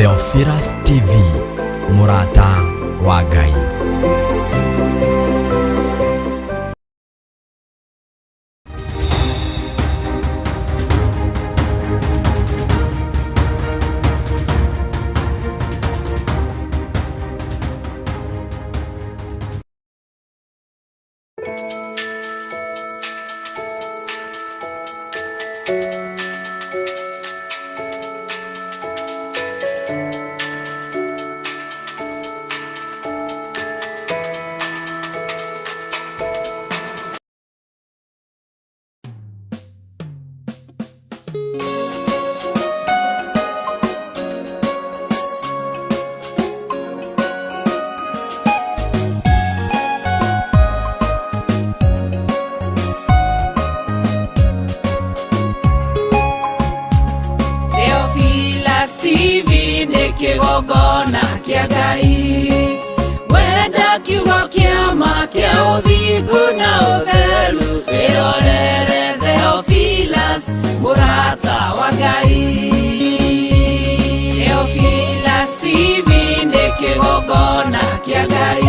Theophilus TV, mũrata wa Ngai. Theophilus TV nĩ kĩgongona kĩa Ngai, wenda kiugo kĩa ma kĩa ũthingu na ũtheru, wĩrorere Theophilus mũrata wa Ngai. Theophilus TV nĩ kĩgongona kĩa Ngai,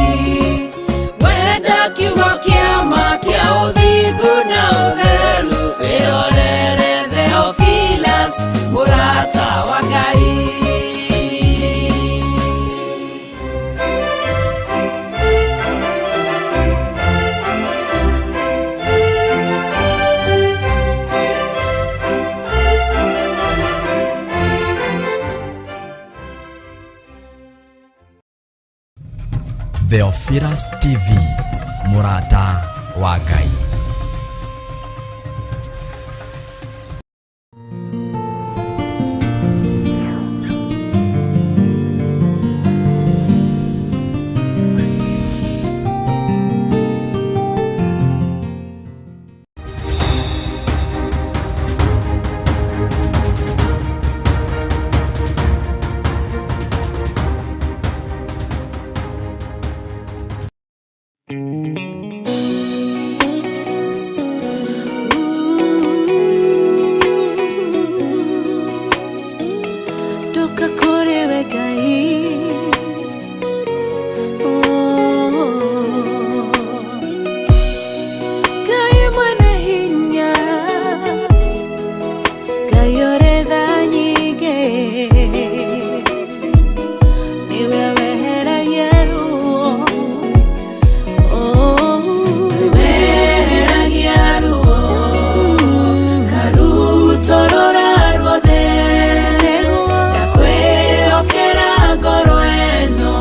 wenda kiugo kĩa ma kĩa ũthingu na ũtheru, wĩrorere Theophilus mũrata wa Ngai. Theophilus TV, mũrata wa Ngai. Ndoka kũrĩ we Ngai. Oh. Ngai mwene hinya, Ngai ũrĩ tha nyingĩ, nĩwe weheragia ruo. Oh. Weheragia ruo karutorora ruothe, ndakwĩhokera ngoro ĩno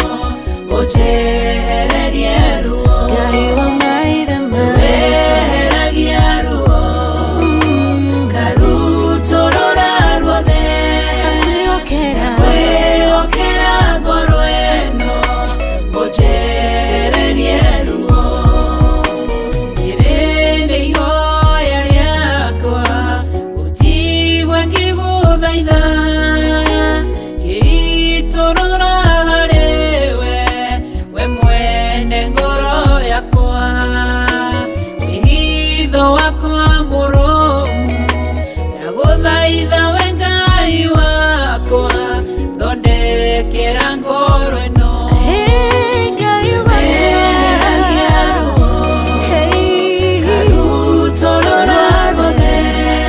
ũnjehererie ruo. Ngai wa maithe maitũ. Weheragia ruo karutorora ruothe, Ndakwĩhokera. Kwĩhokera ngoro ĩno ũnjehererie ruo. Rĩrĩ nĩ ihoya rĩakwa, ũnjigue ngĩgũthaitha, ngĩitũrũra harĩ we, we mwene ngoro yakwa, wĩhitho wakwa mũrũmu, ndagũthaitha we Ngai wakwa, thondekera ngoro ĩno. Hey, Ngai wakwa. Weheragia ruo Hey. karutorora ruothe,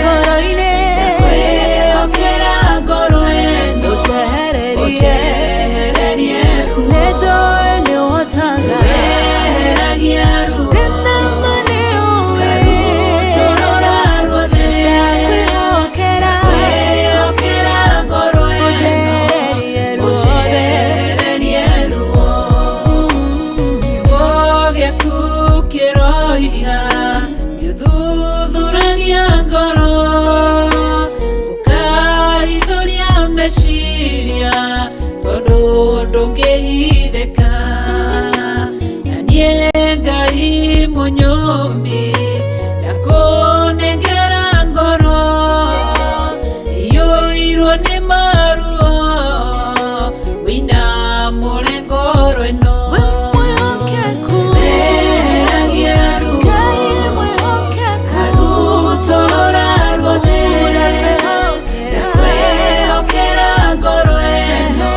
Ngoro-inĩ. Kwĩhokera ngoro ĩno Ũnjehererie. ũnjehererie ruo. Nĩnjũĩ nĩũhotaga. Weheragia ruo Ndĩna ma nĩũĩ. karutorora ruothe, Ndakwĩhokera. Kwĩhokera ngoro ĩno Ũnjehererie ruothe. ũnjehererie ruo. Kiugo gĩaku kĩroiga nĩũthuthuragia ngoro, ũkahithũria meciria, tondũ ndũngĩhithĩka. Na niĩ Ngai mũnyũmbi, ndakũnengera ngoro iyũirwo nĩ maruo, wĩinamũre ngoro ĩno. We mwĩhokeku. Weheragia ruo Ngai mwĩhokeku. karutorora ruothe, Ndakwĩhokera. Ndakwĩhokera ngoro ĩno.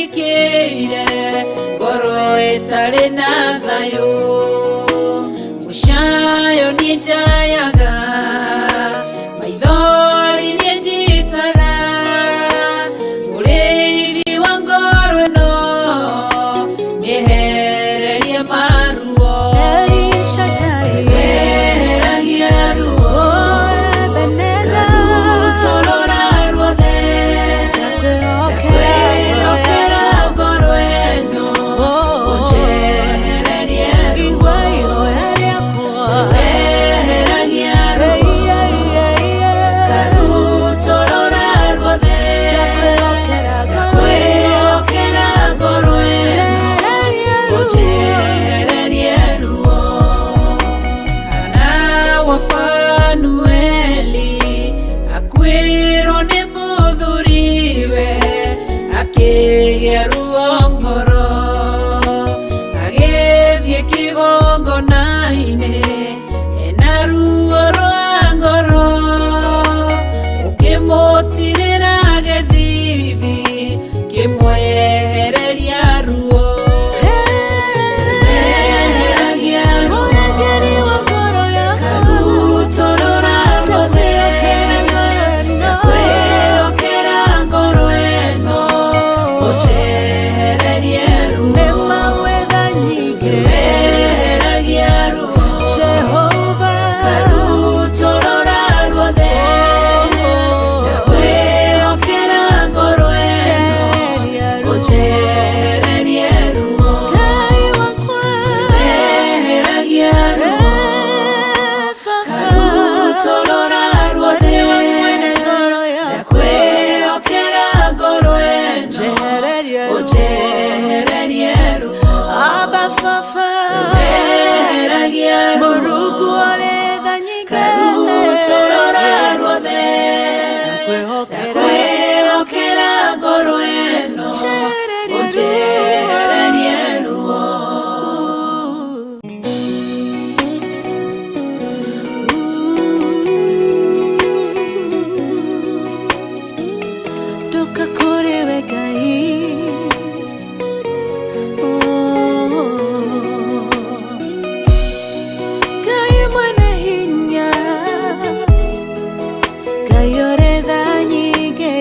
Ndĩrikĩire ngoro ĩtarĩ na thayũ mũcayo niĩ njayaga maithori niĩ njitaga mũrĩithi wa ngoro ĩno nĩehererie maruo El Shaddai, weheragia ruo oh Ebenezer, karutorora ruothe ndakwĩhokera kwĩhokera ngoro ĩno Oh, ũnjehererie ruo igua ihoya rĩakwa. weheragia ruo Ei, ei, ei, ei. karutorora ruothe Ndakwĩhokera ngoro ĩno. kwĩhokera ngoro ĩno Njehererie ruo. ũnjehererie ruo Hana wa Fanueli akuĩrwo nĩ mũthuriwe akĩgĩa ruo ngoro agĩthiĩ kĩgongona-inĩ ena ruo rwa ngoro ũkĩmũtirĩra gĩthithi kĩmwehereria ruo Weheragia ruo Mũrangĩri wa ngoro yakwa. karutorora ruothe Ndakwĩhokera ndakwĩhokera ngoro ĩno ũnjehererie ruo Nĩ mawetha nyingĩ. weheragia ruo Jehova. karutorora ruothe ndakwĩhokera ngoro ĩno Njehererie ruo. ũnjehererie ruo Ngai wakwa. weheragia ruo Eh, Baba. karutorora ruothe Nĩwe mwene ngoro yakwa. ndakwĩhokera ngoro ĩno Njehererie ruo. ũnjehererie ruo Abba Baba. weheragia ruo Mũrungu ũrĩ tha nyingĩ. karutorora ruothe Ndakwĩhokera. ndakwĩhokera ngoro ĩno Njehererie ruo. ũnjehererie ruo Ndoka kũrĩ we Ngai. Oh. Ngai mwene hinya, Ngai ũrĩ tha nyingĩ,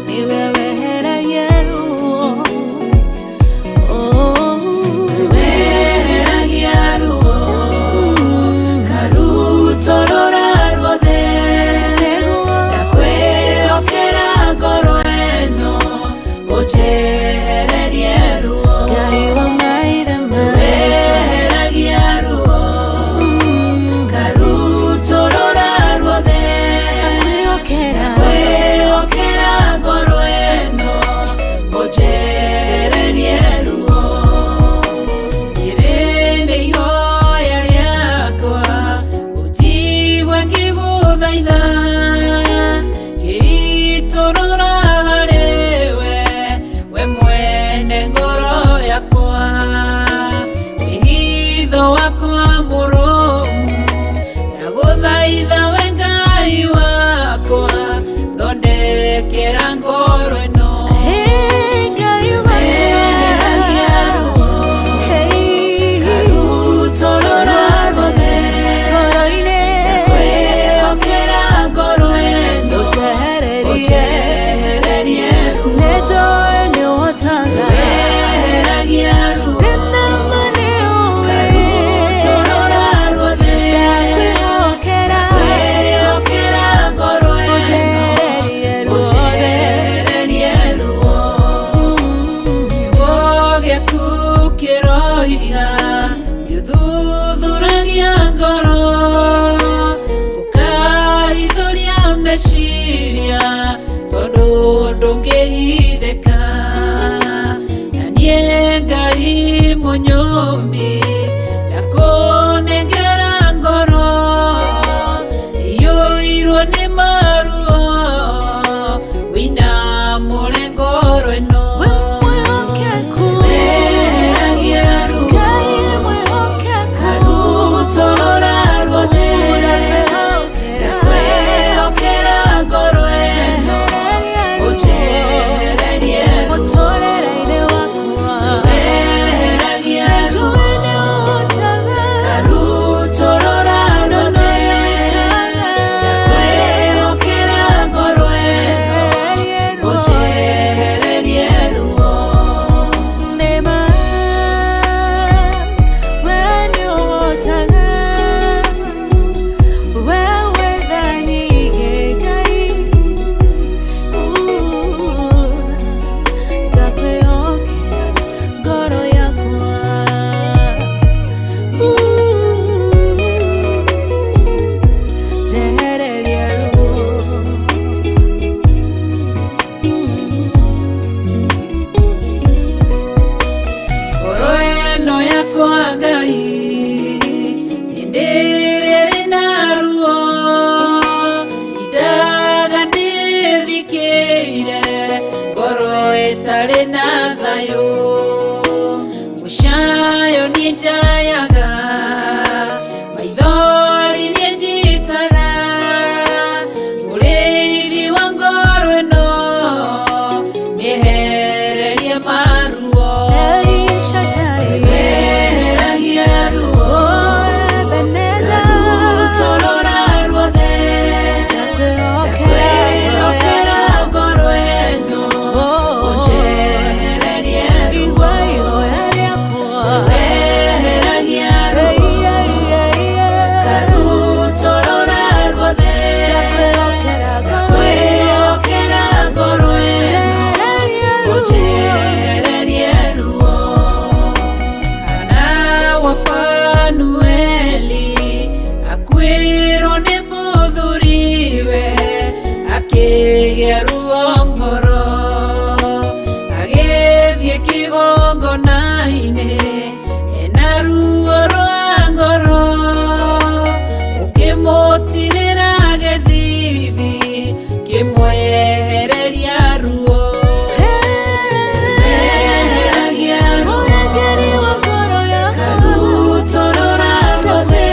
nĩwe weheragia ruo. Oh. weheragia ruo karutorora ruothe Nĩguo ndakwĩhokera ngoro ĩno ũnjehererie ruo Ngai wa maithe maitũ. weheragia ruo karutorora ruothe Ndakwĩhokera. kwĩhokera ngoro ĩno ũnjehererie ruo ĩrĩ nĩ ihoya rĩakwa ũnjigue ngĩgũthaitha ngĩitũrũra harĩwe we mwene ngoro yakwa wĩhitho wakwa mũrũmu ndagũthaitha we Ngai wakwa thondekera ngoro ĩno Hey, Ngai wakwa. Weheragia ruo Hey. karutorora ruothe Ngoro-inĩ. kwĩhokera ngoro ĩno Ũnjehererie. ũnjehererie ruo Nĩnjũĩ nĩũhotaga. weheragia ruo Ndĩna ma nĩũĩ. karutorora ruothe Ndakwĩhokera. kwĩhokera ngoro ĩno Ũnjehererie ruothe. ũnjehererie ruo kiugo gĩaku kĩroiga gĩthuthuragia ngoro ũkahithũria meciria tondũ ndũngĩhithĩka na niĩ Ngai mũnyũmbi ndakũnengera ngoro iyũirwo nĩ maruo wĩinamũre ngoro ĩno We mwĩhokeku. Weheragia ruo Ngai mwĩhokeku. karutorora ruothe Ndakwĩhokera. ndakwĩhokera ngoro ĩno Njehererie ruo. ũnjehererie Ĩtarĩ na thayũ mũcayo niĩ njayaga maithori niĩ njitaga mũrĩithi wa ngoro ĩno mĩehererie maruo El Shaddai, Weheragia ruo oh Ebenezer, Rutorora ruothe ndakwĩhokera Kwĩhokera ngoro ĩno Oh, ũnjehererie ruo igua ihoya rĩakwa. Weheragia ruo Ei, ei, ei, ei. Karutorora ruothe Ndakwĩhokera ngoro ĩno. Kwĩhokera ngoro ĩno Njehererie ruo. Ũnjehererie ruo Hana wa Fanueli akuĩrwo nĩ mũthuriwe akĩgĩa ruo ngoro agĩthiĩ kĩgongona-inĩ ena ruo rwa ngoro ũkĩmũtirĩra gĩthithi kĩmwehereria ruo Weheragia ruo Mũrangĩri wa ngoro yakwa. Karutorora ruothe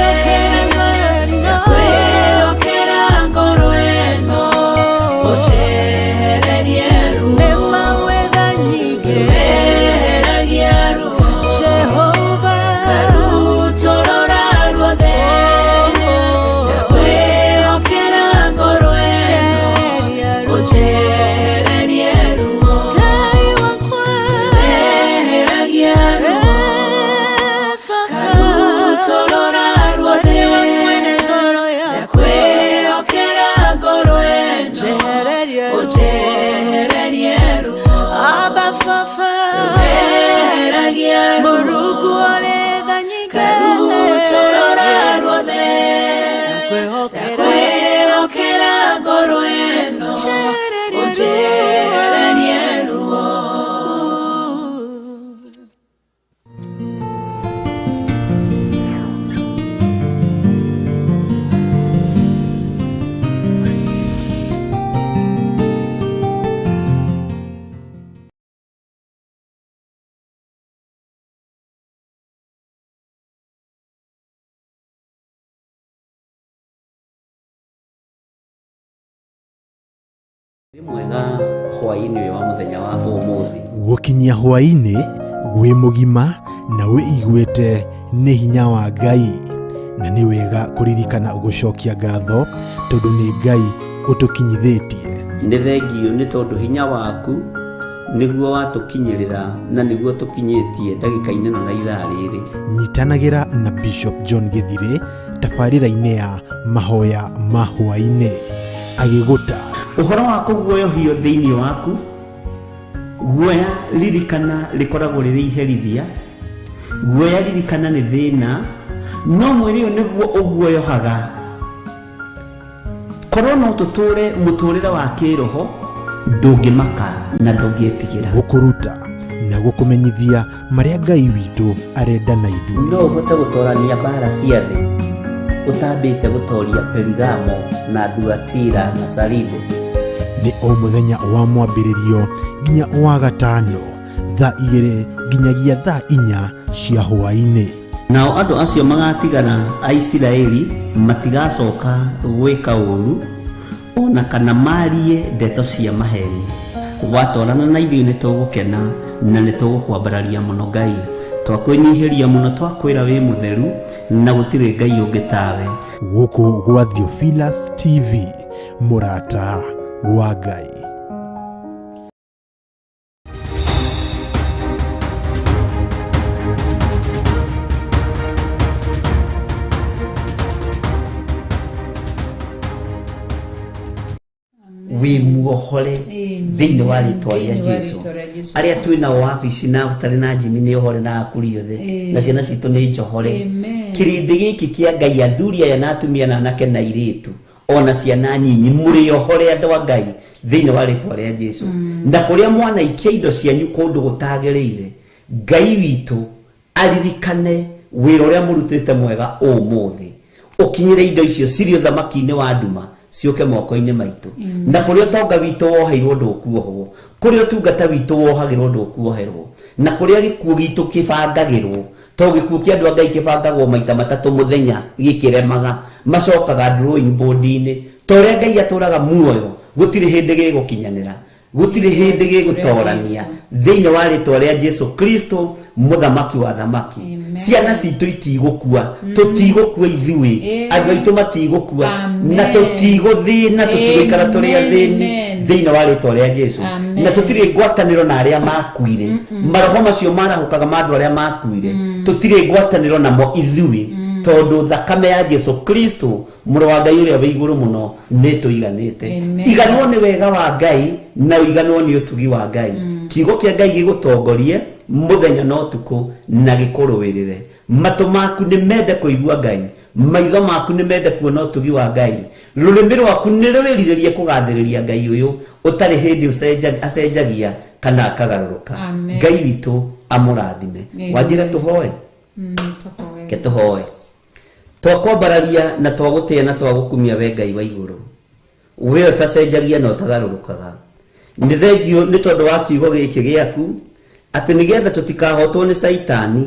Ndakwĩhokera ngoro ĩno. Kwĩhokera ngoro ĩno ũnjehererie ruo Nĩ mawetha nyingĩ. Weheragia ruo Jehova. Karutorora ruothe Kwĩhokera ngoro ĩno Njehereria ruo. ũnjehererie ruo Ngai wakwa. Weheragia ruo Eh, Baba. Karutorora ruothe Nĩwe mwene ngoro yakwa. Kwĩhokera ngoro ĩno Njehererie ruo. ũnjehererie ruo Abba Baba. Weheragia ruo Mũrungu ũrĩ tha nyingĩ. Karutorora ruothe Ndakwĩhokera. Kwĩhokera ngoro ĩno Njehererie ruo. ũnjehererie ruo Nĩ mwega hwaĩ-inĩ ũyũ wa mũthenya wa ũmũthĩ. Gũkinyia hwaĩ-inĩ wĩ mũgima na wĩiguĩte nĩ hinya wa Ngai, na nĩ wega kũririkana gũcokia ngatho tondũ nĩ Ngai ũtũkinyithĩtie. Nĩ thengiũ nĩ tondũ hinya waku nĩguo watũkinyĩrĩra na nĩguo tũkinyĩtie ndagĩka-inĩ ĩno na ithaa rĩrĩ. Nyitanagĩra na Bishop John Gĩthirĩ tabarĩra-inĩ ya mahoya ma hwaĩ-inĩ agĩgũtaara. Ũhoro wa kũguoyohio thĩinĩ waku, guoya ririkana rĩkoragwo rĩrĩ iherithia, guoya ririkana nĩ thĩna, no mwĩrĩ ũyũ nĩguo ũguoyohaga. Korwo no tũtũre mũtũrĩre wa kĩroho, ndũngĩmaka na ndũngĩtigĩra. Gũkũruta na gũkũmenyithia marĩa Ngai witũ arenda na ithuĩ. No ũhote gũtorania mbara cia thĩ ũtambĩte gũtoria Perigamo na Thuatira na Saride. Nĩ o mũthenya wa mwambĩrĩrio nginya wa gatano thaa 2 nginyagia thaa 4 cia hwaĩ-inĩ. Nao andũ acio magatigara a Isiraeli matigacoka gwĩka ũũru ona kana marie ndeto cia maheni. Watwarana na ithuĩ nĩ tũgũkena na nĩ tũgũkwambararia mũno Ngai. Twakwĩnyihĩria mũno, twakwĩra wĩ mũtheru na gũtirĩ Ngai ũngĩ tawe. Gũkũ gwa Theophilus TV, mũrata wa Ngai. Wĩ muohore thĩinĩ wa rĩtwa rĩa Jesu. Arĩa twĩ nao wabici na ũtarĩ na Jimmy nĩ ohore na akuri othe na ciana citũ nĩ njohore. Kĩrĩndĩ gĩkĩ kĩa Ngai, athuri aya na atumia na anake na airĩtu ona ciana nyinyi, mũrĩ ohore andũ a Ngai thĩinĩ wa rĩtwa rĩa Jesu. Na kũrĩa mwanaikia indo cianyu kũndũ gũtagĩrĩire, Ngai witũ aririkane wĩra ũrĩa mũrutĩte mwega ũmũthĩ, ũkinyĩre indo icio cirĩ ũthamaki-inĩ wa nduma ciũke moko-inĩ maitũ na kũrĩa ũtonga witũ woheirwo ndũkuohwo kũrĩa ũtungata witũ wohagĩrwo ndũkuoherwo na kũrĩa gĩkuũ gitũ kĩbangagĩrwo to gĩkuũ kĩa andũ a Ngai kĩbangagwo maita matatũ mũthenya gĩkĩremaga macokaga drawing board-inĩ ta ũrĩa Ngai atũraga muoyo gũtirĩ hĩndĩ gĩgũkinyanĩra gũtirĩ hĩndĩ gĩgũtorania thĩinĩ wa rĩtwa rĩa Jesu Kristo mũthamaki wa thamaki. Ciana citũ itigũkua tũtigũkua ithuĩ andũ aitũ matigũkua na tũtigũthĩna tũtigũikara tũrĩ athĩni thĩinĩ wa rĩtwa rĩa Jesu na tũtirĩ ngwatanĩro na arĩa makuire maroho macio marahũkaga ma andũ arĩa makuire tũtirĩ ngwatanĩro namo ithuĩ tondũ thakame ya Jesu Kristo mũrũ wa Ngai ũrĩa wĩ igũrũ mũno nĩ tũiganĩte. Iganwo nĩ wega wa Ngai na ũiganwo nĩ ũtugi wa Ngai. Kiugo kĩa Ngai gĩgũtongorie mũthenya na ũtukũ na gĩkũrũĩrĩre. Matũ maku nĩ mende kũigua Ngai, maitho maku nĩ mende kuona ũtugi wa Ngai, rũrĩmĩ rwaku nĩ rwĩrirĩrie kũgathĩrĩria Ngai ũyũ ũtarĩ hĩndĩ acenjagia kana akagarũrũka. Ngai witũ amũrathime. Wanjĩra tũhoe? Ke tũhoe. Twakwambararia na twagũtĩa na twagũkumia we Ngai wa igũrũ, we ũtacenjagia na ũtagarũrũkaga. Nĩ thengio nĩ tondũ wa kiugo gĩkĩ gĩaku atĩ nĩgetha tũtikahotwo nĩ Caitani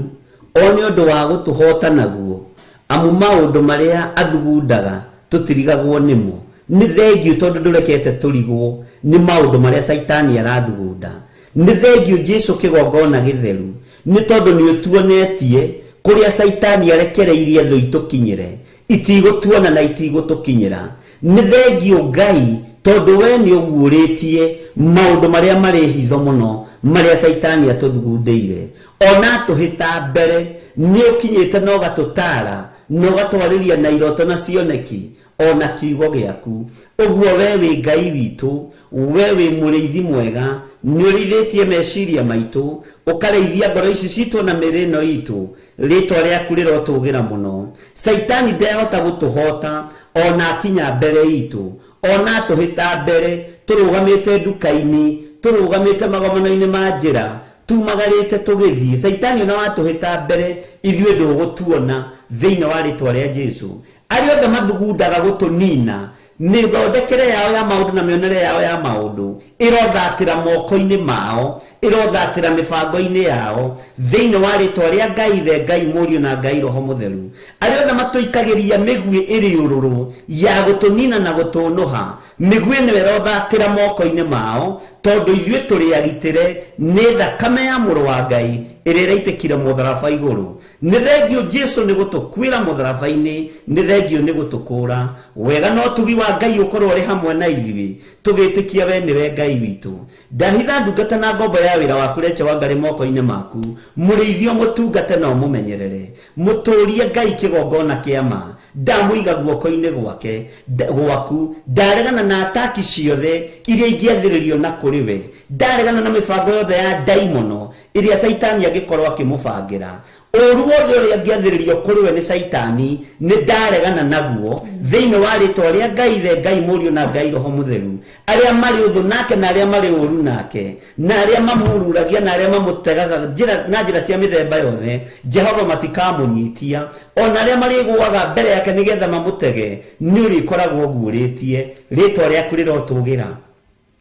o nĩ ũndũ wa gũtũhota naguo, amu maũndũ marĩa athugundaga tũtirigagwo nĩmo. Nĩ thengio tondũ ndũrekete tũrigwo nĩ maũndũ marĩa Caitani arathugunda. Nĩ thengio Jesu kĩgongona gĩtheru nĩ tondũ nĩ ũtuonetie kũrĩa Caitani arekereirie thũ itũkinyĩre, itigũtuona na itigũtũkinyĩra. Nĩ thengio Ngai tondũ we nĩ ũguũrĩtie maũndũ marĩa marĩ hitho mũno marĩa Caitani atũthugundĩire. Ona atũhĩta mbere nĩ ũkinyĩte na ũgatũtaara na ũgatwarĩria na iroto na cioneki ona kiugo gĩaku. Ũguo we wĩ Ngai witũ, we wĩ mũrĩithi mwega, nĩ ũrĩithĩtie meciria maitũ, ũkarĩithia ngoro ici citũ na mĩĩrĩ ĩno itũ. Rĩtwa rĩaku rĩrotũgĩra mũno. Caitani ndehota gũtũhota ona akinya mbere itũ, ona atũhĩta mbere tũrũgamĩte nduka-inĩ, tũrũgamĩte magomano-inĩ ma njĩra, tumagarĩte tũgĩthiĩ. Caitani ona watũhĩta mbere ithuĩ ndũgũtuona thĩinĩ wa rĩtwa rĩa Jesu. Arĩa othe mathugundaga gũtũnina mĩthondekere yao ya maũndũ na mĩonere yao ya maũndũ ĩrothatĩra moko-inĩ mao, ĩrothatĩra mĩbango-inĩ yao thĩinĩ wa rĩtwa rĩa Ngai Ithe, Ngai Mũriũ na Ngai Roho Mũtheru. Arĩa othe matũikagĩria mĩguĩ ĩrĩ ũrũrũ ya gũtũnina na gũtũnũha, mĩguĩ ĩno ĩrothatĩra moko-inĩ mao tondũ ithuĩ tũrĩ agitĩre nĩ thakame ya mũrũ wa Ngai ĩrĩa ĩraitĩkire mũtharaba igũrũ. Nĩ thengio Jesu nĩ gũtũkuĩra mũtharaba-inĩ, nĩ thengio nĩ gũtũkũra. Wega na ũtugi wa Ngai ũkorwo ũrĩ hamwe na ithuĩ tũgĩtĩkia we nĩwe Ngai witũ. Ndahitha ndungata na ngombo ya wĩra waku Rachel Wangari moko-inĩ maku, mũrĩithio mũtungate na ũmũmenyerere, mũtũrie Ngai kĩgongona kĩa ma. Ndamũiga guoko-inĩ gwake gwaku, ndaregana na ataki ciothe iria ingĩathĩrĩrio na kũrĩ we, ndaregana na mĩbango yothe ya ndaimono ĩrĩa Caitani angĩkorwo akĩmũbangĩra. Ũru wothe ũrĩa angĩathĩrĩrio kũrĩ we nĩ Caitani nĩ ndaregana naguo thĩinĩ wa rĩtwa rĩa Ngai Ithe, Ngai Mũriũ na Ngai Roho Mũtheru. Arĩa marĩ ũthũ nake na arĩa marĩ ũru nake na arĩa mamururagia na arĩa mamũtegaga na njĩra cia mĩthemba yothe, Jehova matikamũnyitia. Ona arĩa marĩgũaga mbere yake nĩgetha mamũtege, nĩ ũrĩkoragwo ũguũrĩtie. Rĩtwa rĩaku rĩrotũgĩra.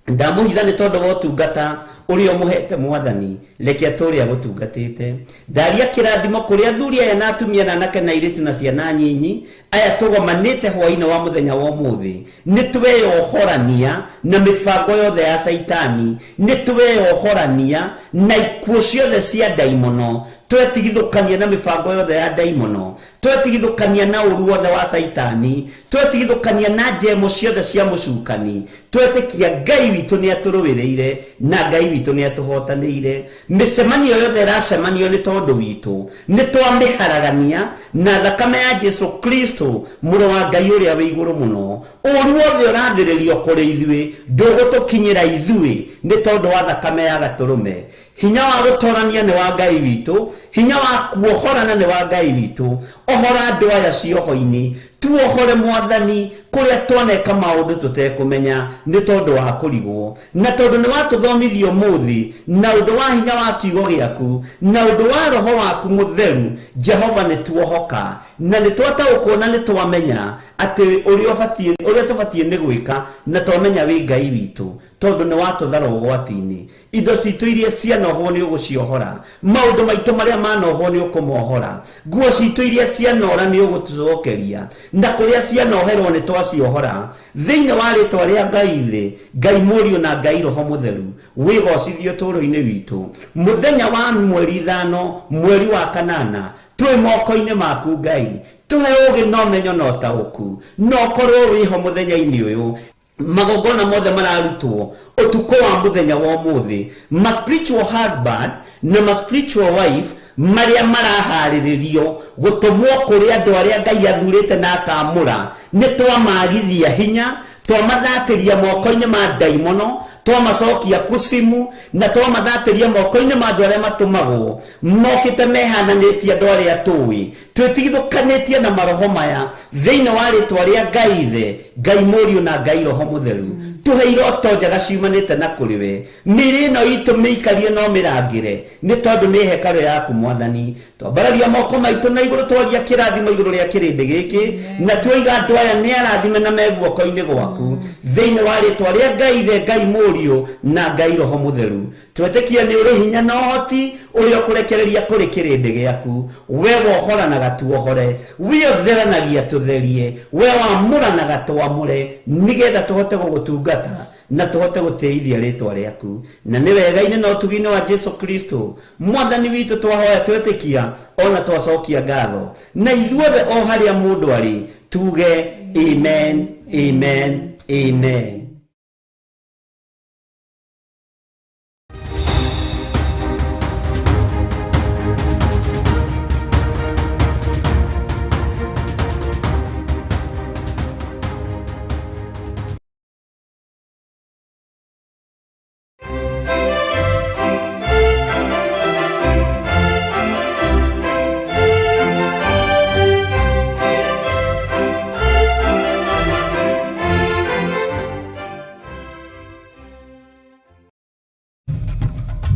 Ndamũhitha nĩ tondũ wa ũtungata ũrĩa ũmũhete Mwathani, reke atũũre agũtungatĩte. Ndaria kĩrathimo kũrĩ athuri aya na atumia na anake na airĩtu na ciana nyinyi aya tũgomanĩte hwaĩ-inĩ wa mũthenya wa ũmũthĩ. Nĩ tweyohorania na mĩbango yothe ya Caitani, nĩ tweyohorania na ikuũ ciothe cia ndaimono, twetigithũkania na mĩbango yothe ya ndaimono, twetigithũkania na ũru wothe wa Caitani, twetigithũkania na njemo ciothe cia mũcukani, twetĩkia Ngai witũ nĩ atũrũĩrĩire na Ngai witũ nĩ atũhotanĩire. Mĩcemanio yothe ĩracemanio nĩ tondũ witũ nĩ twamĩharagania na thakame ya Jesu Kristo mũrũ wa Ngai ũrĩa wĩ igũrũ mũno. Ũru wothe ũrathĩrĩrio kũrĩ ithuĩ ndũgũtũkinyĩra ithuĩ nĩ tondũ wa thakame ya gatũrũme. Hinya wa gũtorania nĩ wa Ngai witũ, hinya wa kuohorana nĩ wa Ngai witũ. Ohora andũ aya cioho-inĩ, Tuohore mwathani kuria twaneka maundu tutekumenya ni tondu wa kurigwo na tondu ni watuthomithio muthi na undu wa hinya wa kiugo giaku na undu wa roho waku mutheru. Jehova ni tuohoka na ni twataukwo na ni twamenya ati uria tubatie ni gwika na twamenya wi Ngai witu tondu ni watuthara ugwati-ini. Indo citu iria cianohwo ni uguciohora, maundu maitu maria manohwo ni ukumohora, nguo citu iria cianora ni ugutucokeria na kuria cianoherwo ni twaciohora. Thiini wa ritwa ria Ngai thi, Ngai Mũriũ na Ngai Roho Mũtheru, wigocithio tũrũ-inĩ witũ muthenya wa mweri 5 mweri wa 8 twi moko-inĩ maku Ngai. Tuhe ũgĩ na ũmenyo na ũtaũku na ũkorwo wĩho mũthenya-inĩ ũyũ. Magongona mothe mararutwo utuko wa muthenya wa umuthi, ma spiritual husband na ma spiritual wife maria maraharĩrĩrio gũtũmwo kũrĩ andũ arĩa Ngai athurĩte na akamũra, nĩ twamagithia hinya, twamathatĩria moko-inĩ ma ndaimono, twamacokia kucimu na twamathatĩria moko-inĩ ma andũ arĩa matũmagwo mokĩte mehananĩtie andũ arĩa tũĩ, twĩtigithũkanĩtie na maroho maya thĩinĩ wa rĩtwa rĩa Ngai Ithe, Ngai Mũriũ na Ngai Roho Mũtheru. Tuhe iroto njega ciumanĩte na kũrĩ we, mĩĩrĩ ĩno itũ mĩikarie no mĩrangĩre nĩ tondũ nĩ hekarũ yaku Mwathani. Twambararia moko maitũ na igũrũ, twaria kĩrathimo igũrũ rĩa kĩrĩndĩ gĩkĩ na tuoiga andũ aya nĩ arathime na me guoko-inĩ gwaku thĩinĩ wa rĩtwa rĩa Ngai Ithe, Ngai Mũriũ na Ngai Roho Mũtheru. Twetĩkia nĩ ũrĩ hinya na ũhoti ũrĩa ũkũrekereria kũrĩ kĩrĩndĩ gĩaku. We wohoranaga tuohore, we ũtheranagia tũtherie, we wamũranaga twamũre, nĩgetha tũhote gũgũtungata na tũhote gũtĩithia rĩtwa rĩaku. Na nĩ wega-inĩ na ũtugi-inĩ wa Jesu Kristo Mwathani witũ twahoya twetĩkia ona twacokia ngatho, na ithuothe o harĩa mũndũ arĩ tuge amen, amen, amen.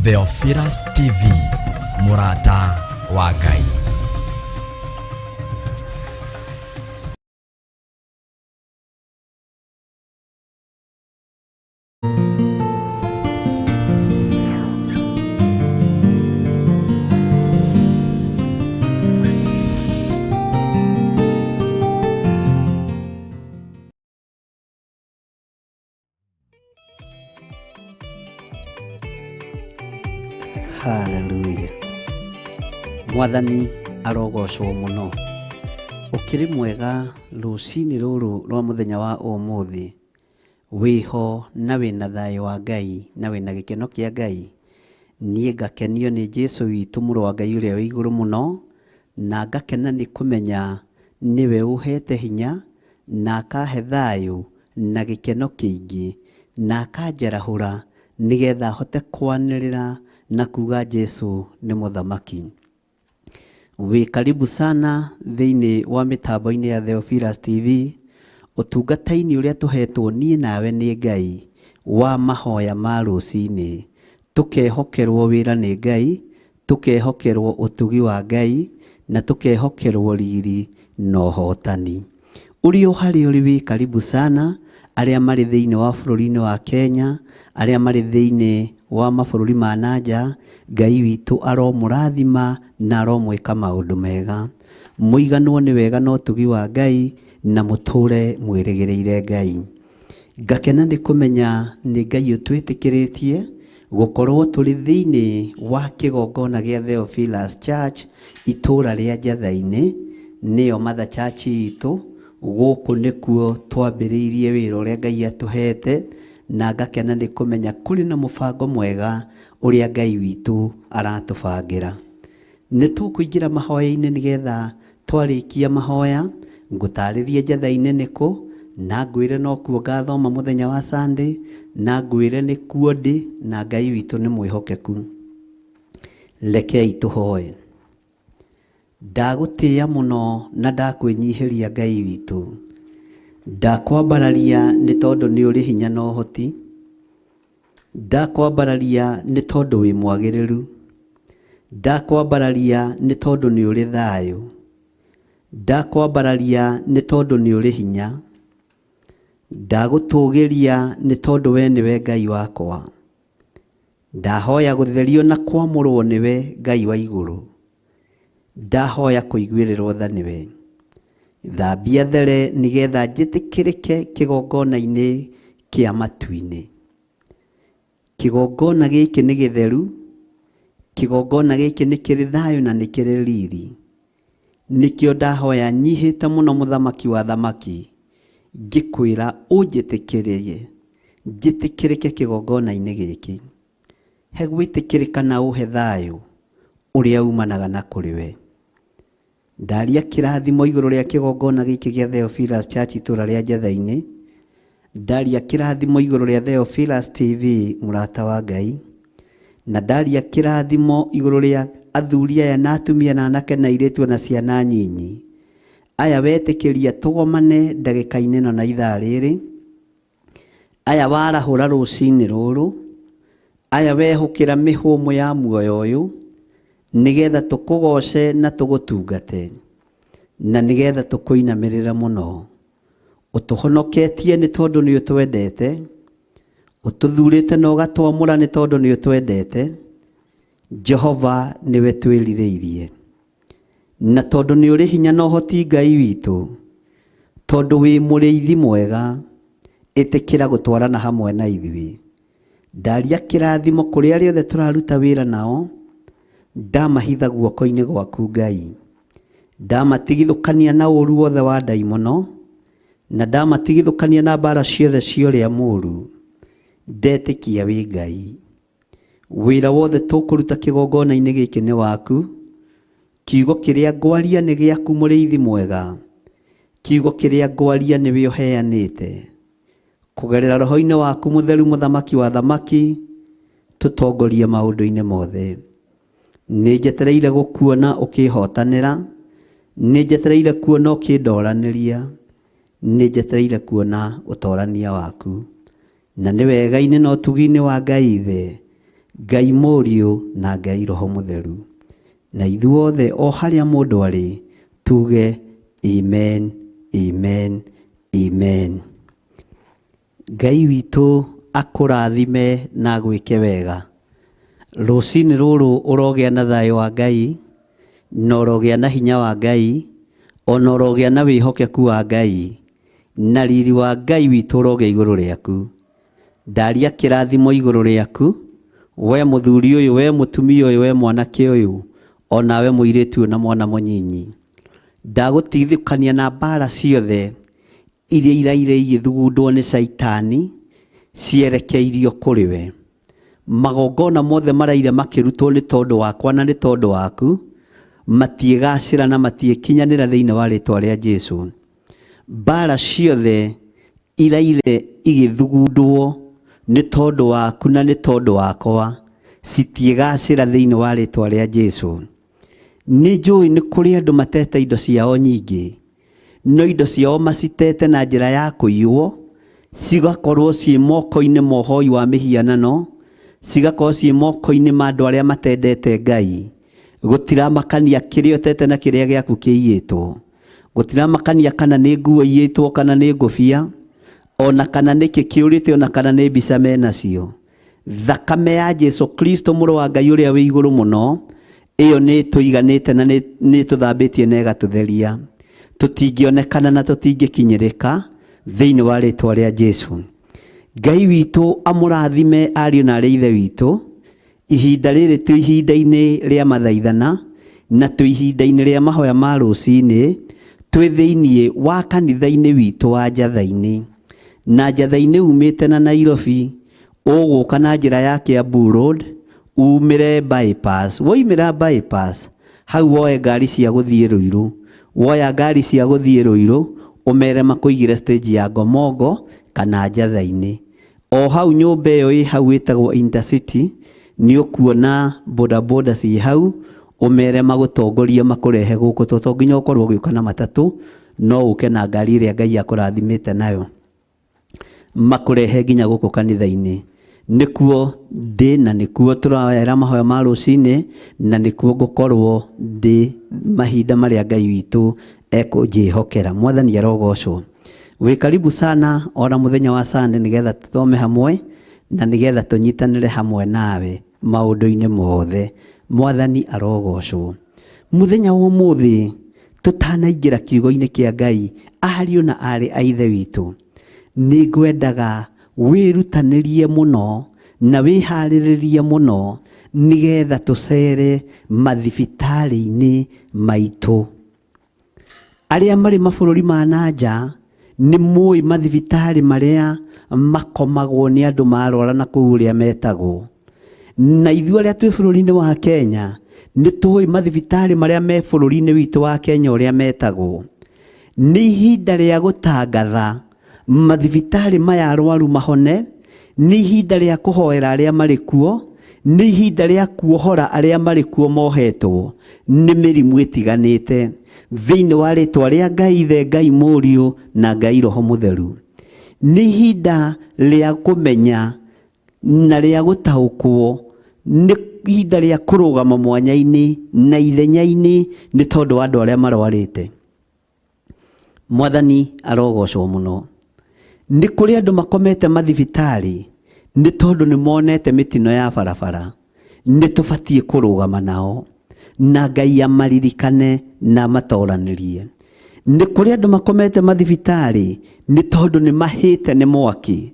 Theophilus TV, Murata wa Ngai. Hallelujah. Mwathani arogocwo muno. Ukiri mwega rucini ruru rwa muthenya wa umuthi, wiho na wina thayo wa Ngai na wina gikeno kia Ngai. Nie ngakenio ni Jesu witu mũrũ wa Ngai ũrĩa wĩ igũrũ mũno, na ngakena nĩ kũmenya nĩwe ũhete hinya na akahe thayũ na gĩkeno kĩingĩ na akanjarahũra nĩgetha hote kwanĩrĩra na kuga Jesu nĩ mũthamaki. Wĩ karibu sana thĩinĩ wa mĩtambo-inĩ ya Theophilus TV, ũtungata-inĩ ũrĩa tũhetwo niĩ nawe nĩ Ngai wa mahoya ma rũcinĩ. Tũkehokerwo wĩra nĩ Ngai, tũkehokerwo ũtugi wa Ngai na tũkehokerwo riri na ũhotani. Ũrĩ o harĩa ũrĩ wĩ karibu sana, arĩa marĩ thĩinĩ wa bũrũri-inĩ wa Kenya, arĩa marĩ thĩinĩ wa mabũrũri ma nanja, Ngai witũ aromũrathima na aromwĩka maũndũ mega. Mũiganwo nĩ wega na ũtugi wa Ngai na mũtũre mwĩrĩgĩrĩire Ngai. Ngakena nĩ kũmenya nĩ Ngai ũtwĩtĩkĩrĩtie gũkorwo tũrĩ thĩinĩ wa kĩgongona gĩa Theophilus Church itũra rĩa Njatha-inĩ, nĩyo Mother Church itũ. Gũkũ nĩkuo twambĩrĩirie wĩra ũrĩa Ngai atũhete, na ngakena nĩ kũmenya kũrĩ na mũbango mwega ũrĩa Ngai witũ aratũbangĩra. Nĩ tũkũingĩra mahoya-inĩ nĩgetha twarĩkia mahoya ngũtarĩrie Njatha-inĩ nĩkũ, na ngwĩre nokuo ngathoma mũthenya wa Sunday, na ngwĩre nĩkuo ndĩ, na Ngai witũ nĩ mwĩhokeku. Rekei tũhoe. Ndagũtĩĩa mũno na ndakwĩnyihĩria Ngai witũ. Ndakwambararia nĩ tondũ nĩ ũrĩ hinya na ũhoti. Ndakwambararia nĩ tondũ wĩ mwagĩrĩru. Ndakwambararia nĩ tondũ nĩ ũrĩ thayũ. Ndakwambararia nĩ tondũ nĩ ũrĩ hinya. Ndagũtũgĩria nĩ tondũ we nĩwe Ngai wakwa. Ndahoya gũtherio na kwamũrwo nĩwe Ngai wa igũrũ. Ndahoya kũiguĩrĩrwo tha nĩwe. Thambia there nĩgetha njĩtĩkĩrĩke kĩgongona-inĩ kĩa matu-inĩ. Kĩgongona gĩkĩ nĩ gĩtheru, kĩgongona gĩkĩ nĩ kĩrĩ thayũ na nĩ kĩrĩ riri. Nĩkĩo ndahoya nyihĩte mũno mũthamaki wa thamaki, ngĩkwĩra ũnjĩtĩkĩrie, njĩtĩkĩrĩke kĩgongona-inĩ gĩkĩ. He gwĩtĩkĩrĩka na ũhe thayũ ũrĩa umanaga na kũrĩ we. Ndaria kĩrathimo igũrũ rĩa kĩgongona gĩkĩ gĩa Theophilus Church itũra rĩa Njetha-inĩ. Ndaria kĩrathimo igũrũ rĩa Theophilus TV mũrata wa Ngai. Na ndaria kĩrathimo igũrũ rĩa athuri aya na atumia na anake na airĩtu na ciana nyinyi. Aya wetĩkĩria tũgomane ndagĩka-inĩ ĩno na ithaa rĩrĩ. Aya warahũra rũcinĩ rũrũ. Aya wehũkĩra mĩhũmũ ya muoyo ũyũ nĩgetha tũkũgoce na tũgũtungate na nĩgetha tũkũinamĩrĩre mũno. Ũtũhonoketie nĩ tondũ nĩ ũtwendete, ũtũthurĩte na ũgatwamũra nĩ tondũ nĩ ũtwendete. Jehova nĩwe twĩrirĩirie, na tondũ nĩ ũrĩ hinya na ũhoti Ngai witũ, tondũ wĩ mũrĩithi mwega, ĩtĩkĩra gũtwarana hamwe na ithuĩ. Ndaria kĩrathimo kũrĩ arĩa othe tũraruta wĩra nao, ndamahitha guoko-inĩ gwaku Ngai. Ndamatigithũkania na ũru wothe wa ndaimono, na ndamatigithũkania na mbara ciothe cia ũrĩa mũũru. Ndetĩkia wĩ Ngai. Wĩra wothe tũkũruta kĩgongona-inĩ gĩkĩ nĩ waku. Kiugo kĩrĩa ngwaria nĩ gĩaku mũrĩithi mwega. Kiugo kĩrĩa ngwaria nĩwe ũheanĩte. Kũgerera roho-inĩ waku mũtheru mũthamaki wa thamaki, tũtongorie maũndũ-inĩ mothe. Nĩ njetereire gũkuona ũkĩhotanĩra, nĩ njetereire kuona ũkĩndoranĩria, nĩ njetereire kuona ũtorania waku. Na nĩ wega-inĩ na ũtugi-inĩ wa Ngai Ithe, Ngai Mũriũ na Ngai Roho Mũtheru. Na ithuothe o harĩa mũndũ arĩ, tuge amen, amen, amen. Ngai witũ akũrathime na agwĩke wega. Rũcinĩ rũrũ ũrogĩa na thayũ wa Ngai, na ũrogĩa na hinya wa Ngai, ona ũrogĩa na wĩhokeku wa Ngai, na riri wa Ngai witũ ũrogĩa igũrũ rĩaku. Ndaria kĩrathimo igũrũ rĩaku, we mũthuri ũyũ, we mũtumia ũyũ, we mwanake ũyũ, onawe mũirĩtu ũyũ na mwana mũnyinyi. Ndagũtigithũkania na mbara ciothe iria iraire igĩthugundwo nĩ caitani cierekeirio kũrĩ we. Magongona mothe maraire makĩrutwo nĩ tondũ wakwa na nĩ tondũ waku, matiĩgacĩra na matiĩkinyanĩra thĩinĩ wa rĩtwa rĩa Jesũ. Mbara ciothe iraire igĩthugundwo nĩ tondũ waku na nĩ tondũ wakwa, citiĩgacĩra thĩinĩ wa rĩtwa rĩa Jesũ. Nĩ njũĩ nĩ kũrĩ andũ matete indo ciao nyingĩ, no indo ciao macitete na njĩra ya kũiywo, cigakorwo ciĩ moko-inĩ ma ũhoi wa mĩhianano, cigakorwo ciĩ moko-inĩ ma andũ arĩa matendete Ngai. Gũtiramakania kĩrĩa ũtete na kĩrĩa gĩaku kĩiyĩtwo. Gũtiramakania kana nĩ nguo iyĩtwo kana nĩ ngũbia, ona kana nĩkĩ kĩũrĩte ona kana nĩ mbica menacio. Thakame ya Jesu Kristo mũrũ wa Ngai ũrĩa wĩ igũrũ mũno, ĩyo nĩ ĩtũiganĩte na nĩ ĩtũthambĩtie na ĩgatũtheria. Tũtingĩonekana na tũtingĩkinyĩrĩka thĩinĩ wa rĩtwa rĩa Jesu. Ngai witũ amũrathime ariũ na arĩ ithe witũ. Ihinda rĩrĩ twĩ ihinda-inĩ rĩa mathaithana na twĩ ihinda-inĩ rĩa mahoya ma rũcinĩ, twĩ thĩinĩ wa kanitha-inĩ witũ wa Njatha-inĩ. Na Njatha-inĩ umĩte na Nairobi, ũgũka na njĩra ya Kiambu Road, umĩre bypass. Woimĩra bypass, hau woe ngari cia gũthiĩ Ruiru. Woya ngari cia gũthiĩ Ruiru, ũmere makũigĩre stage ya Ngomongo kana Njatha-inĩ. O hau nyũmba ĩyo ĩ hau ĩtagwo Intercity, nĩ ũkuona bodaboda ciĩ hau, Ũmere magũtongorie makũrehe gũkũ, to nginya ũkorwo ũgĩũka na matatũ, no ũke na ngari ĩrĩa Ngai akũrathimĩte nayo, makũrehe nginya gũkũ kanitha-inĩ. Nĩkuo ndĩ na nĩkuo tũraera mahoya ma rũcinĩ, na nĩkuo ngũkorwo ndĩ mahinda marĩa Ngai witũ ekũnjĩhokera. Mwathani arogocwo. Wĩ karibu sana ona mũthenya wa Sunday, nĩgetha tũthome hamwe na nĩgetha tũnyitanĩre hamwe nawe maũndũ-inĩ mothe. Mwathani arogocwo. Mũthenya wa ũmũthĩ, tũtanaingĩra kiugo-inĩ kĩa Ngai, ariũ na aarĩ a Ithe witũ, nĩ ngwendaga wĩrutanĩrie mũno na wĩharĩrĩrie mũno nĩgetha tũcere mathibitarĩ-inĩ maitũ. Arĩa marĩ mabũrũri ma nanja nĩ mũĩ mathibitarĩ marĩa makomagwo nĩ andũ marwara na kũu ũrĩa metagwo. Na ithuĩ arĩa twĩ bũrũri-inĩ wa Kenya nĩ tũĩ mathibitarĩ marĩa me bũrũri-inĩ witũ wa Kenya ũrĩa metagwo. Nĩ ihinda rĩa gũtangatha mathibitarĩ maya arwaru mahone, nĩ ihinda rĩa kũhoera arĩa marĩ kuo, nĩ ihinda rĩa kuohora arĩa marĩ kuo mohetwo nĩ mĩrimũ ĩtiganĩte, thĩinĩ wa rĩtwa rĩa Ngai Ithe, Ngai Mũriũ na Ngai Roho Mũtheru. Nĩ ihinda rĩa kũmenya na rĩa gũtaũkwo, nĩ ihinda rĩa kũrũgama mwanya-inĩ na ithenya-inĩ nĩ tondũ wa andũ arĩa marwarĩte. Mwathani arogocwo mũno. Nĩ kũrĩ andũ makomete mathibitarĩ nĩ tondũ nĩ monete mĩtino ya barabara. Nĩ tũbatiĩ kũrũgama nao na Ngai amaririkane na amatoranĩrie. Nĩ kũrĩ andũ makomete mathibitarĩ nĩ tondũ nĩ mahĩte nĩ mwaki.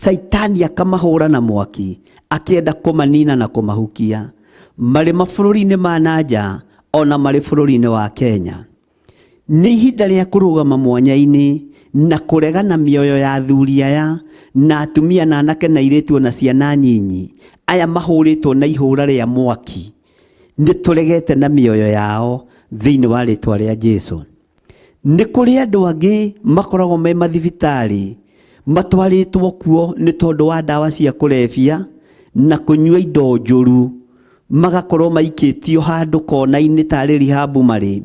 Caitani akamahũra na mwaki akĩenda kũmanina na kũmahukia. Marĩ mabũrũri-inĩ ma nanja ona marĩ bũrũri-inĩ wa Kenya. Nĩ ihinda rĩa kũrũgama mwanya-inĩ na kũregana mĩoyo ya athuri aya na atumia na anake na airĩtu na ciana nyinyi aya mahũrĩtwo na ihũra rĩa mwaki. Nĩ tũregete na mĩoyo yao thĩinĩ wa rĩtwa rĩa Jesu. Nĩ kũrĩ andũ angĩ makoragwo me mathibitarĩ matwarĩtwo kuo nĩ tondũ wa ndawa cia kũrebia na kũnyua indo njũru, magakorwo maikĩtio handũ kona-inĩ tarĩ rihabu marĩ.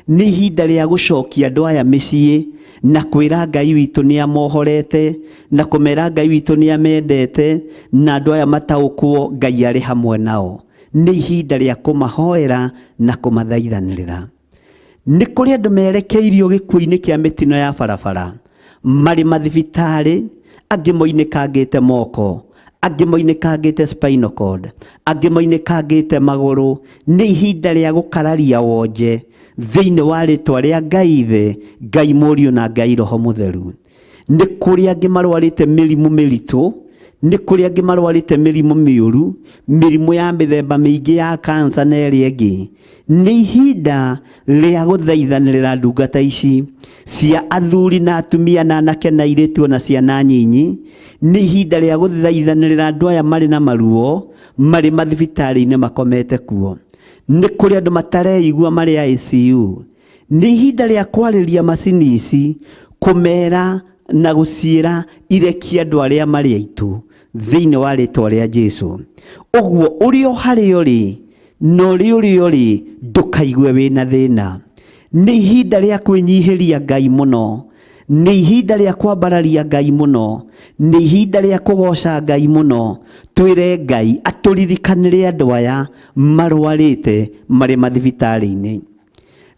Nĩ ihinda rĩa gũcokia andũ aya mĩciĩ na kwĩra Ngai witũ nĩ amohorete, na kũmera Ngai witũ nĩ amendete, na andũ aya mataũkwo Ngai arĩ hamwe nao. Nĩ ihinda rĩa kũmahoera na kũmathaithanĩrĩra. Nĩ kũrĩ andũ merekeirio gĩkuũ-inĩ kĩa mĩtino ya barabara, marĩ mathibitarĩ, angĩ moinĩkangĩte moko, angĩ moinĩkangĩte spinal cord, angĩ moinĩkangĩte magũrũ. Nĩ ihinda rĩa gũkararia wonje thĩinĩ wa rĩtwa rĩa Ngai Ithe, Ngai Mũriũ na Ngai Roho Mũtheru. Nĩ kũrĩ angĩ marwarĩte mĩrimũ mĩritũ, nĩ kũrĩ angĩ marwarĩte mĩrimũ mĩũru, mĩrimũ ya mĩthemba mĩingĩ ya kansa na ĩrĩa ĩngĩ. Nĩ ihinda rĩa gũthaithanĩrĩra ndungata ici cia athuri na atumia na anake na airĩtu na ciana nyinyi. Nĩ ihinda rĩa gũthaithanĩrĩra andũ aya marĩ na maruo, marĩ mathibitarĩ-inĩ makomete kuo. Nĩ kũrĩ andũ matareigua marĩ ICU. Nĩ ihinda rĩa kwarĩria macini ici, kũmera na gũciĩra irekie andũ arĩa marĩ aitũ thĩinĩ wa rĩtwa rĩa Jesu. Ũguo ũrĩ o harĩa ũrĩ na ũrĩ ũrĩa ũrĩ, ndũkaigue wĩna thĩna. Nĩ ihinda rĩa kwĩnyihĩria Ngai mũno, nĩ ihinda rĩa kwambararia Ngai mũno, nĩ ihinda rĩa kũgoca Ngai mũno. Twĩre Ngai atũririkanĩre andũ aya marwarĩte marĩ mathibitarĩ-inĩ.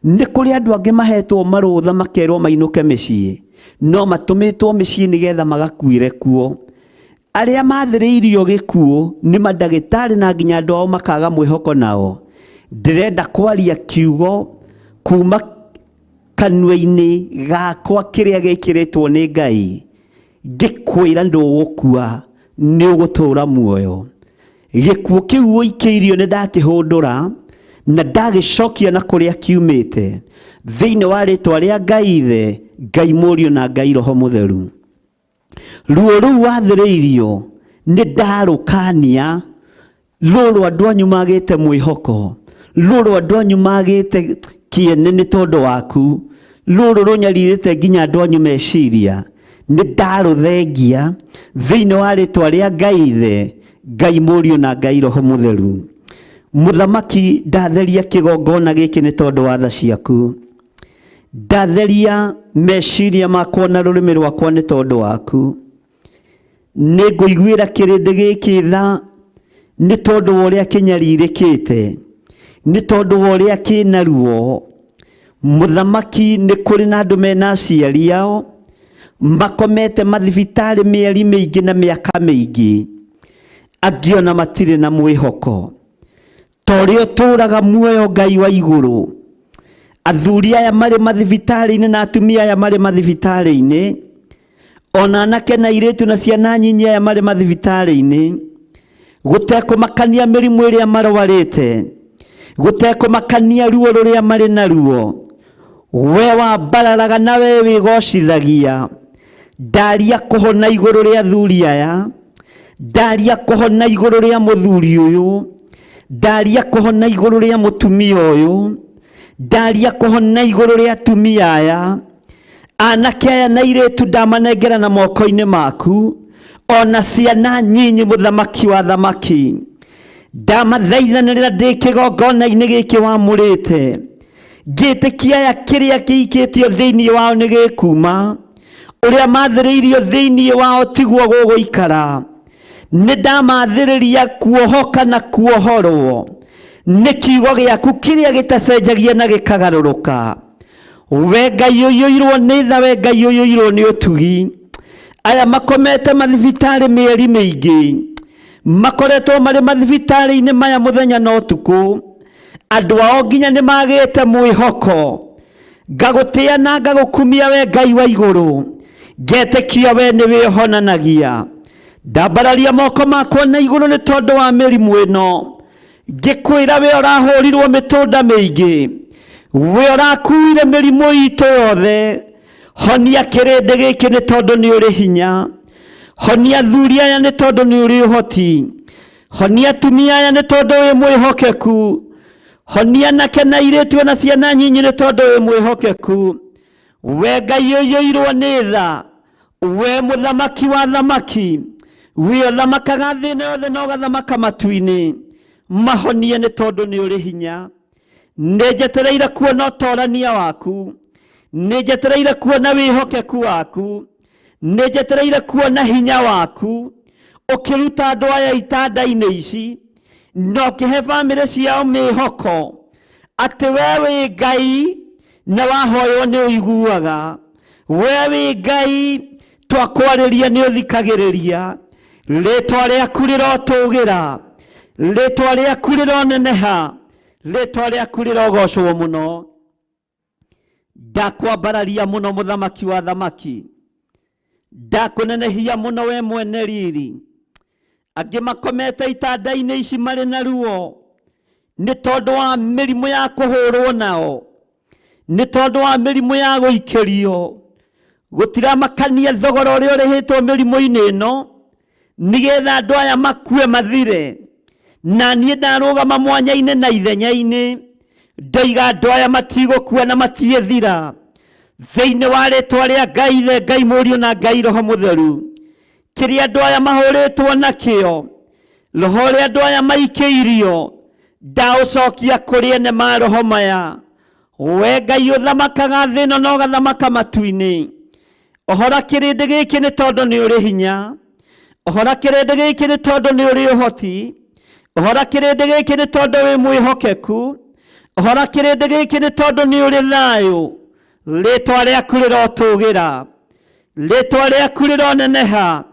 Nĩ kũrĩ andũ angĩ mahetwo marũtha makerwo mainũke mĩciĩ, no matũmĩtwo mĩciĩ nĩgetha magakuĩre kuo. Arĩa mathĩrĩirio gĩkuũ nĩ mandagĩtarĩ na nginya andũ ao makaga mwĩhoko nao. Ndĩrenda kwaria kiugo kuma kanua-inĩ gakwa kĩrĩa gĩkĩrĩtwo nĩ Ngai, ngĩkwĩra ndũgũkua, nĩ ũgũtũũra muoyo. Gĩkuũ kĩu ũikĩirio nĩ ndakĩhũndũra na ndagĩcokia na kũrĩa kiumĩte, thĩinĩ wa rĩtwa rĩa Ngai Ithe, Ngai Mũriũ na Ngai Roho Mũtheru. Ruo rũu wathĩrĩirio nĩ ndarũkania, rũrũ andũ anyu magĩte mwĩhoko, rũrũ andũ anyu magĩte kĩene nĩ tondũ waku, rũrũ rũnyarirĩte nginya andũ anyu meciria, nĩ ndarũthengia thĩinĩ wa rĩtwa rĩa Ngai Ithe, Ngai Mũriũ na Ngai Roho Mũtheru. Mũthamaki, ndatheria kĩgongona gĩkĩ nĩ tondũ wa tha ciaku. Ndatheria meciria makwa na rũrĩmĩ rwakwa nĩ tondũ waku. Nĩ ngũiguĩra kĩrĩndĩ gĩkĩ tha nĩ tondũ wa ũrĩa kĩnyarirĩkĩte, nĩ tondũ wa ũrĩa kĩna ruo. Mũthamaki, nĩ kũrĩ na andũ mena aciari ao makomete mathibitarĩ mĩeri mĩingĩ na mĩaka mĩingĩ, angĩ ona matirĩ na mwĩhoko. Ta ũrĩa ũtũũraga muoyo Ngai wa igũrũ, athuri aya marĩ mathibitarĩ-inĩ na atumia aya marĩ mathibitarĩ-inĩ, ona anake na airĩtu na ciana nyinyi aya marĩ mathibitarĩ-inĩ, gũtekũmakania mĩrimũ ĩrĩa marwarĩte, gũtekũmakania ruo rũrĩa marĩ naruo, we wambararaga na we wĩgocithagia. Ndaria kũhona igũrũ rĩa athuri aya, ndaria kũhona igũrũ rĩa mũthuri ũyũ, ndaria kũhona igũrũ rĩa mũtumia ũyũ, ndaria kũhona igũrũ rĩa atumia aya, anake aya na airĩtu ndamanengera na moko-inĩ maku, ona ciana nyinyi mũthamaki wa thamaki. Ndamathaithanĩrĩra ndĩ kĩgongona-inĩ gĩkĩ wamũrĩte, ngĩtĩkia aya kĩrĩa kĩikĩtio thĩinĩ wao nĩ gĩkuma, ũrĩa mathĩrĩirio thĩinĩ wao tiguo gũgũikara. Nĩ ndamathĩrĩria kuohoka na kuohorwo nĩ kiugo gĩaku kĩrĩa gĩtacenjagia na gĩkagarũrũka. We Ngai ũiyũirwo nĩ tha, we Ngai ũiyũirwo nĩ ũtugi. Aya makomete mathibitarĩ mĩeri mĩingĩ, makoretwo marĩ mathibitarĩ-inĩ maya mũthenya na ũtukũ, andũ ao nginya nĩ magĩte mwĩhoko. Ngagũtĩa na ngagũkumia we Ngai wa igũrũ, ngetĩkia we nĩ wĩhonanagia. Ndambararia moko makwa na igũrũ nĩ tondũ wa mĩrimũ ĩno, ngĩkwĩra we ũrahũrirwo mĩtũnda mĩingĩ, we ũrakuire mĩrimũ itũ yothe. Honia kĩrĩndĩ gĩkĩ nĩ tondũ nĩ ũrĩ hinya. Honia athuri aya nĩ tondũ nĩ ũrĩ ũhoti. Honia atumia aya nĩ tondũ wĩ mwĩhokeku. Honia anake na airĩtu ona ciana nyinyi nĩ tondũ wĩ mwĩhokeku. We Ngai ũiyũirwo nĩ tha, we mũthamaki wa thamaki, we ũthamakaga thĩ ĩno yothe na ũgathamaka matu-inĩ, mahonie nĩ tondũ nĩ ũrĩ hinya. Nĩ njetereire kuona ũtorania waku, nĩ njetereire kuona wĩhokeku waku, nĩ njetereire kuona hinya waku ũkĩruta andũ aya itanda-inĩ ici na ũkĩhe bamĩrĩ ciao mĩhoko atĩ we wĩ Ngai na wahoywo nĩ ũiguaga. We wĩ Ngai twakwarĩria nĩ ũthikagĩrĩria. Rĩtwa rĩaku rĩrotũgĩra, rĩtwa rĩaku rĩroneneha, rĩtwa rĩaku rĩrogocwo mũno. Ndakwambararia mũno mũthamaki wa thamaki, ndakũnenehia mũno we mwene riri. Angĩ makomete itanda-inĩ ici marĩ na ruo nĩ tondũ wa mĩrimũ ya kũhũrwo nao, nĩ tondũ wa mĩrimũ ya gũikĩrio. Gũtiramakania thogora ũrĩa ũrĩhĩtwo mĩrimũ-inĩ ĩno, nĩgetha andũ aya makue mathire. Na niĩ ndarũgama mwanya-inĩ na ithenya-inĩ, ndoiga andũ aya matigũkua na matiĩthira. Thĩinĩ wa rĩtwa rĩa Ngai Ithe, Ngai Mũriũ na Ngai Roho Mũtheru, kĩrĩa andũ aya mahũrĩtwo nakĩo, roho ũrĩa andũ aya maikĩirio, ndaũcokia kũrĩ ene maroho maya. We Ngai ũthamakaga thĩ ĩno na ũgathamaka matu-inĩ, ohora kĩrĩndĩ gĩkĩ nĩ tondũ nĩ ũrĩ hinya. Ohora kĩrĩndĩ gĩkĩ nĩ tondũ nĩ ũrĩ ũhoti. Ohora kĩrĩndĩ gĩkĩ nĩ tondũ wĩ mwĩhokeku. Ohora kĩrĩndĩ gĩkĩ nĩ tondũ nĩ ũrĩ thayũ. Rĩtwa rĩaku rĩrotũgĩra, rĩtwa rĩaku rĩroneneha,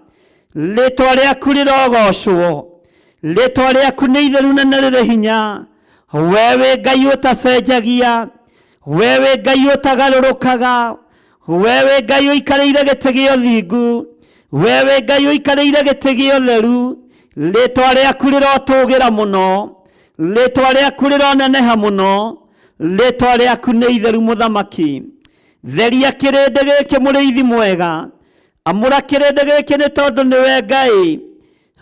rĩtwa rĩaku rĩrogocwo, rĩtwa rĩaku nĩ itheru na nĩ rĩrĩ hinya. We wĩ Ngai ũtacenjagia, we wĩ Ngai ũtagarũrũkaga, we wĩ Ngai ũikarĩire gĩtĩ gĩa ũthingu, we wĩ Ngai ũikarĩire gĩtĩ gĩa ũtheru. Rĩtwa rĩaku rĩrotũgĩra mũno, rĩtwa rĩaku rĩroneneha mũno, rĩtwa rĩaku nĩ itheru mũthamaki. Theria kĩrĩndĩ gĩkĩ mũrĩithi mwega, amũra kĩrĩndĩ gĩkĩ nĩ tondũ nĩwe Ngai.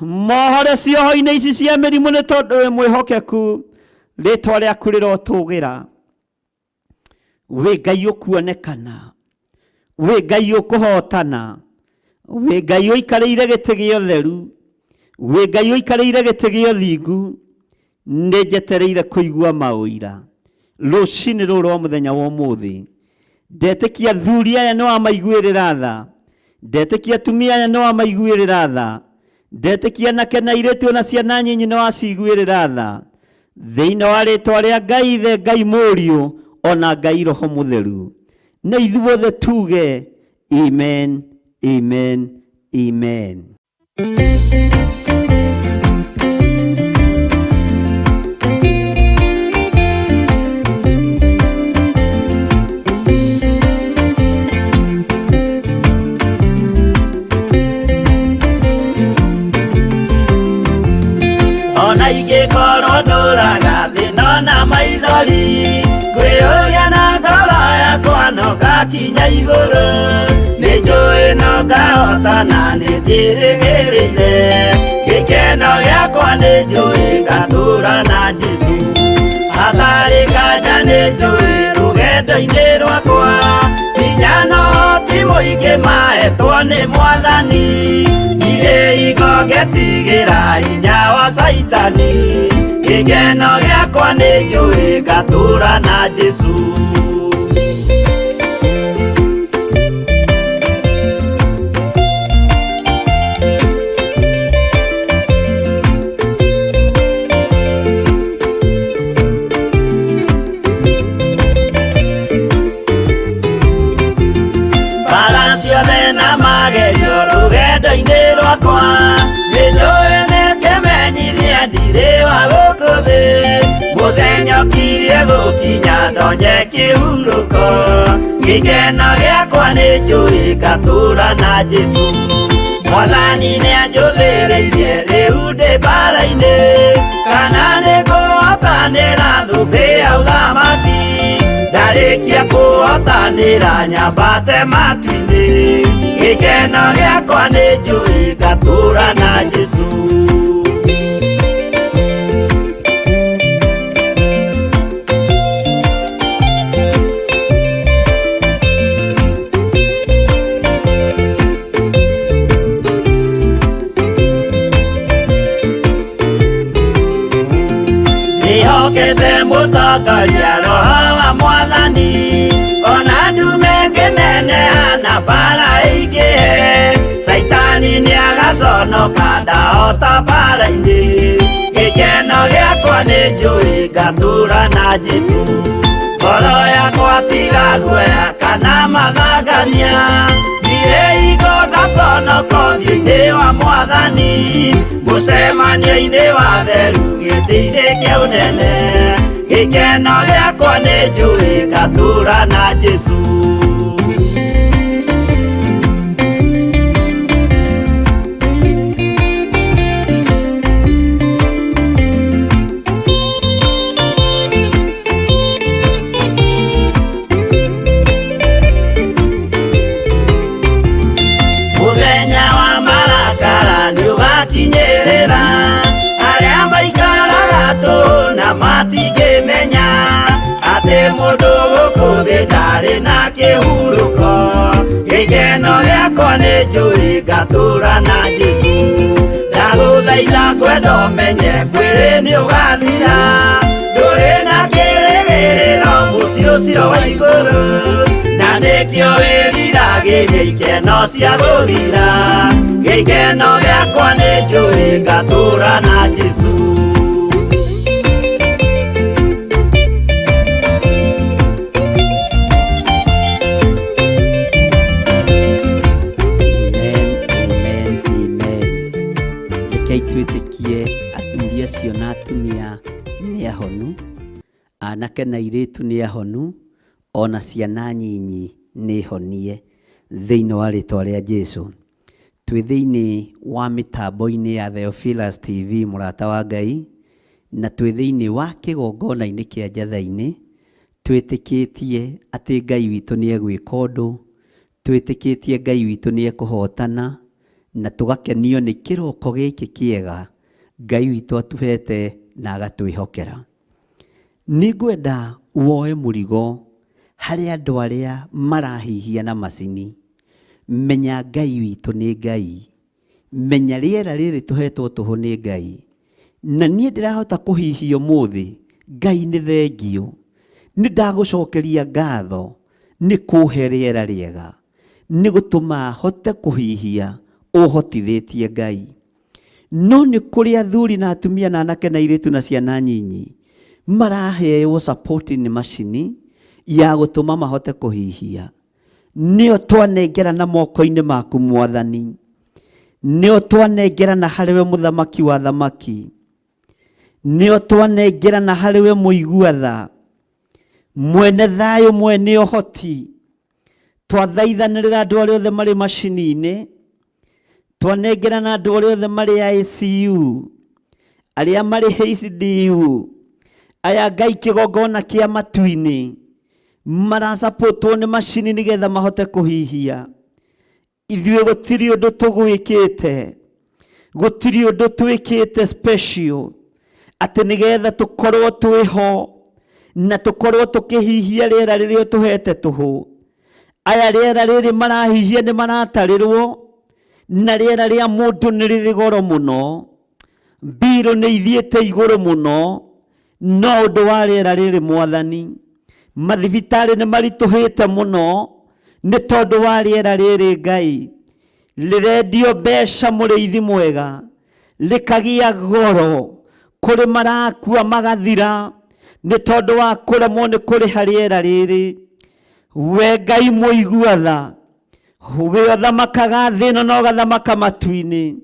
Mohore cioho-inĩ ici cia mĩrimũ nĩ tondũ wĩ mwĩhokeku. Rĩtwa rĩaku rĩrotũgĩra. Wĩ Ngai ũkuonekana, wĩ Ngai ũkũhotana, wĩ Ngai ũikarĩire gĩtĩ gĩa ũtheru, wĩ Ngai ũikarĩire gĩtĩ gĩa ũthingu. Nĩ njetereire kũigua maũira rũcinĩ rũrũ rwa mũthenya wa ũmũthĩ. Ndetĩkia athuri aya nĩ wamaiguĩrĩra tha, ndetĩkia atumia aya nĩ wamaiguĩrĩra tha, ndetĩkia anake na airĩtu ona ciana nyinyi nĩ waciguĩrĩra tha. Thĩinĩ wa rĩtwa rĩa Ngai Ithe, Ngai Mũriũ ona Ngai Roho Mũtheru, na ithuothe tuge amen, amen, amen. Ona ingĩkorwo ndũraga thĩna na maithori, kwĩyũria na ngoro yakwa no ngakinya igũrũ. Nĩ njũĩ no ngahotana, nĩ njĩrĩgĩrĩire gĩkeno gĩakwa, nĩ njũĩ ngatũũra na Jesũ. Hatarĩ nganja nĩ njũĩ rũgendo-inĩ rwakwa, hinya no ti mũingĩ mahetwo nĩ Mwathani. Ndirĩ hingo ngetigĩra hinya wa Caitani, gĩkeno gĩakwa nĩ njũĩ ngatũũra na Jesũ. Mbara ciothe na magerio rũgendo-inĩ rwakwa, nĩ njũĩ nĩ kĩmenyithia ndirĩ wa gũkũ thĩ. Mũthenya ũkirie gũkinya ndonye kĩhurũko, gĩkeno gĩakwa nĩ njũĩ ngatũũra na Jesũ. Mwathani nĩanjũthĩrĩirie rĩu ndĩ mbara-inĩ, kana nĩ ngũhotanĩra thũmbĩ ya ũthamaki. Ndarĩkia kũhotanĩra nyambate matu-inĩ, gĩkeno gĩakwa nĩ njũĩ ngatũũra na Jesũ. Ndĩhokete mũtongoria Roho wa Mwathani, ona ndume ngĩneneha na mbara ĩingĩhe. Caitani nĩagaconoka ndahota mbara-inĩ, gĩkeno gĩakwa nĩ njũĩ ngatũũra na Jesũ. Ngoro yakwa tiga guoya kana mathangania, ndirĩ hingo ngaconoka ũthiũ-inĩ wa Mwathani. Mũcemanio-inĩ wa theru gĩtĩ-inĩ kĩa ũnene, gĩkeno gĩakwa nĩ njũĩ ngatũũra na Jesũ. Mũthenya wa marakara nĩũgakinyĩrĩra, arĩa maikaraga tũhũ na matingĩmenya atĩ mũndũ gũkũ thĩ ndarĩ na kĩhurũko. Gĩkeno gĩakwa nĩ njũĩ ngatũũra na Jesũ. Ndagũthaitha ngwenda ũmenye mwĩrĩ nĩũgathira, ndũrĩ na kĩrĩgĩrĩro mũciĩ ũcio wa igũrũ, na nĩkĩo wĩriragĩria ikeno cia gũthira. Gĩkeno gĩakwa nĩ njũĩ ngatũũra na Jesũ. Amen, amen, amen. Rekei twĩtĩkie athuri acio na atumia nĩ ahonu, anake na airĩtu nĩ ahonu, ona ciana nyinyi nĩ honie thĩinĩ wa rĩtwa rĩa Jesũ. Twĩ thĩinĩ wa mĩtambo-inĩ ya Theophilus TV mũrata wa Ngai, na twĩ thĩinĩ wa kĩgongona-inĩ kĩa Njathai-inĩ, twĩtĩkĩtie atĩ Ngai witũ nĩ egwĩka ũndũ, twĩtĩkĩtie Ngai witũ nĩ ekũhotana, na tũgakenio nĩ kĩroko gĩkĩ kĩega Ngai witũ atuhete na agatwĩhokera. Nĩ ngwenda woe mũrigo harĩ andũ arĩa marahihia na macini. Menya Ngai witũ nĩ Ngai, menya rĩera rĩrĩ tũhetwo tũhũ nĩ Ngai. Na niĩ ndĩrahota kũhihia ũmũthĩ, Ngai nĩ thengio. Nĩ ndagũcokeria ngatho nĩ kũhe rĩera rĩega, nĩ gũtũma hote kũhihia ũhotithĩtie Ngai. No nĩ kũrĩ athuri na atumia na anake na airĩtu na ciana nyinyi maraheo support nĩ macini ya gũtũma mahote kũhihia. Nĩo twanengerana moko-inĩ maku Mwathani, nĩo twanengerana harĩ we mũthamaki wa thamaki, nĩo twanengerana harĩ we mũigua tha, mwene thayũ, mwene ũhoti. Twathaithanĩrĩra andũ arĩa othe marĩ macini-inĩ, twanengerana andũ arĩa othe marĩ ICU, arĩa marĩ HDU, aya Ngai kĩgongona kĩa matu-inĩ, marasapotwo nĩ macini nĩgetha mahote kũhihia. Ithuĩ gũtirĩ ũndũ tũgwĩkĩte, gũtirĩ ũndũ twĩkĩte special atĩ nĩgetha tũkorwo twĩho na tũkorwo tũkĩhihia rĩera rĩrĩa ũtũhete tũhũ. Aya rĩera rĩrĩ marahihia nĩ maratarĩrwo, na rĩera rĩa mũndũ nĩ rĩrĩ goro mũno, mbirũ nĩ ithiĩte igũrũ mũno, no ũndũ wa rĩera rĩrĩ Mwathani, mathibitarĩ nĩ maritũhĩte mũno nĩ tondũ wa rĩera rĩrĩ Ngai. Rĩrendio mbeca mũrĩithi mwega, rĩkagĩa goro kũrĩ marakua magathira nĩ tondũ wa kũremwo nĩ kũrĩha rĩera rĩrĩ. We Ngai mũigua tha, we ũthamakaga thĩ ĩno na ũgathamaka matu-inĩ,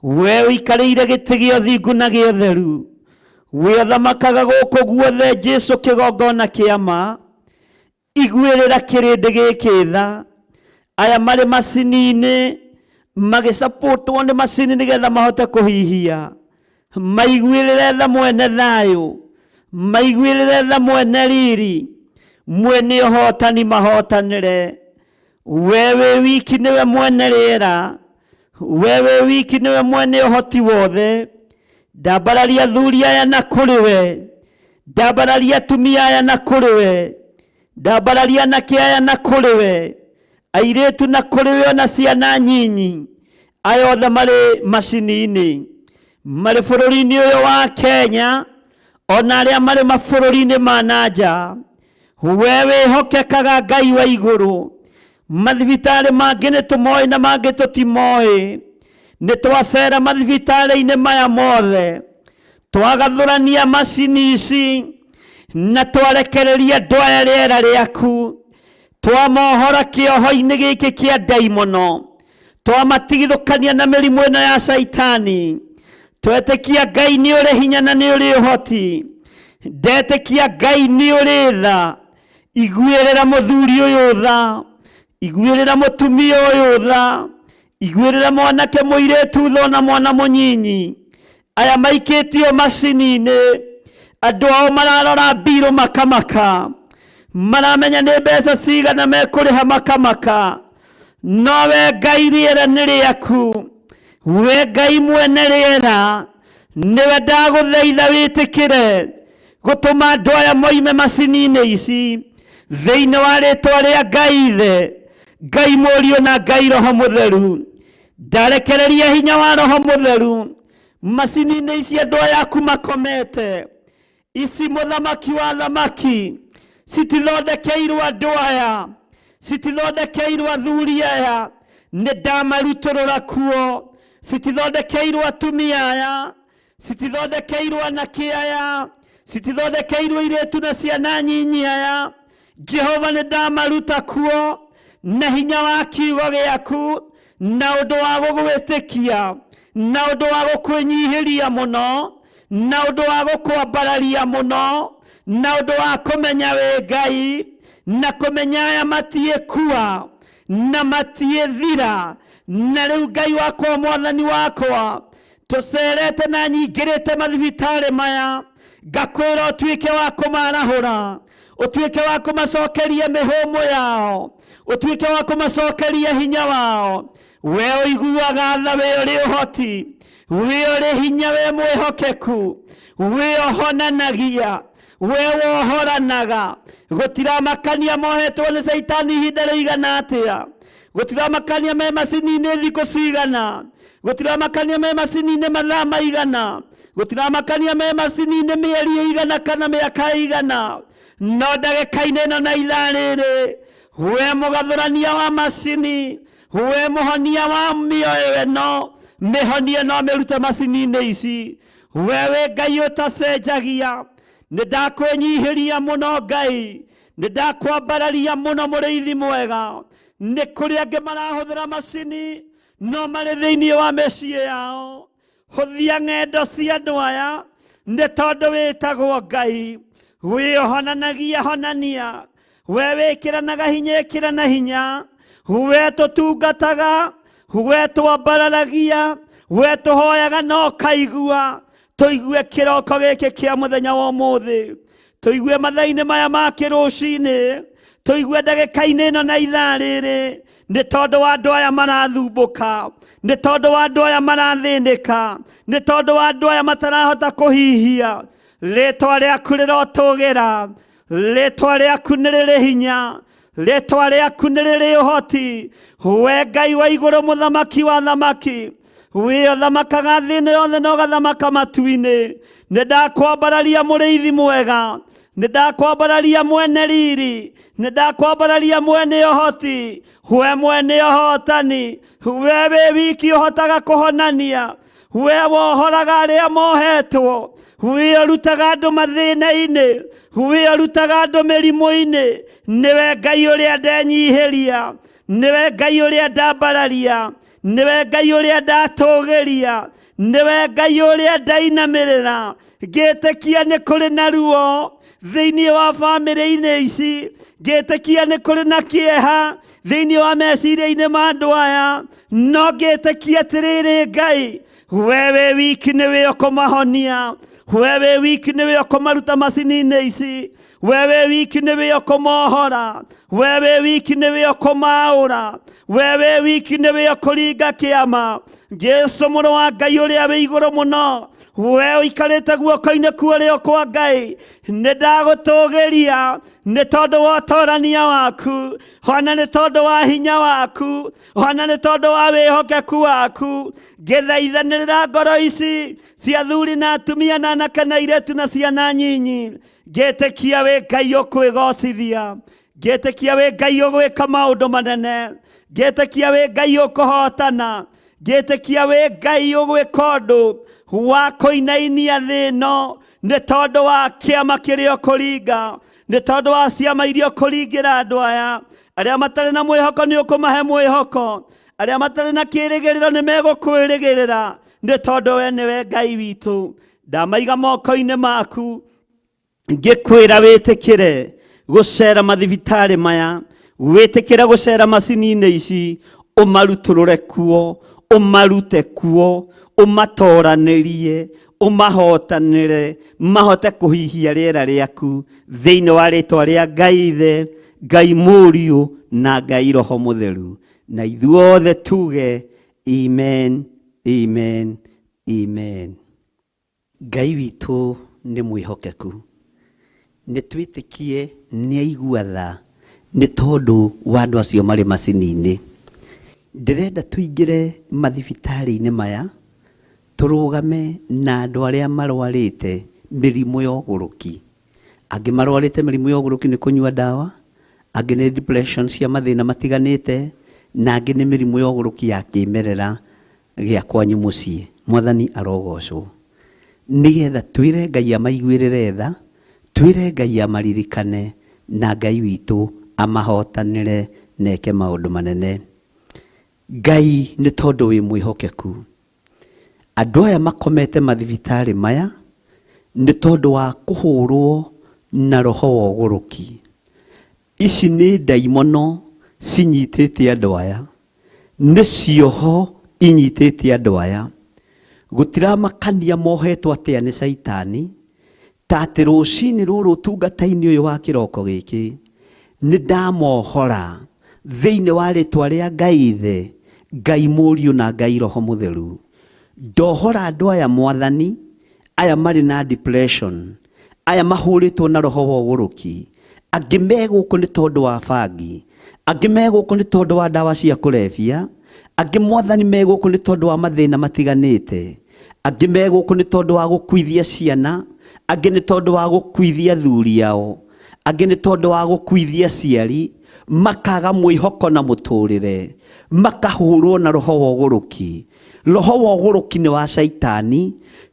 we ũikarĩire gĩtĩ gĩa ũthingu na gĩa ũtheru, we ũthamakaga gũkũ guothe, Jesu kĩgongona kĩa ma, iguĩrĩra kĩrĩndĩ gĩkĩ tha. Aya marĩ macini-inĩ magĩcapotwo nĩ macini nĩgetha mahote kũhihia, maiguĩrĩre tha mwene thayũ, maiguĩrĩre tha mwene riri, mwene ũhotani mahotanĩre. We wĩ wiki nĩwe mwene rĩera, we wĩ wiki nĩwe mwene ũhoti wothe. Ndambararia athuri aya na kũrĩ we, ndambararia atumia aya na kũrĩ we, ndambararia anake aya na kũrĩ we, airĩtu na kũrĩ we, ona ciana nyinyi, aya othe marĩ macini-inĩ, marĩ bũrũri-inĩ ũyũ wa Kenya, ona arĩa marĩ mabũrũri-inĩ ma na nja. We wĩhokekaga Ngai wa igũrũ. Mathibitarĩ mangĩ nĩ tũmoĩ na mangĩ tũtimoĩ. Nĩ twacera mathibitarĩ-inĩ maya mothe, twagathũrania macini ici na twarekereria andũ aya rĩera rĩaku, twamohora kĩoho-inĩ gĩkĩ kĩa ndaimono, twamatigithũkania na mĩrimũ ĩno ya caitani. Twetĩkia Ngai nĩ ũrĩ hinya na nĩ ũrĩ ũhoti, ndetĩkia Ngai nĩ ũrĩ tha. Iguĩrĩra mũthuri ũyũ tha, iguĩrĩra mũtumia ũyũ tha, iguĩrĩra mwanake mũirĩtu tha ona mwana mũnyinyi. Aya maikĩtio macini-inĩ, andũ ao mararora mbirũ makamaka, maramenya nĩ mbeca cigana mekũrĩha makamaka. No we Ngai rĩera nĩ rĩaku, we Ngai mwene rĩera, nĩwe ndagũthaitha wĩtĩkĩre gũtũma andũ aya moime macini-inĩ ici thĩinĩ wa rĩtwa rĩa Ngai Ithe, Ngai Mũriũ na Ngai Roho Mũtheru. Ndarekereria hinya wa Roho Mũtheru macini-inĩ ici andũ aya aku makomete ici, mũthamaki wa thamaki, citithondekeirwo andũ aya, citithondekeirwo athuri aya, nĩ ndamarutũrũra kuo. Citithondekeirwo atumia aya, citithondekeirwo anake aya, citithondekeirwo irĩtu na ciana nyinyi aya. Jehova nĩ ndamaruta kuo na hinya wa kiugo gĩaku, na ũndũ wa gũgwĩtĩkia, na ũndũ wa gũkwĩnyihĩria mũno, na ũndũ wa gũkwambararia mũno, na ũndũ wa kũmenya wĩ Ngai, na kũmenya aya matiĩkua na matiĩthira. Na rĩu Ngai wakwa, Mwathani wakwa, tũcerete na nyingĩrĩte mathibitarĩ maya, ngakwĩra ũtuĩke wa kũmarahũra, ũtuĩke wa kũmacokeria mĩhũmũ yao, ũtuĩke wa kũmacokeria hinya wao. We ũiguaga tha, we ũrĩ ũhoti, we ũrĩ hinya, we mwĩhokeku, we ũhonanagia, we wohoranaga. Gũtiramakania mohetwo nĩ caitani ihinda rĩigana atĩa, gũtiramakania me macini-inĩ thikũ cigana, gũtiramakania me macini-inĩ mathaa maigana. Gũtiramakania me macini-inĩ mĩeri ĩigana kana mĩaka ĩigana, no ndagĩka-inĩ ĩno na ithaa rĩrĩ, we mũgathũrania wa macini, we mũhonia wa mĩoyo ĩno, mĩhonie no mĩrute macini-inĩ ici. We wĩ Ngai ũtacenjagia. Nĩ ndakwĩnyihĩria mũno Ngai, nĩ ndakwambararia mũno mũrĩithi mwega. Nĩ kũrĩ angĩ marahũthĩra macini no marĩ thĩinĩ wa mĩciĩ yao. Hũthia ng'endo cia andũ aya, nĩ tondũ wĩtagwo Ngai. Wĩhonanagia honania, we wĩkĩranaga hinya ĩkĩrana hinya, we tũtungataga, we twambararagia, we tũhoyaga na ũkaigua. Tũigue kĩroko gĩkĩ kĩa mũthenya wa ũmũthĩ, tũigue mathaa-inĩ maya ma kĩrũcinĩ, tũigue ndagĩka-inĩ ĩno na ithaa rĩrĩ, nĩ tondũ wa andũ aya marathumbũka, nĩ tondũ wa andũ aya marathĩnĩka, nĩ tondũ wa andũ aya matarahota kũhihia. Rĩtwa rĩaku rĩrotũgĩra, rĩtwa rĩaku nĩ rĩrĩ hinya, rĩtwa rĩaku nĩ rĩrĩ ũhoti. We Ngai wa igũrũ, mũthamaki wa thamaki, wĩ ũthamakaga thĩ ĩno yothe na ũgathamaka matu-inĩ. Nĩ ndakwambararia mũrĩithi mwega, nĩ ndakwambararia mwene riri, nĩ ndakwambararia mwene ũhoti, we mwene ũhotani, we wĩ wiki ũhotaga kũhonania, we wohoraga arĩa mohetwo, we ũrutaga andũ mathĩna-inĩ, we ũrutaga andũ mĩrimũ-inĩ. Nĩwe Ngai ũrĩa ndenyihĩria, nĩwe Ngai ũrĩa ndambararia, nĩwe Ngai ũrĩa ndatũgĩria, nĩwe Ngai ũrĩa ndainamĩrĩra. Ngĩtĩkia nĩ kũrĩ na ruo thĩinĩ wa bamĩrĩ-inĩ ici, ngĩtĩkia nĩ kũrĩ na kĩeha thĩinĩ wa meciria-inĩ ma andũ aya, no ngĩtĩkia atĩrĩrĩ Ngai, we wĩ wiki nĩwe ũkũmahonia, we wĩ wiki nĩwe ũkũmaruta macini-inĩ ici, we wĩ wiki nĩwe ũkũmohora, we wĩ wiki nĩwe ũkũmaũra, we wĩ wiki nĩwe ũkũringa kĩama. Jesu mũrũ wa Ngai ũrĩa wĩ igũrũ mũno, we ũikarĩte guoko-inĩ kwa ũrĩo kwa Ngai, nĩ ndagũtũgĩria nĩ tondũ wa ũtorania waku, ona nĩ tondũ wa hinya waku, ona nĩ tondũ wa wĩhokeku waku. Ngĩthaithanĩrĩra ngoro ici cia athuri na atumia na anake na airĩtu na ciana nyinyi, ngĩtĩkia wĩ Ngai ũkwĩgocithia, ngĩtĩkia wĩ Ngai ũgwĩka maũndũ manene, ngĩtĩkia wĩ Ngai ũkũhotana, ngĩtĩkia wĩ Ngai ũgwĩka ũndũ wa kũinainia thĩ ĩno nĩ tondũ wa kĩama kĩrĩa ũkũringa, nĩ tondũ wa ciama iria ũkũringĩra andũ aya. Arĩa matarĩ na mwĩhoko nĩ ũkũmahe mwĩhoko, arĩa matarĩ na kĩĩrĩgĩrĩro nĩ megũkwĩrĩgĩrĩra, nĩ tondũ we nĩwe Ngai witũ. Ndamaiga moko-inĩ maku, ngĩkwĩra wĩtĩkĩre gũcera mathibitarĩ maya, wĩtĩkĩre gũcera macini-inĩ ici, ũmarutũrũre kuo, ũmarute kuo, ũmatoranĩrie, ũmahotanĩre, mahote kũhihia rĩera rĩaku thĩinĩ wa rĩtwa rĩa Ngai Ithe, Ngai Mũriũ na Ngai Roho Mũtheru. Na ithuothe tuge amen, amen, amen. Ngai witũ nĩ mwĩhokeku, nĩ twĩtĩkie nĩ aigua tha nĩ tondũ wa andũ acio marĩ macini-inĩ. Ndĩrenda tũingĩre mathibitarĩ-inĩ maya, tũrũgame na andũ arĩa marwarĩte mĩrimũ ya ũgũrũki. Angĩ marwarĩte mĩrimũ ya ũgũrũki nĩ kũnyua ndawa, angĩ nĩ depression cia mathĩna matiganĩte, na angĩ nĩ mĩrimũ ya ũgũrũki ya kĩmerera gĩa kwanyu mũciĩ. Mwathani arogocwo. Nĩgetha twĩre Ngai amaiguĩrĩre tha, twĩre Ngai amaririkane, na Ngai witũ amahotanĩre na eke maũndũ manene. Ngai nĩ tondũ wĩ mwĩhokeku. Andũ aya makomete mathibitarĩ maya nĩ tondũ wa kũhũrwo na roho wa ũgũrũki. Ici nĩ ndaimono cinyitĩte andũ aya, nĩ cioho inyitĩte andũ aya. Gũtiramakania mohetwo atĩa nĩ caitani, ta atĩ rũcinĩ rũrũ ũtungata-inĩ ũyũ wa kĩroko gĩkĩ nĩ ndamohora thĩinĩ wa rĩtwa rĩa Ngai Ithe, Ngai Mũriũ na Ngai Roho Mũtheru. Ndohora andũ aya Mwathani, aya marĩ na depression, aya mahũrĩtwo na roho wa ũgũrũki, angĩ me gũkũ nĩ tondũ wa bangi, angĩ me gũkũ nĩ tondũ wa ndawa cia kũrebia, angĩ Mwathani me gũkũ nĩ tondũ wa mathĩna matiganĩte. Angĩ me gũkũ nĩ tondũ wa gũkuithia ciana, angĩ nĩ tondũ wa gũkuithia athuri ao, angĩ nĩ tondũ wa gũkuithia aciari, makaga mwĩhoko na mũtũrĩre, makahũrwo na roho wa ũgũrũki. Roho wa ũgũrũki nĩ wa caitani.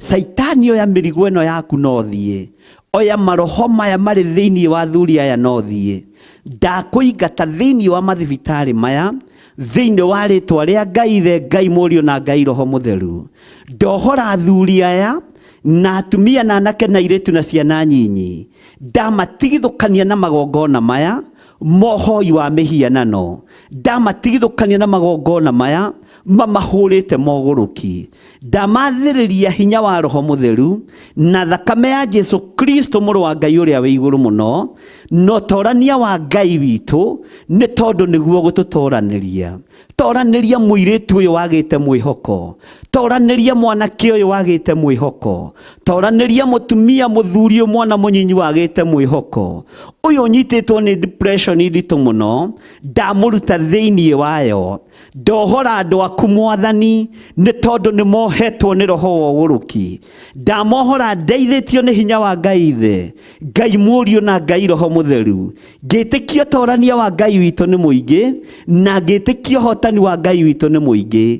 Caitani oya mĩrigo ĩno yaku no thiĩ, oya maroho maya marĩ thĩinĩ wa athuri aya no thiĩ. Ndakũingata thĩinĩ wa mathibitarĩ maya, thĩinĩ wa rĩtwa rĩa Ngai Ithe, Ngai Mũriũ na Ngai Roho Mũtheru. Ndohora athuri aya na atumia na anake na airĩtu na ciana nyinyi, ndamatigithũkania na magongona maya mohoi wa mĩhianano, ndamatigithũkania na magongona maya mamahũrĩte mogũrũki, ndamathĩrĩria hinya wa Roho Mũtheru na thakame ya Jesu Kristo mũrũ wa Ngai ũrĩa wĩ igũrũ mũno, na ũtorania wa Ngai witũ, nĩ tondũ nĩguo gũtũtoranĩria. Toranĩria mũirĩtu ũyũ wagĩte mwĩhoko, toranĩria mwanake ũyũ wagĩte mwĩhoko, toranĩria mũtumia mũthuri ũyũ mwana mũnyinyi wagĩte mwĩhoko, ũyũ ũnyitĩtwo nĩ depression nditũ mũno, ndamũruta thĩinĩ wayo. Ndohora andũ aku Mwathani, nĩ tondũ nĩ mohetwo nĩ roho wa ũgũrũki. Ndamohora ndeithĩtio nĩ hinya wa Ngai Ithe, Ngai Mũriũ na Ngai Roho Mũtheru. Ngĩtĩkia ũtorania wa Ngai witũ nĩ mũingĩ, na ngĩtĩkia ũhotani wa Ngai witũ nĩ mũingĩ.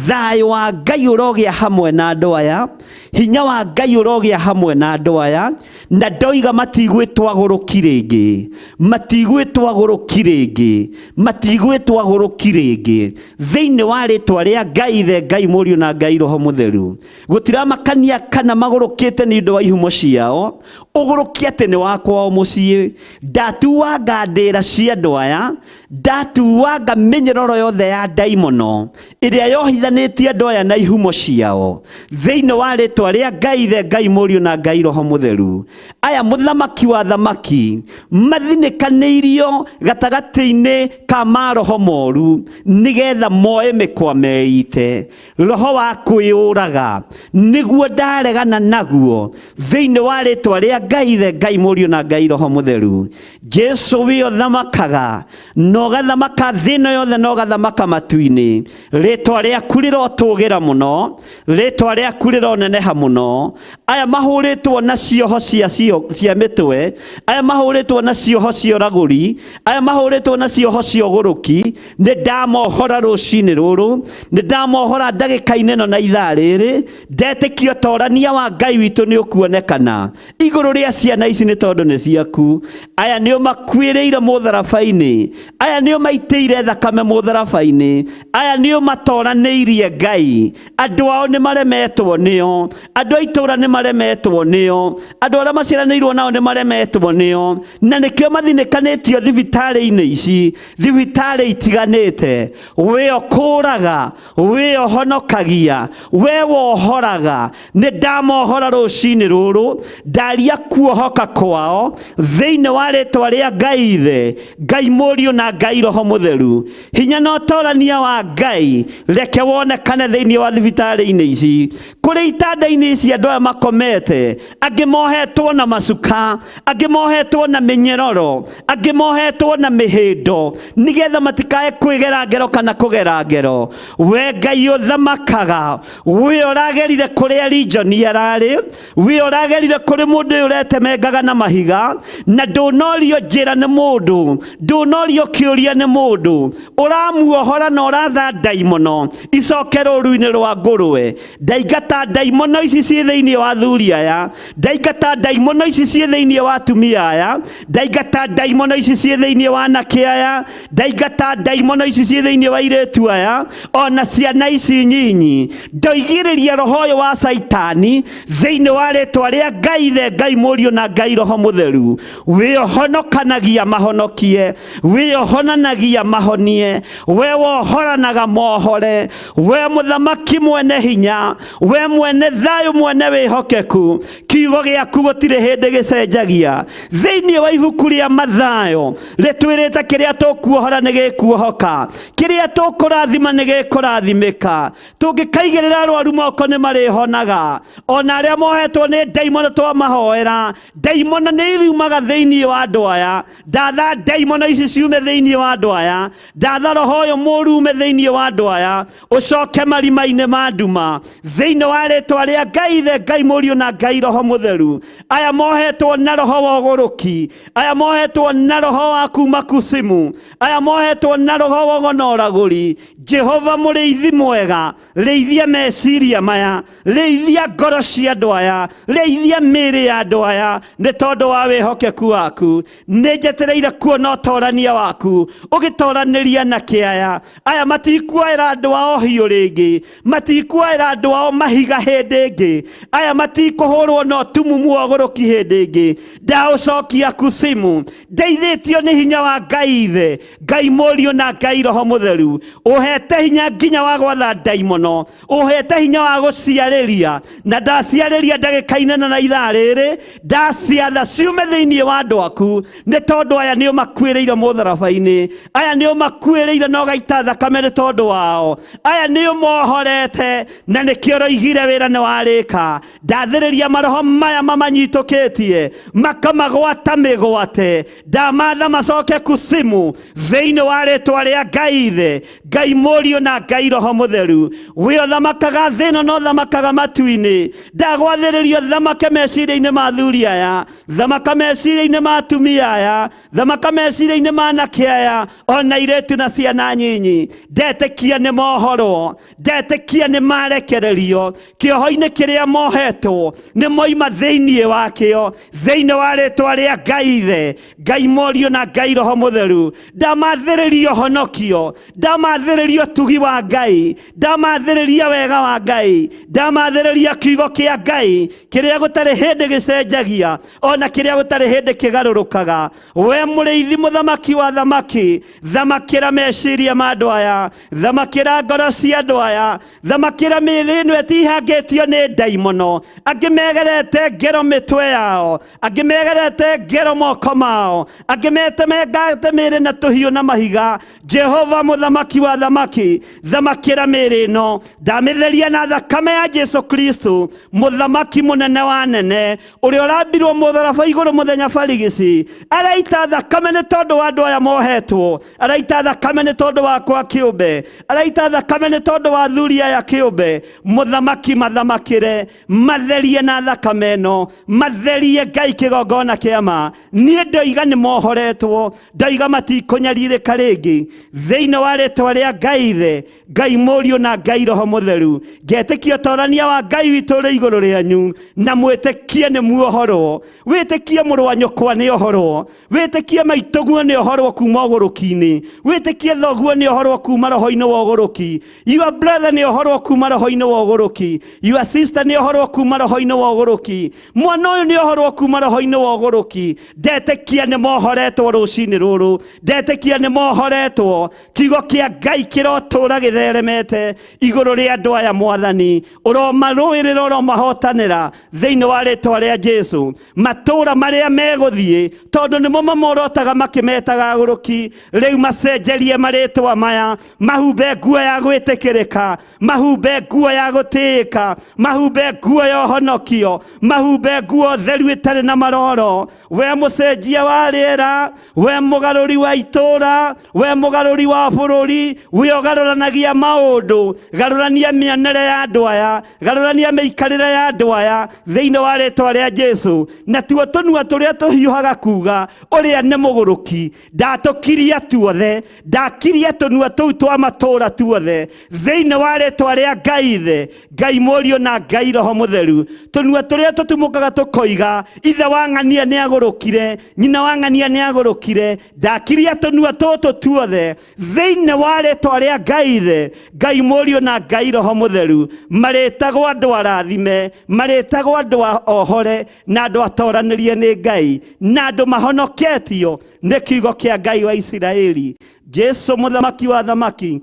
Thayũ wa Ngai ũrogĩa hamwe na andũ aya, hinya wa Ngai ũrogĩa hamwe na andũ aya, na ndoiga matigwĩtwo agũrũki rĩngĩ, matigwĩtwo agũrũki rĩngĩ, matigwĩtwo agũrũki rĩngĩ, thĩinĩ wa rĩtwa rĩa Ngai Ithe, Ngai Mũriũ na Ngai Roho Mũtheru. Gũtiramakania kana magũrũkĩte nĩ ũndũ wa ihumo ciao, ũgũrũki atĩ nĩ wa kwao mũciĩ. Ndatuanga ndĩra cia andũ aya, ndatuanga mĩnyororo yothe ya ndaimono ĩrĩa yohithanĩtie andũ aya na ihumo ciao, thĩinĩ wa rĩtwa rĩa Ngai Ithe, Ngai Mũriũ na Ngai Roho Mũtheru. Aya mũthamaki wa thamaki mathinĩkanĩirio gatagatĩ-inĩ ka maroho moru, nĩgetha moe mĩkwa meite. Roho wa kwĩyũraga nĩguo ndaregana naguo, thĩinĩ wa rĩtwa rĩa Ngai Ithe, Ngai Mũriũ na Ngai Roho Mũtheru. Jesu wĩ ũthamakaga na ũgathamaka thĩ ĩno yothe na ũgathamaka matu-inĩ. Rĩtwa rĩaku rĩrotũgĩra mũno, rĩtwa rĩaku rĩroneneha mũno. Aya mahũrĩtwo na cioho cia mĩtwe, aya mahũrĩtwo na cioho cia ũragũri, aya mahũrĩtwo na cioho cia ũgũrũki, nĩ ndamohora rũcinĩ rũrũ, nĩ ndamohora ndagĩka-inĩ ĩno na ithaa rĩrĩ. Ndetĩkia ũtorania wa Ngai witũ nĩ ũkuonekana igũrũ rĩa ciana ici, nĩ tondũ nĩ ciaku. Aya nĩo makuĩrĩire mũtharaba-inĩ, aya nĩo maitĩire thakame mũtharaba-inĩ, aya nĩo matoranĩirie Ngai. Andũ ao nĩ maremetwo nĩo, andũ a itũũra nĩ maremetwo nĩo, andũ arĩa maciaranĩirwo nao nĩ maremetwo nĩo, na nĩkĩo mathinĩkanĩtio thibitarĩ-inĩ ici, thibitarĩ itiganĩte. We ũkũraga, we ũhonokagia, we wohoraga. Nĩ ndamohora rũcinĩ rũrũ, ndaria kuohoka kwao thĩinĩ wa rĩtwa rĩa Ngai Ithe, Ngai Mũriũ na Ngai Roho Mũtheru. Hinya na ũtorania wa Ngai reke wonekane thĩinĩ wa thibitarĩ-inĩ ici, kũrĩ itanda-inĩ ici andũ aya makomete, angĩ mohetwo na macuka, angĩ mohetwo na mĩnyororo, angĩ mohetwo na mĩhĩndo, nĩgetha matikae kwĩgera ngero kana kũgera ngero. We Ngai ũthamakaga, we ũragerire kũrĩa Rijoni ararĩ, we ũragerire kũrĩ mũndũ ũyũ ũretemengaga na mahiga, na ndũnorio njĩra nĩ mũndũ, ndũnorio kĩũria nĩ mũndũ, ũramuohora na ũratha ndaimono icoke rũru-inĩ rwa ngũrwe. Ndaingata ndaimono ici ciĩ thĩinĩ wa athuri aya, ndaingata ndaimono ici ciĩ thĩinĩ wa atumia aya, ndaingata ndaimono ici ciĩ thĩinĩ wa anake aya, ndaingata ndaimono ici ciĩ thĩinĩ wa airĩtu aya, ona ciana ici nyinyi. Ndoigĩrĩria roho ũyũ wa caitani thĩinĩ wa rĩtwa rĩa Ngai Ithe, Ngai Mũriũ na Ngai Roho Mũtheru. Wĩ ũhonokanagia mahonokie, wĩ ũhonanagia mahonie, we wohoranaga mohore, we mũthamaki mwene hinya, we mwene thayũ, mwene wĩhokeku, kiugo gĩaku gũtirĩ hĩndĩ gĩcenjagia. Thĩinĩ wa ibuku rĩa Mathayo rĩtwĩrĩte kĩrĩa tũkuohora nĩ gĩkuohoka, kĩrĩa tũkũrathima nĩ gĩkũrathimĩka. Tũngĩkaigĩrĩra arwaru moko nĩ marĩhonaga, ona arĩa mohetwo nĩ ndaimono twamahoera. Aya ndaimono nĩ iriumaga thĩinĩ wa andũ aya. Ndatha ndaimono ici ciume thĩinĩ wa andũ aya. Ndatha roho ũyũ mũũru ume thĩinĩ wa andũ aya, ũcoke marima-inĩ ma nduma thĩinĩ wa rĩtwa rĩa Ngai Ithe, Ngai Mũriũ na Ngai Roho Mũtheru. Aya mohetwo na roho wa ũgũrũki, aya mohetwo na roho wa kuma kusimu, aya mohetwo na roho wa ũgo na ũragũri. Jehova mũrĩithi mwega, rĩithia meciria maya, rĩithia ngoro cia andũ aya, rĩithia mĩĩrĩ ya andũ aya, nĩ tondũ wa wĩhokeku waku. Nĩ njetereire kuona ũtorania waku ũgĩtoranĩria na kĩaya. Aya matikuoera andũ ao hiũ rĩngĩ, matikuoera andũ ao mahiga hĩndĩ ĩngĩ, aya matikũhũrwo na ũtumumu wa ũgũrũki hĩndĩ ĩngĩ. Ndaũcokia kusimu, ndeithĩtio nĩ hinya wa Ngai Ithe, Ngai Mũriũ na Ngai Roho Mũtheru. Ũhete hinya nginya wa gwatha ndaimono, ũhete hinya wa gũciarĩria, na ndaciarĩria ndagĩka-inĩ na ithaa rĩrĩ, ndaciatha ciume thĩinĩ wa andũ aku, nĩ tondũ aya nĩ ũmakuĩrĩire mũtharaba-inĩ, aya nĩ ũmakuĩrĩire na ũgaita thakame nĩ tondũ wao, aya nĩ ũmohorete na nĩkĩo ũroigire wĩra nĩ warĩka. Ndathĩrĩria maroho maya mamanyitũkĩtie makamagwata mĩgwate, ndamatha macoke kusimu thĩinĩ wa rĩtwa rĩa Ngai Ithe, Ngai Mũriũ na Ngai Roho Mũtheru. Wĩ ũthamakaga thĩ ĩno na ũthamakaga matu-inĩ. Ndagwathĩrĩria ũthamake meciria-inĩ ma athuri aya, thamaka meciria-inĩ ma atumia aya, thamaka meciria-inĩ ma anake aya, ona airĩtu na ciana nyinyi. Ndetĩkia nĩ mohorwo, ndetĩkia nĩ marekererio kĩoho-inĩ kĩrĩa mohetwo, nĩ moima thĩinĩ wakĩo, thĩinĩ wa rĩtwa rĩa Ngai Ithe, Ngai Mũriũ na Ngai Roho Mũtheru. Ndamathĩrĩria ũhonokio, ndamathĩrĩria ũtugi wa Ngai, ndamathĩrĩria wega wa Ngai, ndamathĩrĩria kiugo kĩa Ngai kĩrĩa gũtarĩ hĩndĩ gĩcenjagia, ona kĩrĩa gũtarĩ hĩndĩ kĩgarũrũkaga. We mũrĩithi mũthamaki wa thamaki, thamakĩra meciria ma andũ aya, thamakĩra ngoro cia andũ aya, thamakĩra mĩĩrĩ ĩno ĩtihangĩtio nĩ ndaimono. Angĩ megerete ngero mĩtwe yao, angĩ megerete ngero moko mao, angĩ metemengate mĩĩrĩ na tũhiũ na mahiga. Jehova mũthamaki wa thamaki, thamakĩra mĩĩrĩ ĩno, ndamĩtheria na thakame ya Jesu Kristo, mũthamaki mũnene wa nene, ũrĩa ũrambirwo mũtharaba igũrũ mũthenya barigici. Araita thakame nĩ tondũ wa andũ aya mohetwo, araita thakame nĩ tondũ wakwa kĩũmbe, araita thakame nĩ tondũ wa athuri aya kĩũmbe. Mũthamaki mathamakĩre, matherie na thakame ĩno, matherie Ngai kĩgongona kĩa ma. Niĩ ndoiga nĩ mohoretwo, ndoiga matikũnyarirĩka rĩngĩ, thĩinĩ wa rĩtwa rĩa Ngai Ithe, Ngai Mũriũ na Ngai Roho Mũtheru. Ngetĩkia ũtorania wa Ngai witũ ũrĩ igũrũ rĩanyu, na mwĩtĩkie nĩ muohorwo. Wĩtĩkie mũrũ wa nyũkwa nĩ ohorwo, wĩtĩkie maitũguo nĩ ohorwo kuma ũgũrũki-inĩ, wĩtĩkie thoguo nĩ ohorwo kuma roho-inĩ wa ũgũrũki, your brother nĩ ohorwo kuma roho-inĩ wa ũgũrũki, your sister nĩ ohorwo kuma roho-inĩ wa ũgũrũki, mwana ũyũ nĩ ohorwo kuma roho-inĩ wa ũgũrũki. Ndetĩkia nĩ mohoretwo rũcinĩ rũrũ, ndetĩkia nĩ mohoretwo. Kiugo kĩa Ngai kĩrotũra gĩtheremete igũrũ rĩa andũ aya. Mwathani, ũromarũĩrĩra, ũromahotanĩra thĩinĩ wa rĩtwa rĩa Jesu. Matũra marĩa megũthiĩ, tondũ nĩmo mamorotaga makĩmetaga agũrũki, rĩu macenjerie marĩtwa maya, mahumbe nguo ya gwĩtĩkĩrĩka, mahumbe nguo ya gũtĩĩka, mahumbe nguo ya ũhonokio, mahumbe nguo theru ĩtarĩ na maroro. We mũcenjia wa rĩera, we mũgarũri wa itũra, we mũgarũri wa bũrũri, we ũgarũranagia maũndũ, garũrania mĩonere ya andũ aya, garũrania mĩikarĩre ya andũ aya thĩinĩ wa rĩtwa rĩa Jesu. Na tuo tũnua tũrĩa tũhiũhaga kuga ũrĩa nĩ mũgũrũki, ndatũkiria tuothe, ndakiria tũnua tũu twa matũra tuothe thĩinĩ wa rĩtwa rĩa Ngai Ithe, Ngai Mũriũ na Ngai Roho Mũtheru. Tũnua tũrĩa tũtumũkaga tũkoiga ithe wa ng'ania nĩ agũrũkire, nyina wa ng'ania nĩ agũrũkire, ndakiria tũnua tũtũ tuothe thĩinĩ wa rĩtwa rĩa Ngai Ithe, Ngai Mũriũ na Ngai Roho Mũtheru. Marĩtagwo andũ arathime, marĩtagwo andũ ohore na andũ atoranĩrie nĩ Ngai, na andũ mahonoketio nĩ kiugo kĩa Ngai wa Isiraeli. Jesu mũthamaki wa thamaki,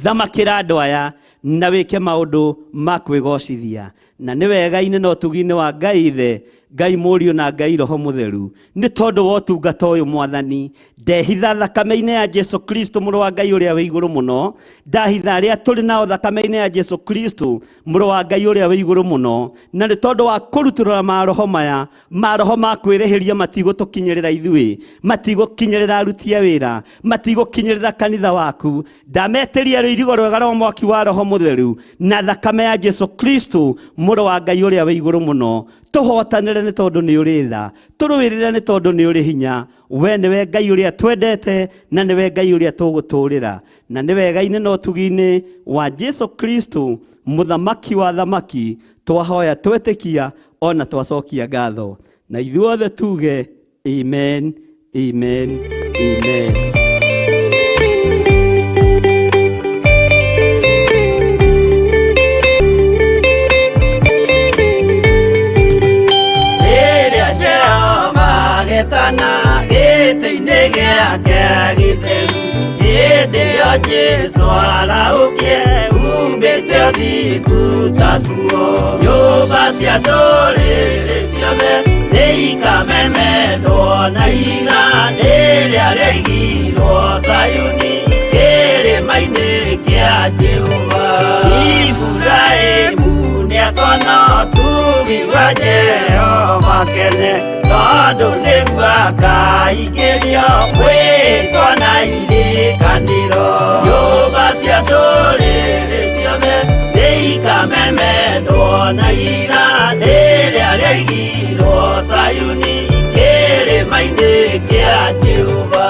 thamakĩra andũ aya na wĩke maũndũ ma kwĩgocithia. Na nĩ wega-inĩ na ũtugi-inĩ wa Ngai Ithe, Ngai Mũriũ na Ngai Roho Mũtheru, nĩ tondũ wa ũtungata ũyũ Mwathani, ndehitha thakame-inĩ ya Jesu Kristo mũrũ wa Ngai ũrĩa wĩ igũrũ mũno, ndahitha arĩa tũrĩ nao thakame-inĩ ya Jesu Kristo mũrũ wa Ngai ũrĩa wĩ igũrũ mũno, na nĩ tondũ wa kũrutũrũra maroho maya, maroho ma kwĩrĩhĩria matigũtũkinyĩrĩra ithuĩ, matigũkinyĩrĩra aruti a wĩra, matigũkinyĩrĩra kanitha waku. Ndametĩria rũirigo rwega rwa mwaki wa Roho Mũtheru na thakame ya Jesu Kristo mũrũ wa Ngai ũrĩa wĩ igũrũ mũno, tũhotanĩre nĩ tondũ nĩ ũrĩ tha, tũrũĩrĩre nĩ tondũ nĩ ũrĩ hinya. We nĩwe Ngai ũrĩa twendete na nĩwe Ngai ũrĩa tũgũtũũrĩra, na nĩ wega-inĩ na ũtugi-inĩ wa Jesu Kristo mũthamaki wa thamaki, twahoya twetĩkia ona twacokia ngatho, na ithuothe tuge amen, amen, amen. Rĩrĩa Jehova agetana gĩtĩ-inĩ gĩake gĩtheru, hĩndĩ ĩyo Jesũ arahũkie umbĩte ũthingu ta nguo. Nyũmba cia ndũrĩrĩ ciothe nĩikamemendwo na ihiga rĩrĩa rĩaigirwo Zayuni kĩrĩma-inĩ kĩa Jehova. Iburahĩmu nĩakona ũtugi wa Jehova kene, tondũ nĩguo akaingĩrio mwĩtwa na irĩkanĩro. Nyũmba cia ndũrĩrĩ ciothe nĩikamemendwo na ihiga rĩrĩa rĩaigirwo Zayuni kĩrĩma-inĩ kĩa Jehova.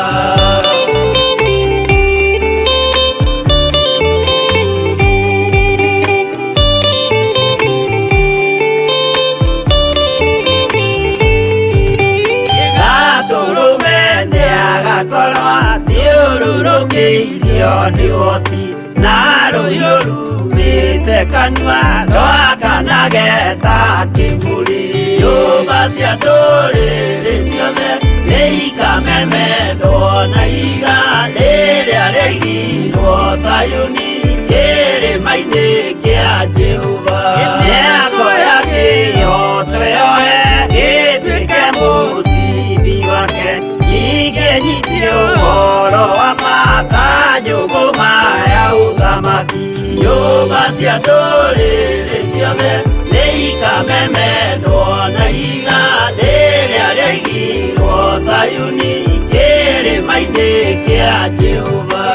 Gatũrũme nĩagakorwo athiũrũrũkĩirio nĩ ũhoti, na rũhiũ rumĩte kanua rwakanage ta kĩburi. Nyũmba cia ndũrĩrĩ ciothe nĩikamemendwo na ihiga rĩrĩa rĩaigirwo Zayuni kĩrĩma-inĩ kĩa Jehova. Mĩako ya kĩhooto yoe ĩtuĩke mũcibi wake, ningĩ nyitie ũhoro wa ma ta njũgũma ya ũthamaki. Nyũmba cia ndũrĩrĩ ciothe nĩikamemendwo na ihiga rĩrĩa rĩaigirwo Zayuni kĩrĩma-inĩ kĩa Jehova.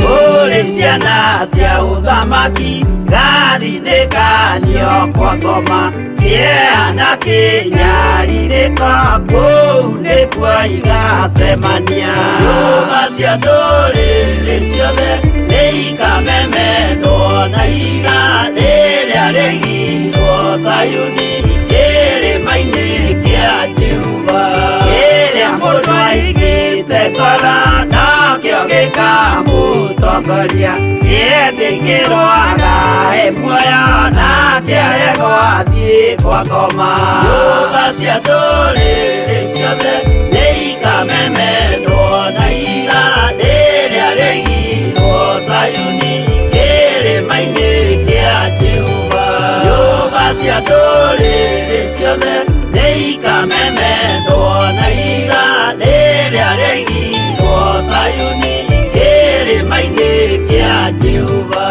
Kũrĩ ciana cia ũthamaki gathinĩkanio kwa ngoma, kĩeha na kĩnyarirĩko kũu nĩkuo igacemania. Nyũmba cia ndũrĩrĩ ciothe nĩikamemendwo na ihiga rĩrĩa rĩaigirwo Zayuni kĩrĩma-inĩ kĩa Jehova. Kĩrĩa mũndũ aigĩte ngoro nakĩo gĩkamũtongoria, gĩetĩkĩrwo agae muoyo nake aregwo athiĩ kwa ngoma. Nyũmba cia ndũrĩrĩ ciothe nĩikamemendwo na ihiga rĩrĩa rĩaigirwo Zayuni kĩrĩma-inĩ kĩa Jehova. Nyũmba cia ndũrĩrĩ ciothe nĩikamemendwo na ihiga rĩrĩa rĩaigirwo Zayuni kĩrĩma-inĩ kĩa Jehova.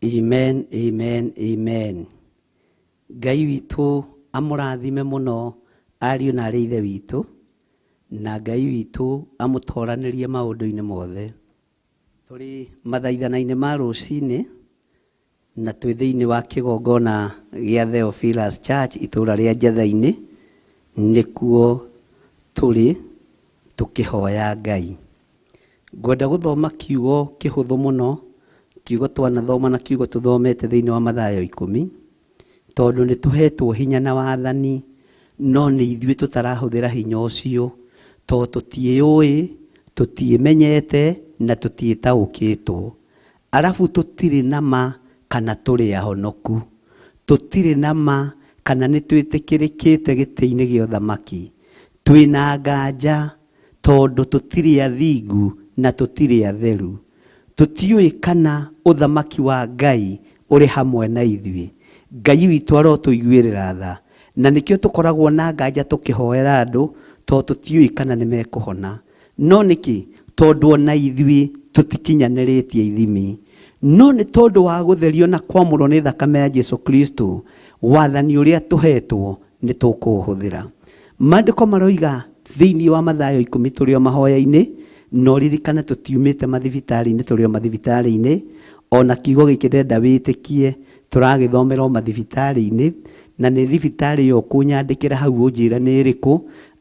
Amen, amen, amen. Ngai witũ amũrathime mũno ariũ na arĩ ithe witũ, na Ngai witũ amũtoranĩrie maũndũ-inĩ mothe. Tũrĩ mathaithana-inĩ ma rũcinĩ na twĩ thĩinĩ wa kĩgongona gĩa Theophilus Church itũũra rĩa Njetha-inĩ, nĩkuo tũrĩ tũkĩhoya Ngai. Ngwenda gũthoma kiugo kĩhũthũ mũno, kiugo twanathoma na kiugo tũthomete thĩinĩ wa Mathayo 10, tondũ nĩ tũhetwo hinya na wathani, no nĩ ithuĩ tũtarahũthĩra hinya ũcio, tondũ tũtiĩũĩ, tũtiĩmenyete na tũtiĩtaũkĩtwo. Arabu tũtirĩ na ma kana tũrĩ ahonoku, tũtirĩ na ma kana nĩ twĩtĩkĩrĩkĩte gĩtĩ-inĩ gĩa ũthamaki. Twĩna nganja tondũ tũtirĩ athingu na tũtirĩ atheru. Tũtiũĩ kana ũthamaki wa Ngai ũrĩ hamwe na ithuĩ. Ngai witũ arotũiguĩrĩra tha, na nĩkĩo tũkoragwo na nganja tũkĩhoera andũ, tondũ tũtiũĩ kana nĩ mekũhona. No nĩkĩ? Tondũ ona ithuĩ tũtikinyanĩrĩtie ithimi. No nĩ tondũ wa gũtherio na kwamũrwo nĩ thakame ya Jesu Kristo, wathani ũrĩa tũhetwo nĩ tũkũũhũthĩra. Maandĩko maroiga thĩinĩ wa Mathayo 10 tũrĩ o mahoya-inĩ, na ũririkane tũtiumĩte mathibitarĩ-inĩ, tũrĩ o mathibitarĩ-inĩ. Ona kiugo gĩkĩ ndĩrenda wĩtĩkie, tũragĩthomera o mathibitarĩ-inĩ, na nĩ thibitarĩ ĩyo ũkũnyandĩkĩra hau ũnjĩre nĩ ĩrĩkũ,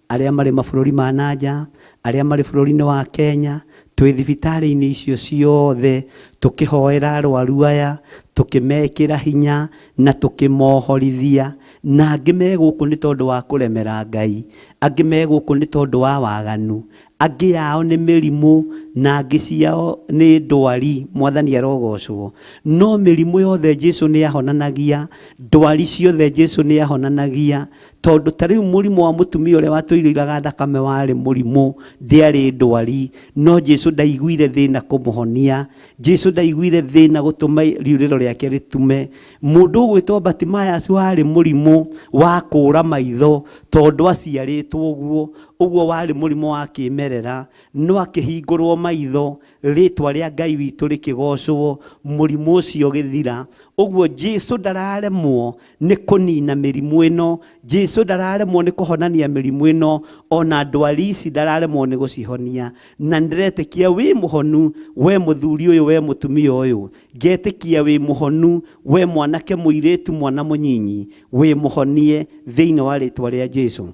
arĩa marĩ mabũrũri ma nanja, arĩa marĩ bũrũri-inĩ wa Kenya, twĩ thibitarĩ-inĩ icio ciothe tũkĩhoera arwaru aya, tũkĩmekĩra hinya na tũkĩmohorithia. Na angĩ me gũkũ nĩ tondũ wa kũremera Ngai, angĩ me gũkũ nĩ tondũ wa waganu, angĩ ao nĩ mĩrimũ na angĩ ciao nĩ ndwari. Mwathani arogocwo. No mĩrimũ yothe Jesu nĩ ahonanagia, ndwari ciothe Jesu nĩ ahonanagia, tondũ ta rĩu mũrimũ wa mũtumia ũrĩa watũirĩraga thakame warĩ mũrimũ, ndĩarĩ ndwari, no Jesu ndaiguire thĩna kũmũhonia. Jesu ndaiguire thĩna gũtũma riurĩro rĩake rĩtume. Mũndũ ũgwĩtwo Bartimaeus warĩ mũrimũ wa kũũra maitho, tondũ aciarĩtwo ũguo, ũguo warĩ mũrimũ wa kĩmerera, no akĩhingũrwo maitho, rĩtwa rĩa Ngai witũ rĩkĩgocwo, mũrimũ ũcio ũgĩthira. Ũguo Jesu ndararemwo nĩ kũnina mĩrimũ ĩno, Jesu ndararemwo nĩ kũhonania mĩrimũ ĩno, ona ndwari ici ndararemwo nĩ gũcihonia. Na ndĩretĩkia wĩ mũhonu, we mũthuri ũyũ, we mũtumia ũyũ, ngetĩkia wĩ mũhonu, we mwanake mũirĩtu, mwana mũnyinyi, wĩ mũhonie thĩinĩ wa rĩtwa rĩa Jesu.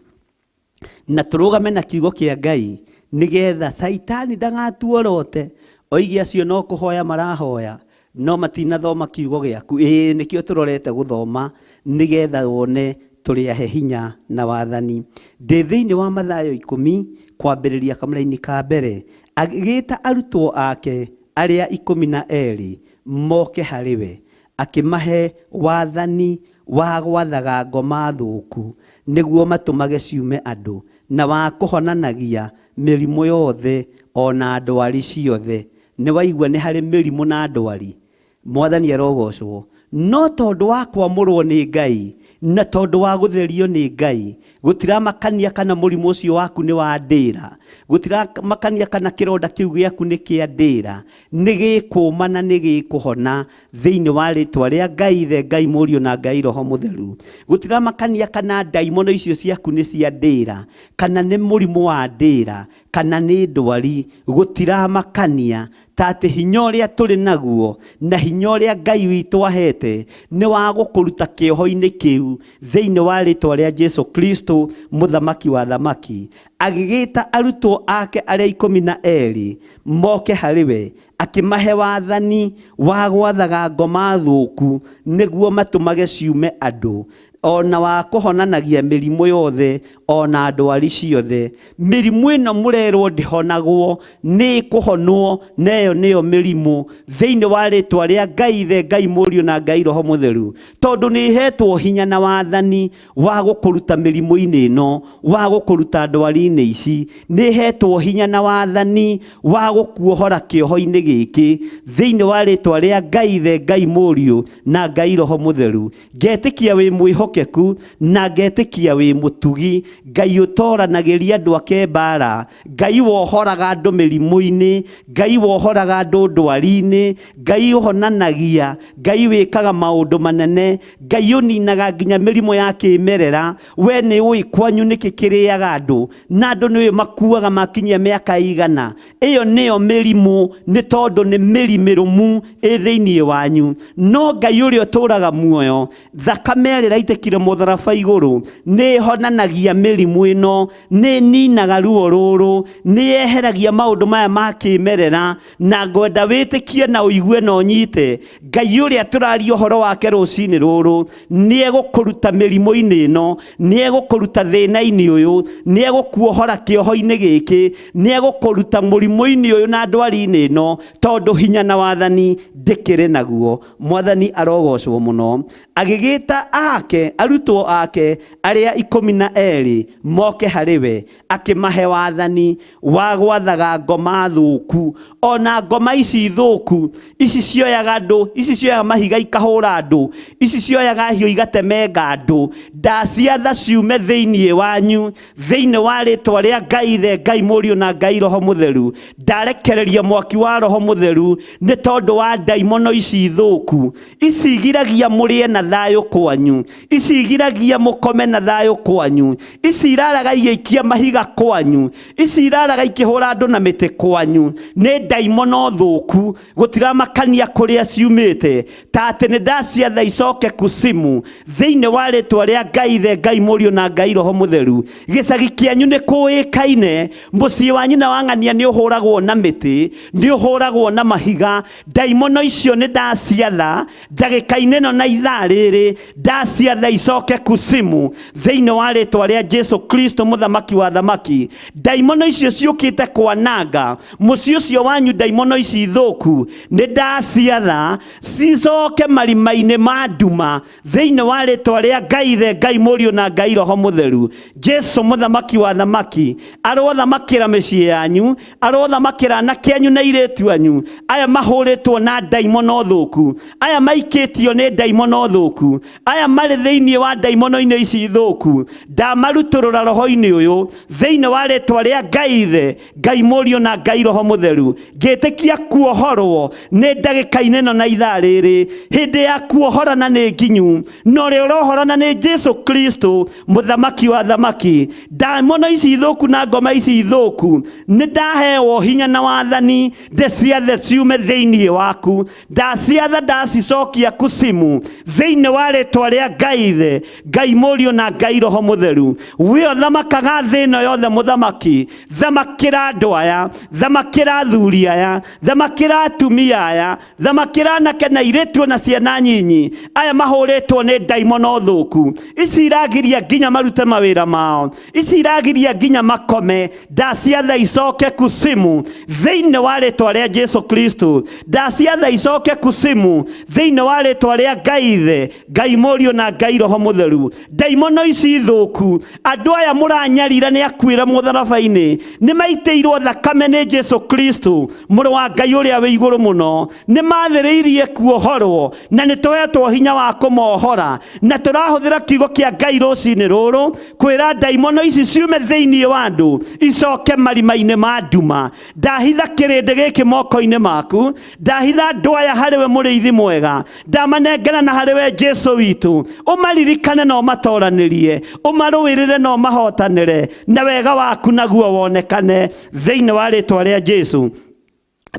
Na tũrũgame na kiugo kĩa Ngai nĩgetha Caitani ndagatuorote oige acio no kũhoya marahoya no matinathoma kiugo gĩaku. Ĩĩ nĩkĩo tũrorete gũthoma nĩgetha wone tũrĩ ahe hinya na wathani. Ndĩ thĩinĩ wa Mathayo 10 kwambĩrĩria kamũraini ka mbere, agĩĩta arutwo ake arĩa 12 moke harĩ we, akĩmahe wathani wa gwathaga ngoma thũku nĩguo matũmage ciume andũ, na wa kũhonanagia mĩrimũ yothe ona ndwari ciothe. Nĩ waigua nĩ harĩ mĩrimũ na ndwari. Mwathani arogocwo. No tondũ wa kwamũrwo nĩ Ngai na tondũ wa gũtherio nĩ Ngai, gũtiramakania kana mũrimũ ũcio waku nĩ wa ndĩra, gũtiramakania kana kĩronda kĩu gĩaku nĩ kĩa ndĩra, nĩ gĩkũma na nĩ gĩkũhona thĩinĩ wa rĩtwa rĩa Ngai Ithe, Ngai Mũriũ na Ngai Roho Mũtheru. Gũtiramakania kana ndaimono icio ciaku nĩ cia ndĩra, kana nĩ mũrimũ wa ndĩra, kana nĩ ndwari, gũtiramakania ta atĩ hinya ũrĩa tũrĩ naguo na hinya ũrĩa Ngai witũ ahete nĩ wa gũkũruta kĩoho-inĩ kĩu thĩinĩ wa rĩtwa rĩa Jesu Kristo mũthamaki wa thamaki. Agĩgĩta arutwo ake arĩa 12 moke harĩ we, akĩmahe wathani wa gwathaga ngoma thũku nĩguo matũmage ciume andũ, ona wa kũhonanagia mĩrimũ yothe ona ndwari ciothe. Mĩrimũ ĩno mũrerwo ndĩhonagwo, nĩ ĩkũhonwo, na ĩyo nĩyo mĩrimũ thĩinĩ wa rĩtwa rĩa Ngai Ithe, Ngai Mũriũ na Ngai Roho Mũtheru, tondũ nĩ ĩhetwo hinya na wathani wa gũkũruta mĩrimũ-inĩ ĩno, wa gũkũruta ndwari-inĩ ici, nĩ ĩhetwo hinya na wathani wa gũkuohora kĩoho-inĩ gĩkĩ thĩinĩ wa rĩtwa rĩa Ngai Ithe, Ngai Mũriũ na Ngai Roho Mũtheru. Ngetĩkia wĩ mwĩhokeku Mwĩhokeku na ngetĩkia wĩ mũtugi, Ngai ũtoranagĩria andũ ake mbara, Ngai wohoraga andũ mĩrimũ-inĩ, Ngai wohoraga andũ ndwari-inĩ, Ngai ũhonanagia, Ngai wĩkaga maũndũ manene, Ngai ũninaga nginya mĩrimũ ya kĩmerera. We nĩ ũĩ kwanyu nĩkĩ kĩrĩaga andũ, na andũ nĩ ũĩ makuaga makinyia mĩaka igana. Ĩyo nĩyo mĩrimũ, nĩ tondũ nĩ mĩri mĩrũmu ĩ thĩinĩ wanyu. No Ngai ũrĩa ũtũũraga muoyo, thakame ĩrĩa ĩraitĩkire mũtharaba igũrũ nĩ ĩhonanagia mĩrimũ ĩno, nĩ ĩninaga ruo rũrũ, nĩ yeheragia maũndũ maya ma kĩmerera. Na ngwenda wĩtĩkie na ũigue na ũnyite, Ngai ũrĩa tũraria ũhoro wake rũcinĩ rũrũ nĩ egũkũruta mĩrimũ-inĩ ĩno, nĩ egũkũruta thĩna-inĩ ũyũ, nĩ egũkuohora kĩoho-inĩ gĩkĩ, nĩ egũkũruta mũrimũ-inĩ ũyũ na ndwari-inĩ ĩno, tondũ hinya na wathani ndĩkĩrĩ naguo. Mwathani arogocwo mũno. Agĩgĩta ake arutwo ake arĩa 12 moke harĩ we, akĩmahe wathani wa gwathaga ngoma thũku. Ona ngoma ici thũku, ici cioyaga andũ, ici cioyaga mahiga ikahũra andũ, ici cioyaga hiũ igatemenga andũ, ndaciatha ciume thĩinĩ wanyu, thĩinĩ wa rĩtwa rĩa Ngai Ithe, Ngai Mũriũ na Ngai Roho Mũtheru. Ndarekereria mwaki wa Roho Mũtheru nĩ tondũ wa ndaimono ici thũku, ici igiragia mũrĩe na thayũ kwanyu, ici igiragia mũkome na thayũ kwanyu, ici iraraga igĩikia mahiga kwanyu, ici iraraga ikĩhũra andũ na mĩtĩ kwanyu. Nĩ ndaimono thũku, gũtiramakania kũrĩa ciumĩte, ta atĩ nĩ ndaciatha icoke kusimu thĩinĩ wa rĩtwa rĩa Ngai Ithe, Ngai Mũriũ na Ngai Roho Mũtheru. Gĩcagi kĩanyu nĩ kũĩkaine, mũciĩ wa nyina wa ng'ania nĩ ũhũragwo na mĩtĩ, nĩ ũhũragwo na mahiga. Ndaimono icio nĩ ndaciatha ndagĩka-inĩ ĩno na ithaa rĩrĩ, ndaciatha icoke kusimu thĩinĩ wa rĩtwa rĩa Jesu Kristo mũthamaki wa thamaki. Ndaimono icio ciũkĩte kwananga mũciĩ ũcio wanyu, ndaimono ici thũku nĩ ndaciatha cicoke marima-inĩ ma nduma thĩinĩ wa rĩtwa rĩa Ngai Ithe, Ngai Mũriũ na Ngai Roho Mũtheru. Jesu mũthamaki wa thamaki arothamakĩra mĩciĩ yanyu, arothamakĩra anake anyu na airĩtu anyu, aya mahũrĩtwo na ndaimono thũku, aya maikĩtio nĩ ndaimono thũku, aya marĩ thĩinĩ wa ndaimono-inĩ ici thũku, ndamarutũrũra roho-inĩ ũyũ thĩinĩ wa rĩtwa rĩa Ngai Ithe, Ngai Mũriũ na Ngai Roho Mũtheru. Ngĩtĩkia kuohorwo nĩ ndagĩka-inĩ ĩno na ithaa rĩrĩ, hĩndĩ ya kuohorana nĩ nginyu, na ũrĩa ũrohorana nĩ Jesu Kristo mũthamaki wa thamaki. Ndaimono ici thũku na ngoma ici thũku nĩ ndaheo hinya na wathani ndĩciathe ciume thĩinĩ waku, ndaciatha ndacicokia kusimu thĩinĩ wa rĩtwa rĩa Ngai Ithe, Ngai Mũriũ na Ngai Roho Mũtheru. We ũthamakaga thĩ ĩno yothe mũthamaki, thamakĩra andũ aya, thamakĩra athuri aya, thamakĩra atumia aya, thamakĩra anake na airĩtu na ciana nyinyi, aya mahũrĩtwo nĩ ndaimono thũku, ici iragiria nginya marute mawĩra mao, ici iragiria nginya makome, ndaciatha icoke kusimu thĩinĩ wa rĩtwa rĩa Jesu Kristo, ndaciatha icoke kusimu thĩinĩ wa rĩtwa rĩa Ngai Ithe, Ngai Mũriũ na Ngai Roho Mũtheru. Ndaimono ici thũku, andũ aya mũranyarira nĩ akuĩra mũtharaba-inĩ, nĩ maitĩirwo thakame nĩ Jesu Kristo mũrũ wa Ngai ũrĩa wĩ igũrũ mũno, nĩ mathĩrĩirie kuohorwo na nĩ tũhetwo hinya wa kũmohora, na tũrahũthĩra kiugo kĩa Ngai rũcinĩ rũrũ kwĩra ndaimono ici ciume thĩinĩ wa andũ icoke marima-inĩ ma nduma. Ndahitha kĩrĩndĩ gĩkĩ moko-inĩ maku, ndahitha andũ aya harĩ we mũrĩithi mwega, ndamanengera na harĩ we Jesu witũ, ũmaririkane na ũmatoranĩrie, ũmarũĩrĩre na ũmahotanĩre, na wega waku naguo wonekane thĩinĩ wa rĩtwa rĩa Jesu.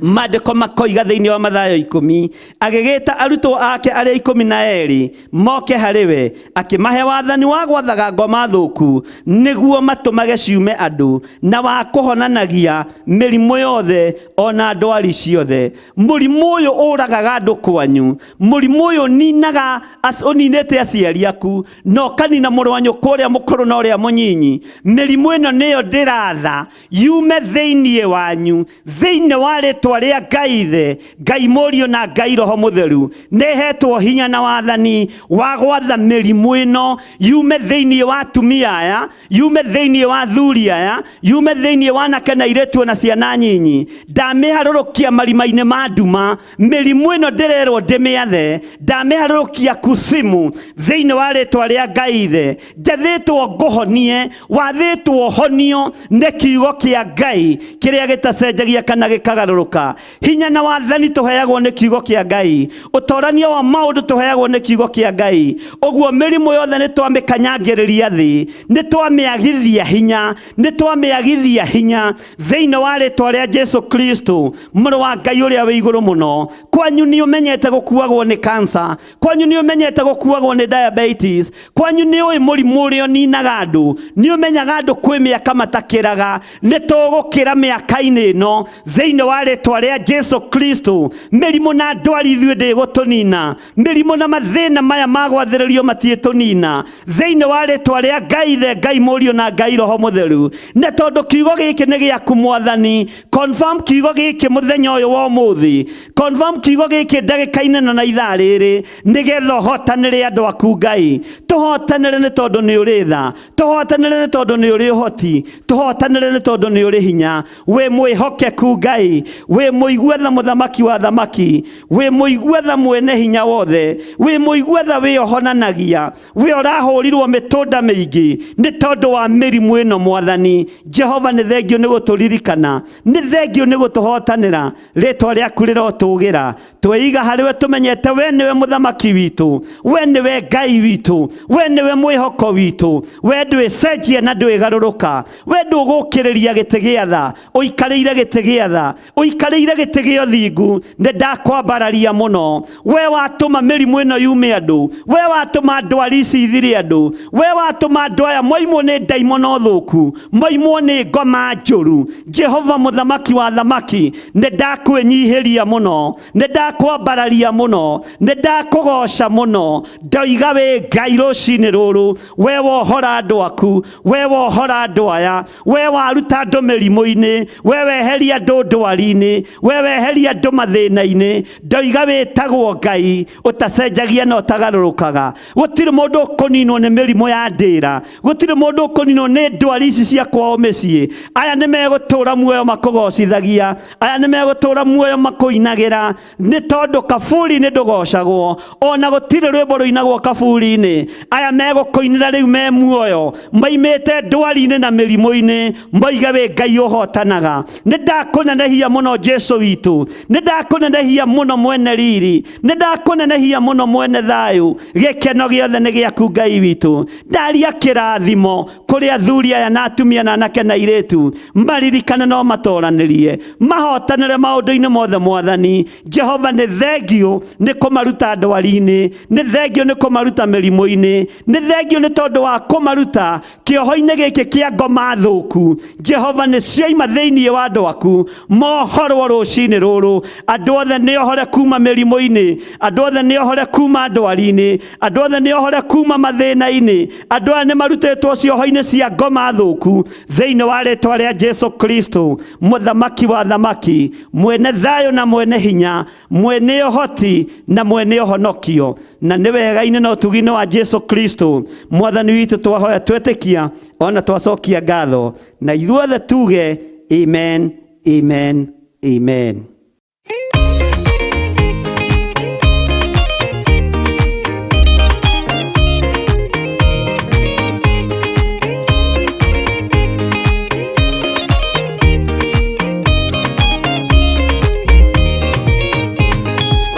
Maandĩko makoiga thĩinĩ wa Mathayo 10, agĩgĩta arutwo ake arĩa 12 moke harĩ we, akĩmahe wathani wa gwathaga ngoma thũku nĩguo matũmage ciume andũ, na wa kũhonanagia mĩrimũ yothe ona ndwari ciothe. Mũrimũ ũyũ ũragaga andũ kwanyu, mũrimũ ũyũ ũninaga ũninĩte aciari aku, na ũkanina mũrũ wa nyũkwa ũrĩa mũkũrũ na ũrĩa mũnyinyi. Mĩrimũ ĩno nĩyo ndĩratha yume thĩinĩ wanyu, thĩinĩ wa rĩtwa rĩtwa rĩa Ngai Ithe, Ngai Mũriũ na Ngai Roho Mũtheru, nĩhetwo hinya na wathani wa gwatha mĩrimũ ĩno yume thĩinĩ wa atumia aya, yume thĩinĩ wa athuri aya, yume thĩinĩ wa anake na airĩtu na ciana nyinyi. Ndamĩharũrũkia marima-inĩ ma nduma, mĩrimũ ĩno ndĩrerwo ndĩmĩathe, ndamĩharũrũkia kusimu thĩinĩ wa rĩtwa rĩa Ngai Ithe. Njathĩtwo ngũhonie, wathĩtwo honio nĩ kiugo kĩa Ngai kĩrĩa gĩtacenjagia kana gĩkagarũrũka. Hinya na wathani tũheagwo nĩ kiugo kĩa Ngai, ũtorania wa maũndũ tũheagwo nĩ kiugo kĩa Ngai. Ũguo mĩrimũ yothe nĩ twamĩkanyangĩrĩria thĩ, nĩ twamĩagithia hinya, nĩ twamĩagithia hinya thĩinĩ wa rĩtwa rĩa Jesu Kristo mũrũ wa Ngai ũrĩa wĩ igũrũ mũno. Kwanyu nĩ ũmenyete gũkuagwo nĩ cancer, kwanyu nĩ ũmenyete gũkuagwo nĩ diabetes, kwanyu nĩ ũĩ mũrimũ ũrĩa ũninaga andũ, nĩ ũmenyaga andũ kwĩ mĩaka matakĩraga. Nĩ tũgũkĩra mĩaka-inĩ ĩno thĩinĩ wa rĩtwa rĩa Jesu Kristo. Mĩrimũ na ndwari ithuĩ ndĩgũtũnina, mĩrimũ na mathĩna maya ma gwathĩrĩrio matiĩtũnina thĩinĩ wa rĩtwa rĩa Ngai Ithe, Ngai Mũriũ na Ngai Roho Mũtheru. Nĩ tondũ kiugo gĩkĩ nĩ gĩaku Mwathani, confirm kiugo gĩkĩ mũthenya ũyũ wa ũmũthĩ, confirm kiugo gĩkĩ ndagĩka-inĩ ĩno na ithaa rĩrĩ, nĩgetha ũhotanĩre andũ aku Ngai. Tũhotanĩre nĩ tondũ nĩ ũrĩ tha, tũhotanĩre nĩ tondũ nĩ ũrĩ ũhoti, tũhotanĩre nĩ tondũ nĩ ũrĩ hinya. Wĩ mwĩhokeku Ngai, wĩ mũigua tha mũthamaki wa thamaki, wĩ mũigua tha mwene hinya wothe, wĩ mũigua tha wĩ ũhonanagia, wĩ ũrahũrirwo mĩtũnda mĩingĩ nĩ tondũ wa mĩrimũ ĩno Mwathani. Jehova nĩ thengio nĩ gũtũririkana, nĩ thengio nĩ gũtũhotanĩra, rĩtwa rĩaku rĩrotũgĩra. Tweiga harĩ we tũmenyete we nĩwe mũthamaki witũ, we nĩwe Ngai witũ, we nĩwe mwĩhoko witũ, we ndwĩcenjia na ndwĩgarũrũka, we ndũgũkĩrĩria gĩtĩ gĩa tha, ũikarĩire gĩtĩ gĩa tha, ũikarĩire gĩtĩ gĩa ũthingu. Nĩ ndakwambararia mũno, we watũma mĩrimũ ĩno yume andũ, we watũma ndwari ici ithire andũ, we watũma andũ aya moimwo nĩ ndaimono thũku, moimwo nĩ ngoma njũru. Jehova mũthamaki wa thamaki, nĩ ndakwĩnyihĩria mũno, nĩ ndakwambararia mũno, nĩ ndakũgoca mũno. Ndoiga wĩ Ngai rũcinĩ rũrũ, we wohora andũ aku, we wohora andũ aya, we waruta andũ mĩrimũ-inĩ, we weheria andũ ndwari-inĩ, we weheria andũ mathĩna-inĩ. Ndoiga wĩtagwo Ngai ũtacenjagia na ũtagarũrũkaga. Gũtirĩ mũndũ ũkũninwo nĩ mĩrimũ ya ndĩra, gũtirĩ mũndũ ũkũninwo nĩ ndwari ici cia kwao mĩciĩ. Aya nĩ megũtũra muoyo makũgocithagia, aya nĩ megũtũra muoyo makũinagĩra, nĩ tondũ kaburi-inĩ ndũgocagwo, ona gũtirĩ rwĩmbo rũinagwo kaburi-inĩ. Aya megũkũinĩra rĩu me muoyo, maimĩte ndwari-inĩ na mĩrimũ-inĩ, moige wĩ Ngai ũhotanaga. Nĩ ndakũnenehia mũno Jesu witũ, nĩ ndakũnenehia mũno mwene riri, nĩ ndakũnenehia mũno mwene thayũ. Gĩkeno gĩothe nĩ gĩaku Ngai witũ. Ndaria kĩrathimo kũrĩ athuri aya na atumia na anake na airĩtu, maririkane no matoranĩrie, mahotanĩre maũndũ-inĩ mothe Mwathani. Jehova nĩ thengio nĩ kũmaruta ndwari-inĩ, nĩ thengio nĩ kũmaruta mĩrimũ-inĩ, nĩ thengio nĩ tondũ wa kũmaruta kĩoho-inĩ gĩkĩ kĩa ngoma thũku. Jehova nĩ cioima thĩinĩ wa andũ aku, mohorwo rũcinĩ rũrũ. Andũ othe nĩ ohore kuma mĩrimũ-inĩ, andũ othe nĩ ohore kuma ndwari-inĩ, andũ othe nĩ ohore kuma mathĩna-inĩ. Andũ aya nĩ marutĩtwo cioho-inĩ cia ngoma thũku thĩinĩ wa rĩtwa rĩa Jesu Kristo mũthamaki wa thamaki, mwene thayũ na mwene hinya, mwene ũhoti na mwene ũhonokio. Na nĩ wega-inĩ na ũtugi-inĩ wa Jesu Kristo Mwathani witũ twahoya twetĩkia ona twacokia ngatho, na ithuothe tuge amen, amen, amen.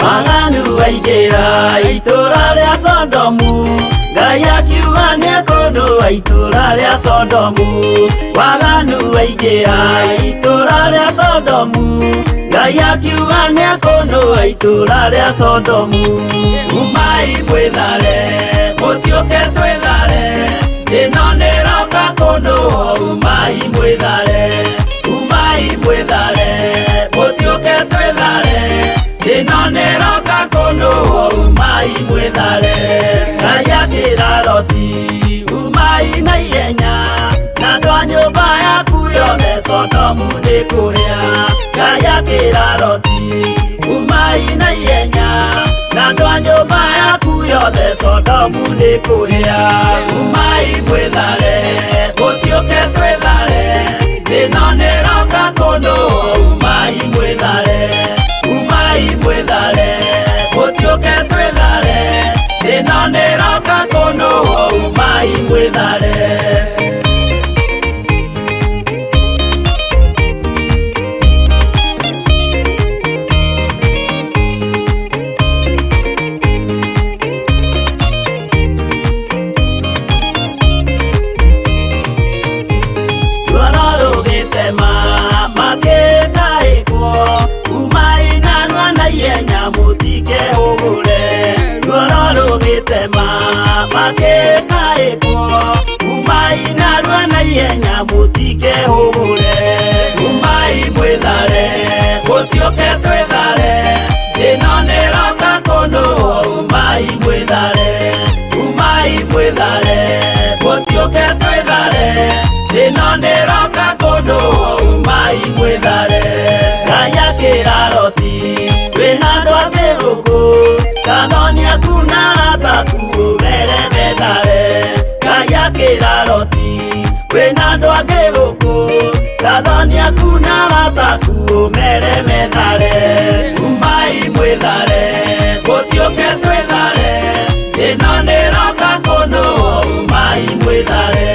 Waganu waingĩra itũũra rĩa Sodomu, Ngai akiuga nĩekũnũa itũũra rĩa Sodomu. Waganu waingĩra itũũra rĩa Sodomu, Ngai akiuga nĩekũnũa itũũra rĩa Sodomu. Umai mwĩthare, mũtiũke twĩthare, ĩno nĩroka kũnũa. Umai mwĩthare, umai mwĩthare, mũtiũke twĩthare, ĩno nĩroka kũnũa. Umai mwĩthare. Ngai akĩra Loti, umai na ihenya, na andũ a nyũmba yaku yothe Sodomu nĩkũhĩa. Ngai akĩra akĩra Loti umai na ihenya na andũ a nyũmba yaku yothe Sodomu nĩ kũhĩa umai mwĩthare mũtiũke twĩthare thĩno nĩroka kũndũ umai mwĩthare umai mwĩthare mũtiũke twĩthare thĩno nĩroka kũndũ umai mwĩthare. Umai mwĩthare mũtiũke twĩthare thĩno nĩroka kũndũ umai mwĩthare umai mwĩthare mũtiũke twĩthare thĩno nĩroka kũndũ umai mwĩthare. Ngai akĩra Loti wĩna andũ angĩ gũkũ kathoni aku na arata aku mere methare. Ngai akĩra Loti wĩna andũ angĩ gũkũ kathoni aku na arata aku mere methare umai mwĩthare mũtiũke twĩthare thĩno nĩroka kũndũ umai mwĩthare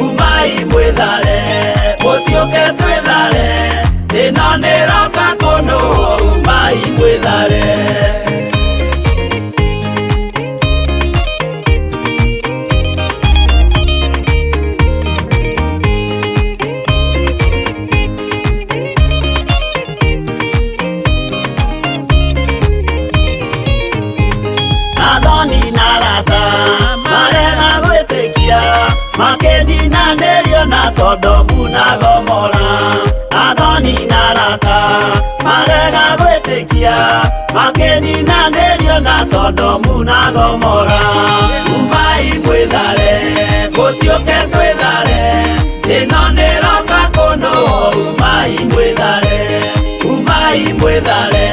umai mwĩthare mũtiũke twĩthare thĩno nĩroka kũndũ umai mwĩthare. Makĩninanĩrio na Sodomu na Gomora athoni na arata marega gwĩtĩkia makĩninanĩrio na Sodomu na Gomora umai mwĩthare mũtiũke twĩthare thĩno nĩroka kũndũ umai mwĩthare umai mwĩthare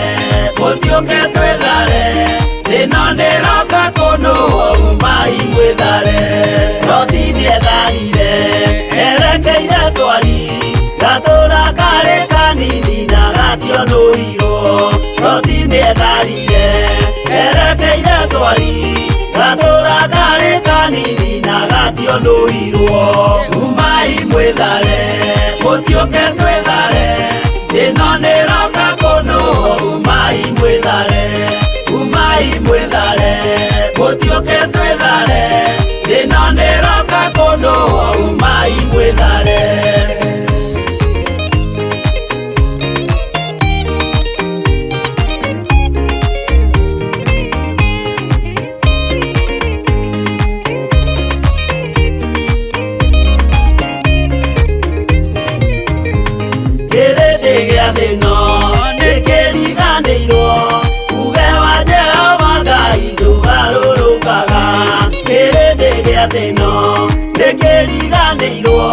mũtiũke twĩthare thĩno nĩroka kũndũ umai mwĩthare. Loti nĩetharire erekeire Swari gatũra karĩ kanini na gationũirwo. Loti nĩetharire erekeire Swari gatũra karĩ kanini na gationũirwo umai mwĩthare mũtiũke twĩthare thĩno nĩroka kũndũ umai mwĩthare umai mwĩthare mũtiũke twĩthare thĩno nĩroka kũndũ umai mwĩthare. Kĩrĩndĩ gĩa thĩno nĩkĩriganĩirwo uge wa Jehova Ngai ndũgarũrũkaga. Kĩrĩndĩ gĩa thĩno nĩkĩriganĩirwo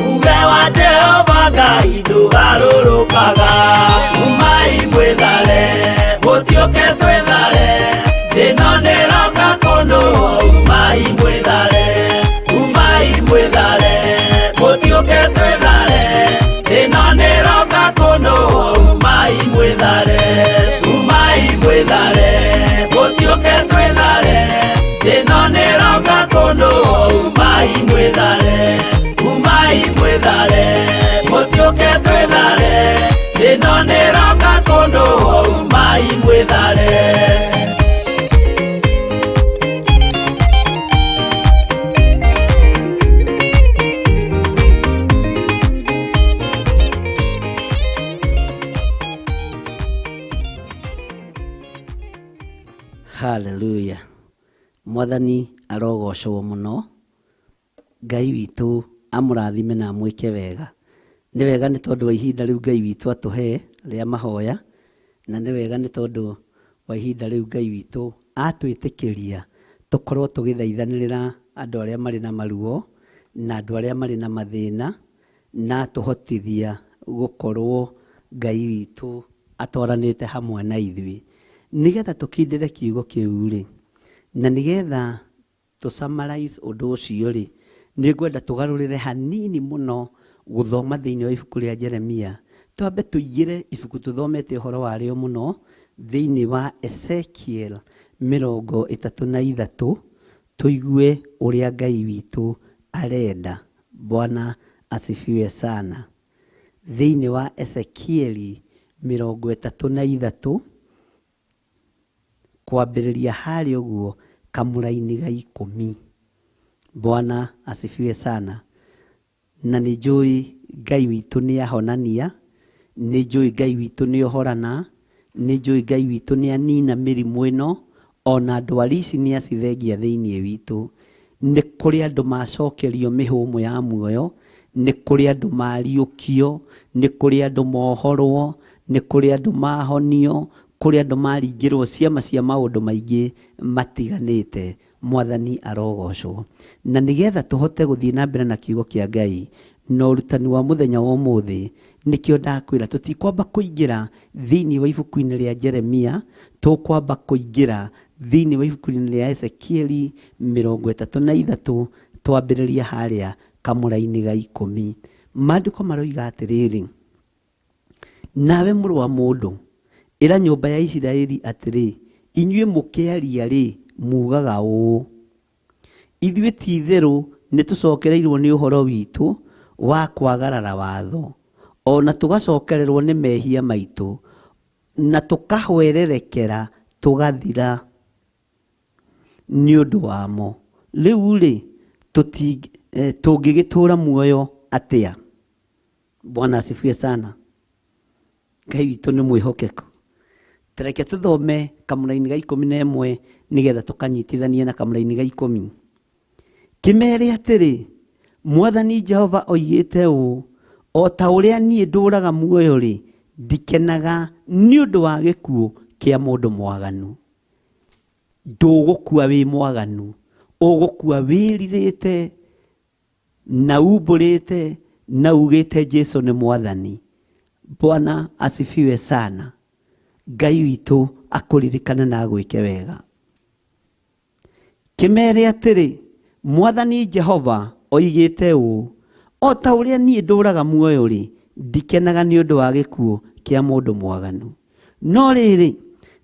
uge wa Jehova Ngai ndũgarũrũkaga. Umai mwĩthare mũtiũke twĩthare thĩno nĩroka kũndũ umai mwĩthare umai mwĩthare mũtiũke twĩthare thĩno nĩroka kũndũ umai mwĩthare umai mwĩthare mũtiũke twĩthare thĩno nĩroka kũndũ umai mwĩthare umai mwĩthare mũtiũke twĩthare thĩno nĩroka kũndũ umai mwĩthare. Hallelujah. Mwathani arogocwo muno. Ngai witũ amũrathime na amwĩke wega. Nĩ wega nĩ tondũ wa ihinda rĩu Ngai witũ atũhe rĩa mahoya, na nĩ wega nĩ tondũ wa ihinda rĩu Ngai witũ atwĩtĩkĩria tũkorwo tũgĩthaithanĩrĩra andũ arĩa marĩ na maruo na andũ arĩa marĩ na mathĩna, na atũhotithia gũkorwo Ngai witũ Atwaranĩte hamwe na ithuĩ nĩgetha tũkindĩre kiugo kĩu rĩ, na nĩgetha tũ summarize ũndũ ũcio rĩ, nĩ ngwenda tũgarũrĩre hanini mũno gũthoma thĩinĩ wa ibuku rĩa Jeremia. Twambe tũingĩre ibuku tũthomete ũhoro warĩo mũno thĩinĩ wa Ezekiel 33, tũigue ũrĩa Ngai witũ arenda. Bwana asifiwe sana. Thĩinĩ wa Ezekieli 33, kwambĩrĩria harĩa ũguo kamũraini ga 10. Bwana asifiwe sana. Na nĩ njũĩ Ngai witũ nĩ ahonania, nĩ njũĩ Ngai witũ nĩ ohorana, nĩ njũĩ Ngai witũ nĩ anina mĩrimũ ĩno, ona ndwari ici nĩ acithengia thĩinĩ witũ. Nĩ kũrĩ andũ macokerio mĩhũmũ ya muoyo, nĩ kũrĩ andũ mariũkio, nĩ kũrĩ andũ mohorwo, nĩ kũrĩ andũ mahonio, kũrĩ andũ maringĩrwo ciama cia maũndũ maingĩ matiganĩte. Mwathani arogocwo. Na nĩgetha tũhote gũthiĩ na mbere na kiugo kĩa Ngai na ũrutani wa mũthenya wa ũmũthĩ, nĩkĩo ndakwĩra tũtikwamba kũingĩra thĩinĩ wa ibuku-inĩ rĩa Jeremia, tũkwamba kũingĩra thĩinĩ wa ibuku-inĩ rĩa Ezekieli 33, twambĩrĩria harĩa kamũrainĩ ga 10. Maandĩko maroiga atĩrĩrĩ, nawe mũrũ wa mũndũ, ĩra nyũmba ya Isiraeli atĩrĩ, inyuĩ mũkĩaria-rĩ, mugaga ũũ, ithuĩ ti-itherũ nĩtũcokereirwo nĩ ũhoro witũ wa kwagarara watho, o na tũgacokererwo nĩ mehia maitũ, na tũkahwererekera tũgathira nĩ ũndũ wamo. Rĩu-rĩ, tũngĩgĩtũũra muoyo atĩa? Bwana asifiwe sana. Ngai witũ nĩ mwĩhokeku. Tareke tũthome kamũraini ga 11 nĩgetha tũkanyitithanie na kamũraini ga 10. Kĩmere atĩrĩ, Mwathani Jehova oigĩte ũũ, o ta ũrĩa niĩ ndũũraga muoyo rĩ, ndikenaga nĩ ũndũ wa gĩkuũ kĩa mũndũ mwaganu. Ndũgũkua wĩ mwaganu, ũgũkua wĩrirĩte na umbũrĩte na ugĩte Jesu nĩ Mwathani. Bwana asifiwe sana. Ngai witũ akũririkane na agwĩke wega. Kĩmere atĩrĩ, Mwathani Jehova oigĩte ũũ, o ta ũrĩa niĩ ndũũraga muoyo rĩ, ndikenaga nĩ ũndũ wa gĩkuũ kĩa mũndũ mwaganu. No rĩrĩ,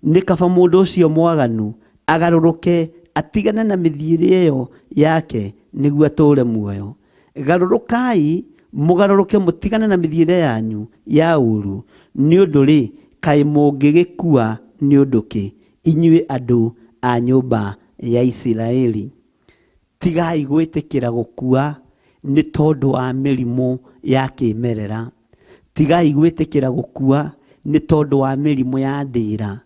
nĩ kaba mũndũ ũcio mwaganu agarũrũke atigane na mĩthiĩre ĩyo yake nĩguo atũũre muoyo. Garũrũkai, mũgarũrũke mũtigane na mĩthiĩre yanyu ya ũũru, nĩ ũndũ rĩ, kaĩ mũngĩgĩkua nĩ ũndũ kĩ, inyuĩ andũ a nyũmba ya Isiraeli? Tigai gwĩtĩkĩra gũkua nĩ tondũ wa mĩrimũ ya kĩmerera. Tigai gwĩtĩkĩra gũkua nĩ tondũ wa mĩrimũ ya ndĩra.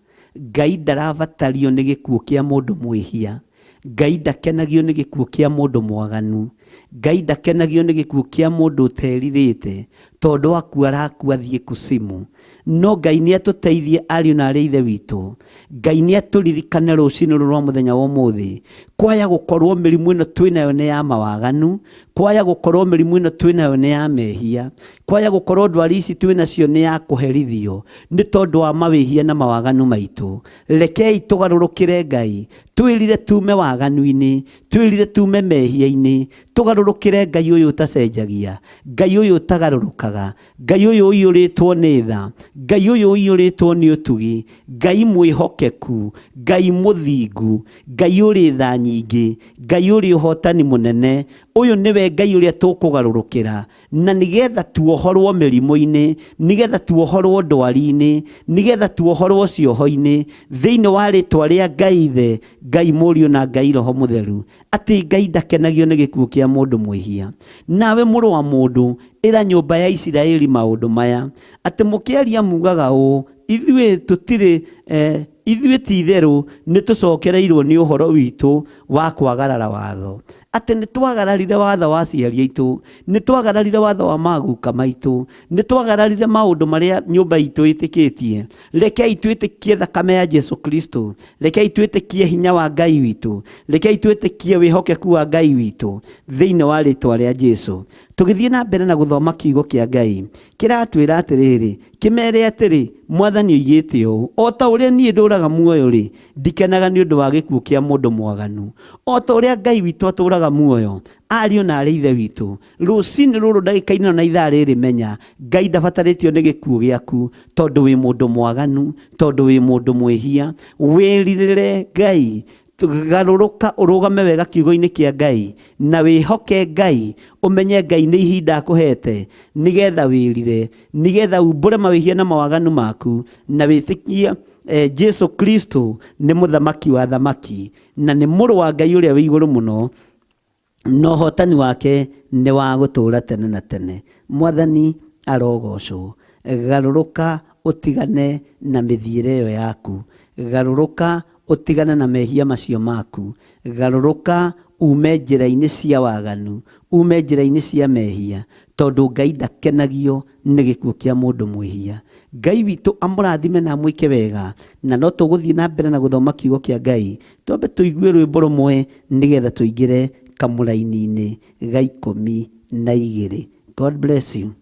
Ngai ndarabatario nĩ gĩkuũ kĩa mũndũ mwĩhia. Ngai ndakenagio nĩ gĩkuũ kĩa mũndũ mwaganu. Ngai ndakenagio nĩ gĩkuũ kĩa mũndũ ũterirĩte, tondũ akua arakua athiĩ kusimu. No Ngai nĩ atũteithie ariũ na arĩ ithe witũ. Ngai nĩ atũririkane rũcinĩ rũrũ rwa mũthenya wa ũmũthĩ. Kwaya gũkorwo mĩrimũ ĩno twĩnayo nĩ ya mawaganu, kwaya gũkorwo mĩrimũ ĩno twĩnayo nĩ ya mehia, kwaya gũkorwo ndwari ici twĩnacio nĩ ya kũherithio nĩ tondũ wa mawĩhia na mawaganu maitũ. Rekei tũgarũrũkĩre Ngai, twĩrire tume waganu-inĩ, twĩrire tume mehia-inĩ, tũgarũrũkĩre Ngai ũyũ ũtacenjagia, Ngai ũyũ ũtagarũrũkaga, Ngai ũyũ ũiyũrĩtwo nĩ tha, Ngai ũyũ ũiyũrĩtwo nĩ ũtugi, Ngai mwĩhokeku, Ngai mũthingu, Ngai ũrĩ tha nyingĩ, Ngai ũrĩ ũhotani mũnene. Ũyũ nĩwe Ngai ũrĩa tũkũgarũrũkĩra, na nĩgetha tuohorwo mĩrimũ-inĩ, nĩgetha tuohorwo ndwari-inĩ, nĩgetha tuohorwo cioho-inĩ, thĩinĩ wa rĩtwa rĩa Ngai Ithe, Ngai Mũriũ na Ngai Roho Mũtheru, atĩ Ngai ndakenagio nĩ gĩkuũ kĩa mũndũ mwĩhia. Nawe mũrũ wa mũndũ, ĩra nyũmba ya Isiraeli maũndũ maya, atĩ mũkĩaria mugaga ũũ, ithuĩ tũtirĩ Ithuĩ ti itherũ nĩ tũcokereirwo nĩ ũhoro witũ wa kwagarara watho, atĩ nĩ twagararire watho wa aciari aitũ, nĩ twagararire watho wa maguka maitũ, nĩ twagararire maũndũ marĩa nyũmba itũ ĩtĩkĩtie. Rekei twĩtĩkie thakame ya Jesu Kristo, rekei twĩtĩkie hinya wa Ngai witũ, rekei twĩtĩkie wĩhokeku wa Ngai witũ thĩinĩ wa rĩtwa rĩa Jesu. Tũgĩthiĩ na mbere na gũthoma kiugo kĩa Ngai kĩratwĩra atĩrĩrĩ, kĩmere atĩrĩ, Mwathani oigĩte ũũ, o ta ũrĩa niĩ ndũraga muoyo rĩ, ndikenaga nĩ ũndũ wa gĩkuũ kĩa mũndũ mwaganu. O ta ũrĩa Ngai witũ atũraga muoyo, ariũ na arĩ ithe witũ, rũcinĩ rũrũ ndagĩka-inĩ ĩno na ithaa rĩrĩ, menya Ngai ndabatarĩtio nĩ gĩkuũ gĩaku, tondũ wĩ mũndũ mwaganu, tondũ wĩ mũndũ mwĩhia. Wĩrirĩre Ngai, garũrũka ũrũgame wega kiugo-inĩ kĩa Ngai na wĩhoke Ngai, ũmenye Ngai nĩ ihinda akũhete nĩgetha wĩrire, nĩgetha umbũre mawĩhia na mawaganu maku, na wĩtĩkie Jesu Kristo nĩ mũthamaki wa thamaki na nĩ mũrũ wa Ngai ũrĩa wĩ igũrũ mũno, na ũhotani wake nĩ wa gũtũũra tene na tene. Mwathani arogocwo. Garũrũka ũtigane na mĩthiĩre ĩyo yaku, garũrũka ũtigane na mehia macio maku, garũrũka ume njĩra-inĩ cia waganu, ume njĩra-inĩ cia mehia, tondũ Ngai ndakenagio nĩ gĩkuũ kĩa mũndũ mwĩhia. Ngai witũ amũrathime na amwĩke wega, na no tũgũthiĩ na mbere na gũthoma kiugo kĩa Ngai. Twambe tũigue rwĩmbo rũmwe nĩgetha tũingĩre kamũraini-inĩ ga 12. God bless you.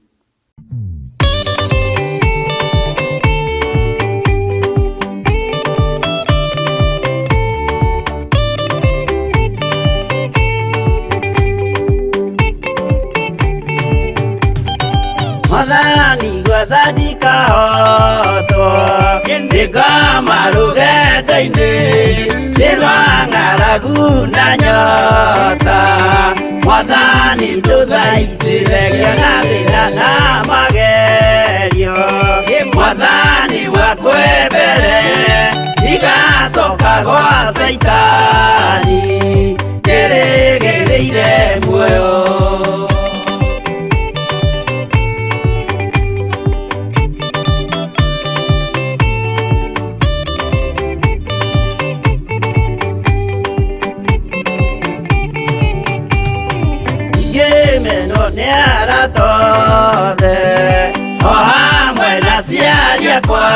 Mwathani gwathandika hotwo ndĩngoma rũgendo-inĩ nĩ rwa ng'aragu na nyota. Mwathani ndũthaitĩre ngĩona thĩna na magerio, Mwathani wakwembere ndigacoka gwa Caitani, ndĩrĩgĩrĩire muoyo. Ngĩmenwo nĩ arata othe o hamwe na aciari akwa,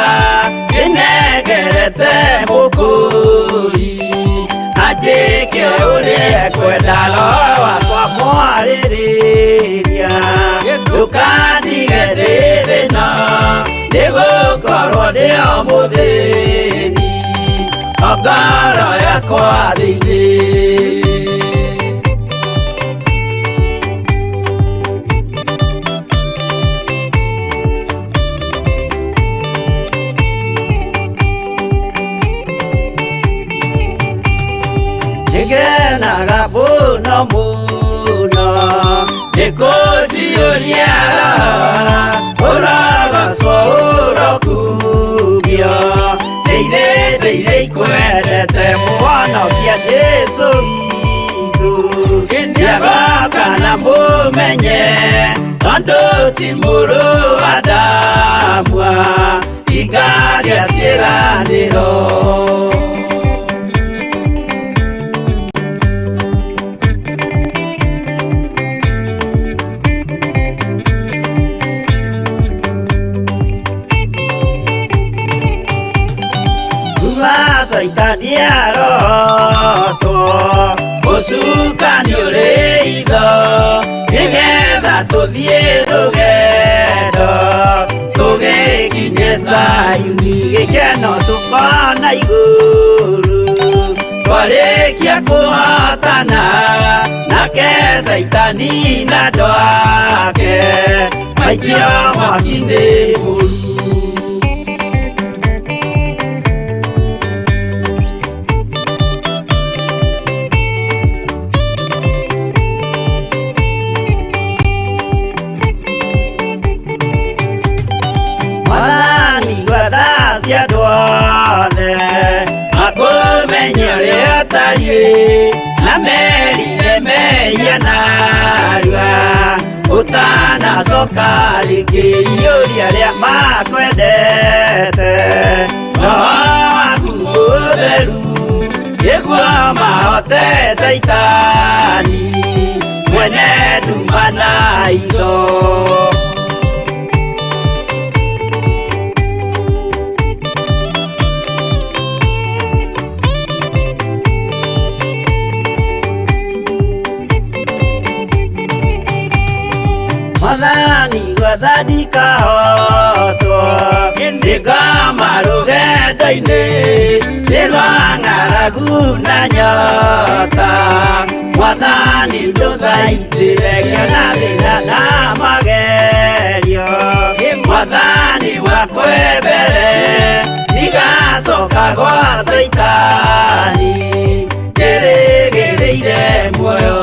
ndĩnengerete mũkũri anjĩke ũrĩa ekwenda, roho wakwa mwarĩrĩria, ndũkandige ndĩ thĩna, nĩgũkorwo ndĩ o mũthĩni o ngoro yakwa thĩinĩ. Nĩngenaga mũno mũno nĩkũnjiyũria roho, ũrogocwo ũrokugio, ndĩire ndĩire ikwendete mũhonokia Jesũ witũ. Nĩagoka na mũmenye tondũ ti mũrũ wa Adamu hingagia ciĩranĩro. Kuma Caitani arotwo ũcukani ũrĩ itho, nĩgetha tũthiĩ rũgendo tũgĩkinye Zayuni, gĩkeno tũkona igũrũ twarĩkia kũhotana nake Caitani na andũ ake maikio mwaki-inĩ mũru. Mwathani gwatha cia andũ othe makũmenye ũrĩa ũtariĩ, na merire mehia narua ũtanacoka rĩngĩ, iyũria arĩa makwendete roho waku Mwathani gwetha ndikahotwo Nĩngoma rũgendo-inĩ Nĩ rwa ng'aragu na nyota Mwathani ndũthaitĩre ngĩona thĩna na magerio Mwathani wakwe mbere Ndigacoka gwa Caitani Njĩrĩgĩrĩire muoyo.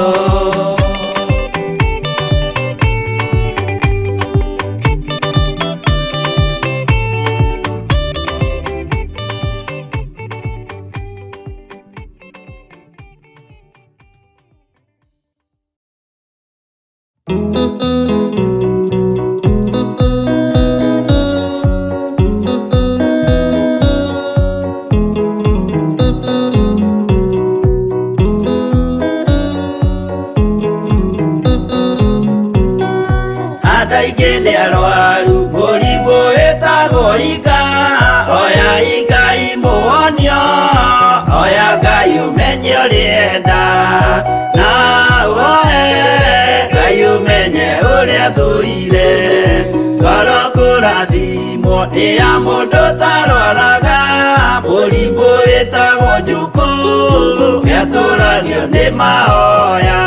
Andũ aingĩ nĩ arwaru mũrimũ wĩtagwo ika oya Ngai mũhonio oya Ngai ũmenye ũrĩa na ũhoe Ngai ũmenye ũrĩa thũire ngoro kũrathimwo nĩ ya mũndũ ũtarwaraga mũrimũ wĩtagwo njukũ nĩatũragio nĩ mahoya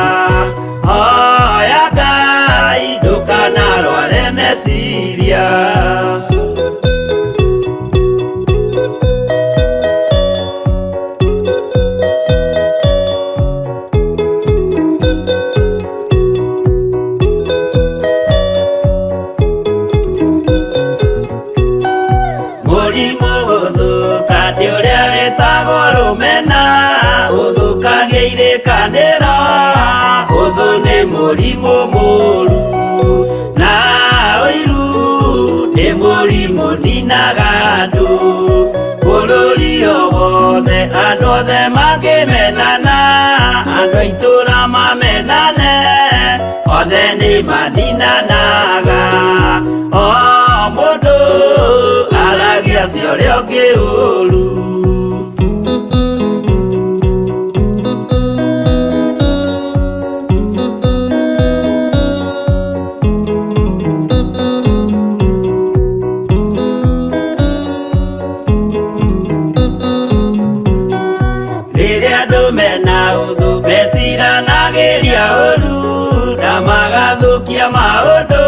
oya Ngai ndũkanarware meciria. Mũrimũ gũthũka nĩ ũrĩa wĩtagwo rũmena ũthũkagia irĩkanĩro ũthũ nĩ mũrimũ mũru na ũiru nĩ mũrimũ ninaga andũ bũrũri o wothe andũ othe mangĩmenana andũ a itũũra mamenane othe nĩ maninanaga o mũndũ aragia cia ũrĩa ũngĩ ũru. Rĩrĩa andũ mena ũthũ meciranagĩria ũru na magathũkia maũndũ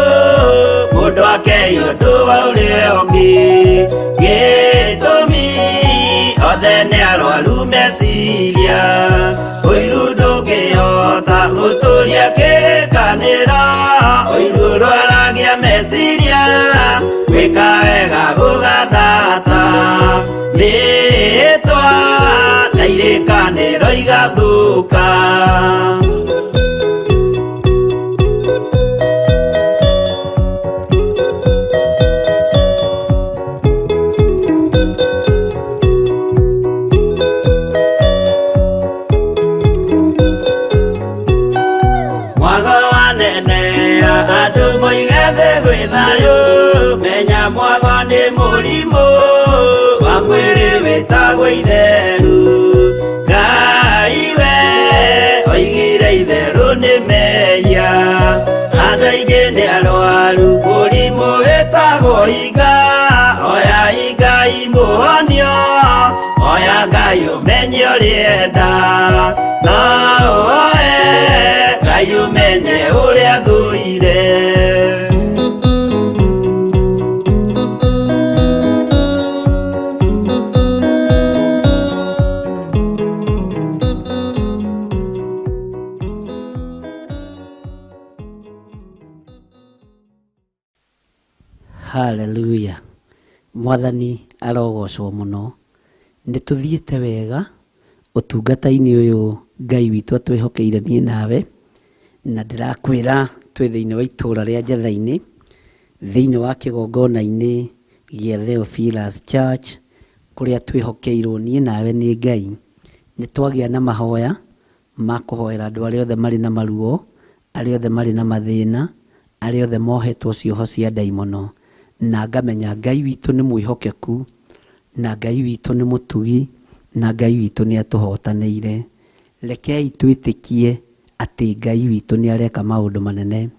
mũndũ akei ũndũ wa ũrĩa ũngĩ gĩtũmi othe nĩ arwaru meciria ũiru ndũngĩhota gũtũria kĩrĩkanĩro ũiru ũrwaragia meciria gwĩka wega gũgathata mĩhĩtwa na irĩkanĩro igathũka. Mwago wanenea andũ moige thĩ gwĩ thayũ menya mwago nĩ mũrimũ wa mwĩrĩ wĩtagwo itheru Ngai we oigire itherũ nĩ mehia andũ aingĩ nĩ arwaru mũrimũ wĩtagwo iga oya Ngai mũhonio oya Ngai ũmenye ũrĩa enda na ũhoe Ngai ũmenye ũrĩa thũire. Hallelujah. Mwathani arogocwo muno. Nĩ tũthiĩte wega ũtungata-inĩ ũyũ Ngai witũ atwĩhokeire niĩ nawe na ndĩrakwĩra twĩ thĩinĩ wa itũũra rĩa Njetha-inĩ thĩinĩ wa kĩgongona-inĩ gĩa Theophilus Church kũrĩa twĩhokeirwo niĩ nawe nĩ Ngai. Nĩ twagĩa na mahoya ma kũhoera andũ arĩa othe marĩ na maruo, arĩa othe marĩ na mathĩna, arĩa othe mohetwo cioho cia ndaimono, na ngamenya Ngai witũ nĩ mwĩhokeku na Ngai witũ nĩ mũtugi na Ngai witũ nĩ atũhotanĩire. Rekei twĩtĩkie atĩ Ngai witũ nĩ areka maũndũ manene.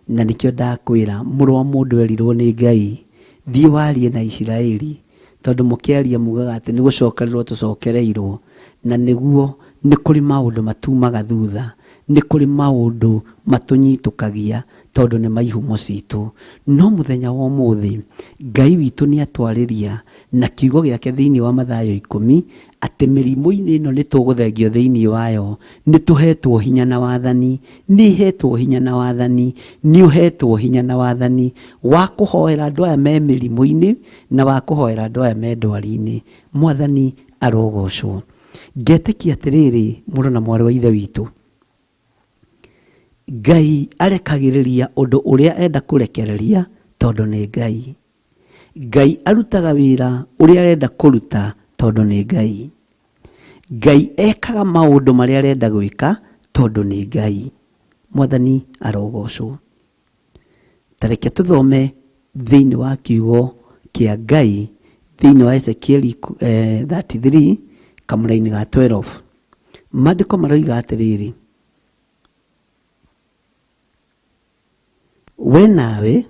Na nĩkĩo ndakwĩra mũrũ wa mũndũ erirwo nĩ Ngai thiĩ warie na Isiraeli, tondũ mũkĩaria mugaga atĩ nĩ gũcokererwo tũcokereirwo, na nĩguo nĩ kũrĩ maũndũ matumaga thutha, nĩ kũrĩ maũndũ matũnyitũkagia tondũ nĩ maihumo citũ. No mũthenya wa ũmũthĩ Ngai witũ nĩ atwarĩria na kiugo gĩake thĩinĩ wa Mathayo 10 atĩ mĩrimũ-inĩ ĩno nĩ tũgũthengio thĩinĩ wayo, nĩ tũhetwo hinya na wathani, nĩ hetwo hinya na wathani, nĩ ũhetwo hinya na wathani wa kũhoera andũ aya me mĩrimũ-inĩ na wa kũhoera andũ aya me ndwari-inĩ. Mwathani arogocwo. Ngetĩkia atĩrĩrĩ, mũrũ na mwarĩ wa ithe witũ, Ngai arekagĩrĩria ũndũ ũrĩa enda kũrekereria tondũ nĩ Ngai. Ngai arutaga wĩra ũrĩa arenda kũruta tondũ nĩ Ngai. Ngai ekaga maũndũ marĩa arenda gwĩka tondũ nĩ Ngai. Mwathani arogocwo. Ta reke tũthome thĩinĩ wa kiugo kĩa Ngai thĩinĩ wa Ezekieli 33 kamũraini ga 12. Maandĩko maroiga atĩrĩrĩ, we nawe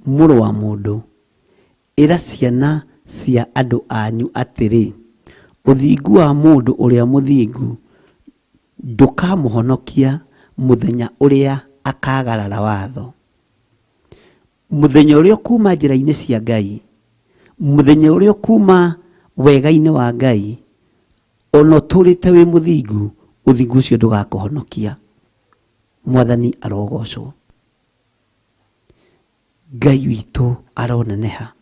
mũrũ wa mũndũ, ĩra ciana cia andũ anyu atĩrĩ, ũthingu wa mũndũ ũrĩa mũthingu ndũkamũhonokia mũthenya ũrĩa akagarara watho. Mũthenya ũrĩa ũkuma njĩra-inĩ cia Ngai, mũthenya ũrĩa ũkuma wega-inĩ wa Ngai, ona ũtũrĩte wĩ mũthingu, ũthingu ũcio ndũgakũhonokia. Mwathani arogocwo. Ngai witũ aroneneha.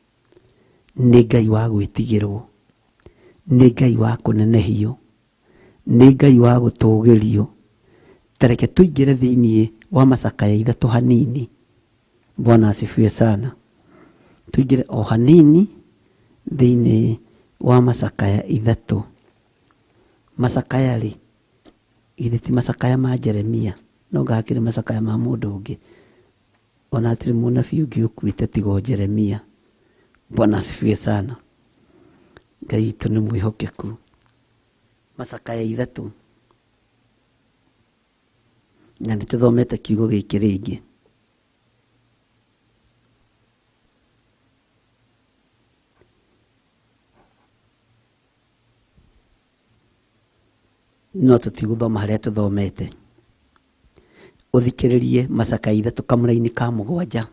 Nĩ Ngai wa gwĩtigĩrwo, nĩ Ngai wa kũnenehio, nĩ Ngai wa gũtũgĩrio. Ta reke tũingĩre thĩinĩ wa macakaya ithatũ hanini. Bwana asifiwe sana. Tũingĩre o hanini thĩinĩ wa macakaya ithatũ. Macakaya rĩ, githĩ ti macakaya ma Jeremia, no ngakĩrĩ macakaya ma mũndũ ũngĩ. Ona hatirĩ mũnabii ũngĩ ũkuĩte tiga o Jeremia. Bwana asifiwe sana. Ngai witũ nĩ mwĩhokeku. Macakaya ithatũ. Na nĩ tũthomete kiugo gĩkĩ rĩngĩ. No tũtigũthoma harĩa tũthomete. Ũthikĩrĩrie macakaya ithatũ kamũraini ka 7.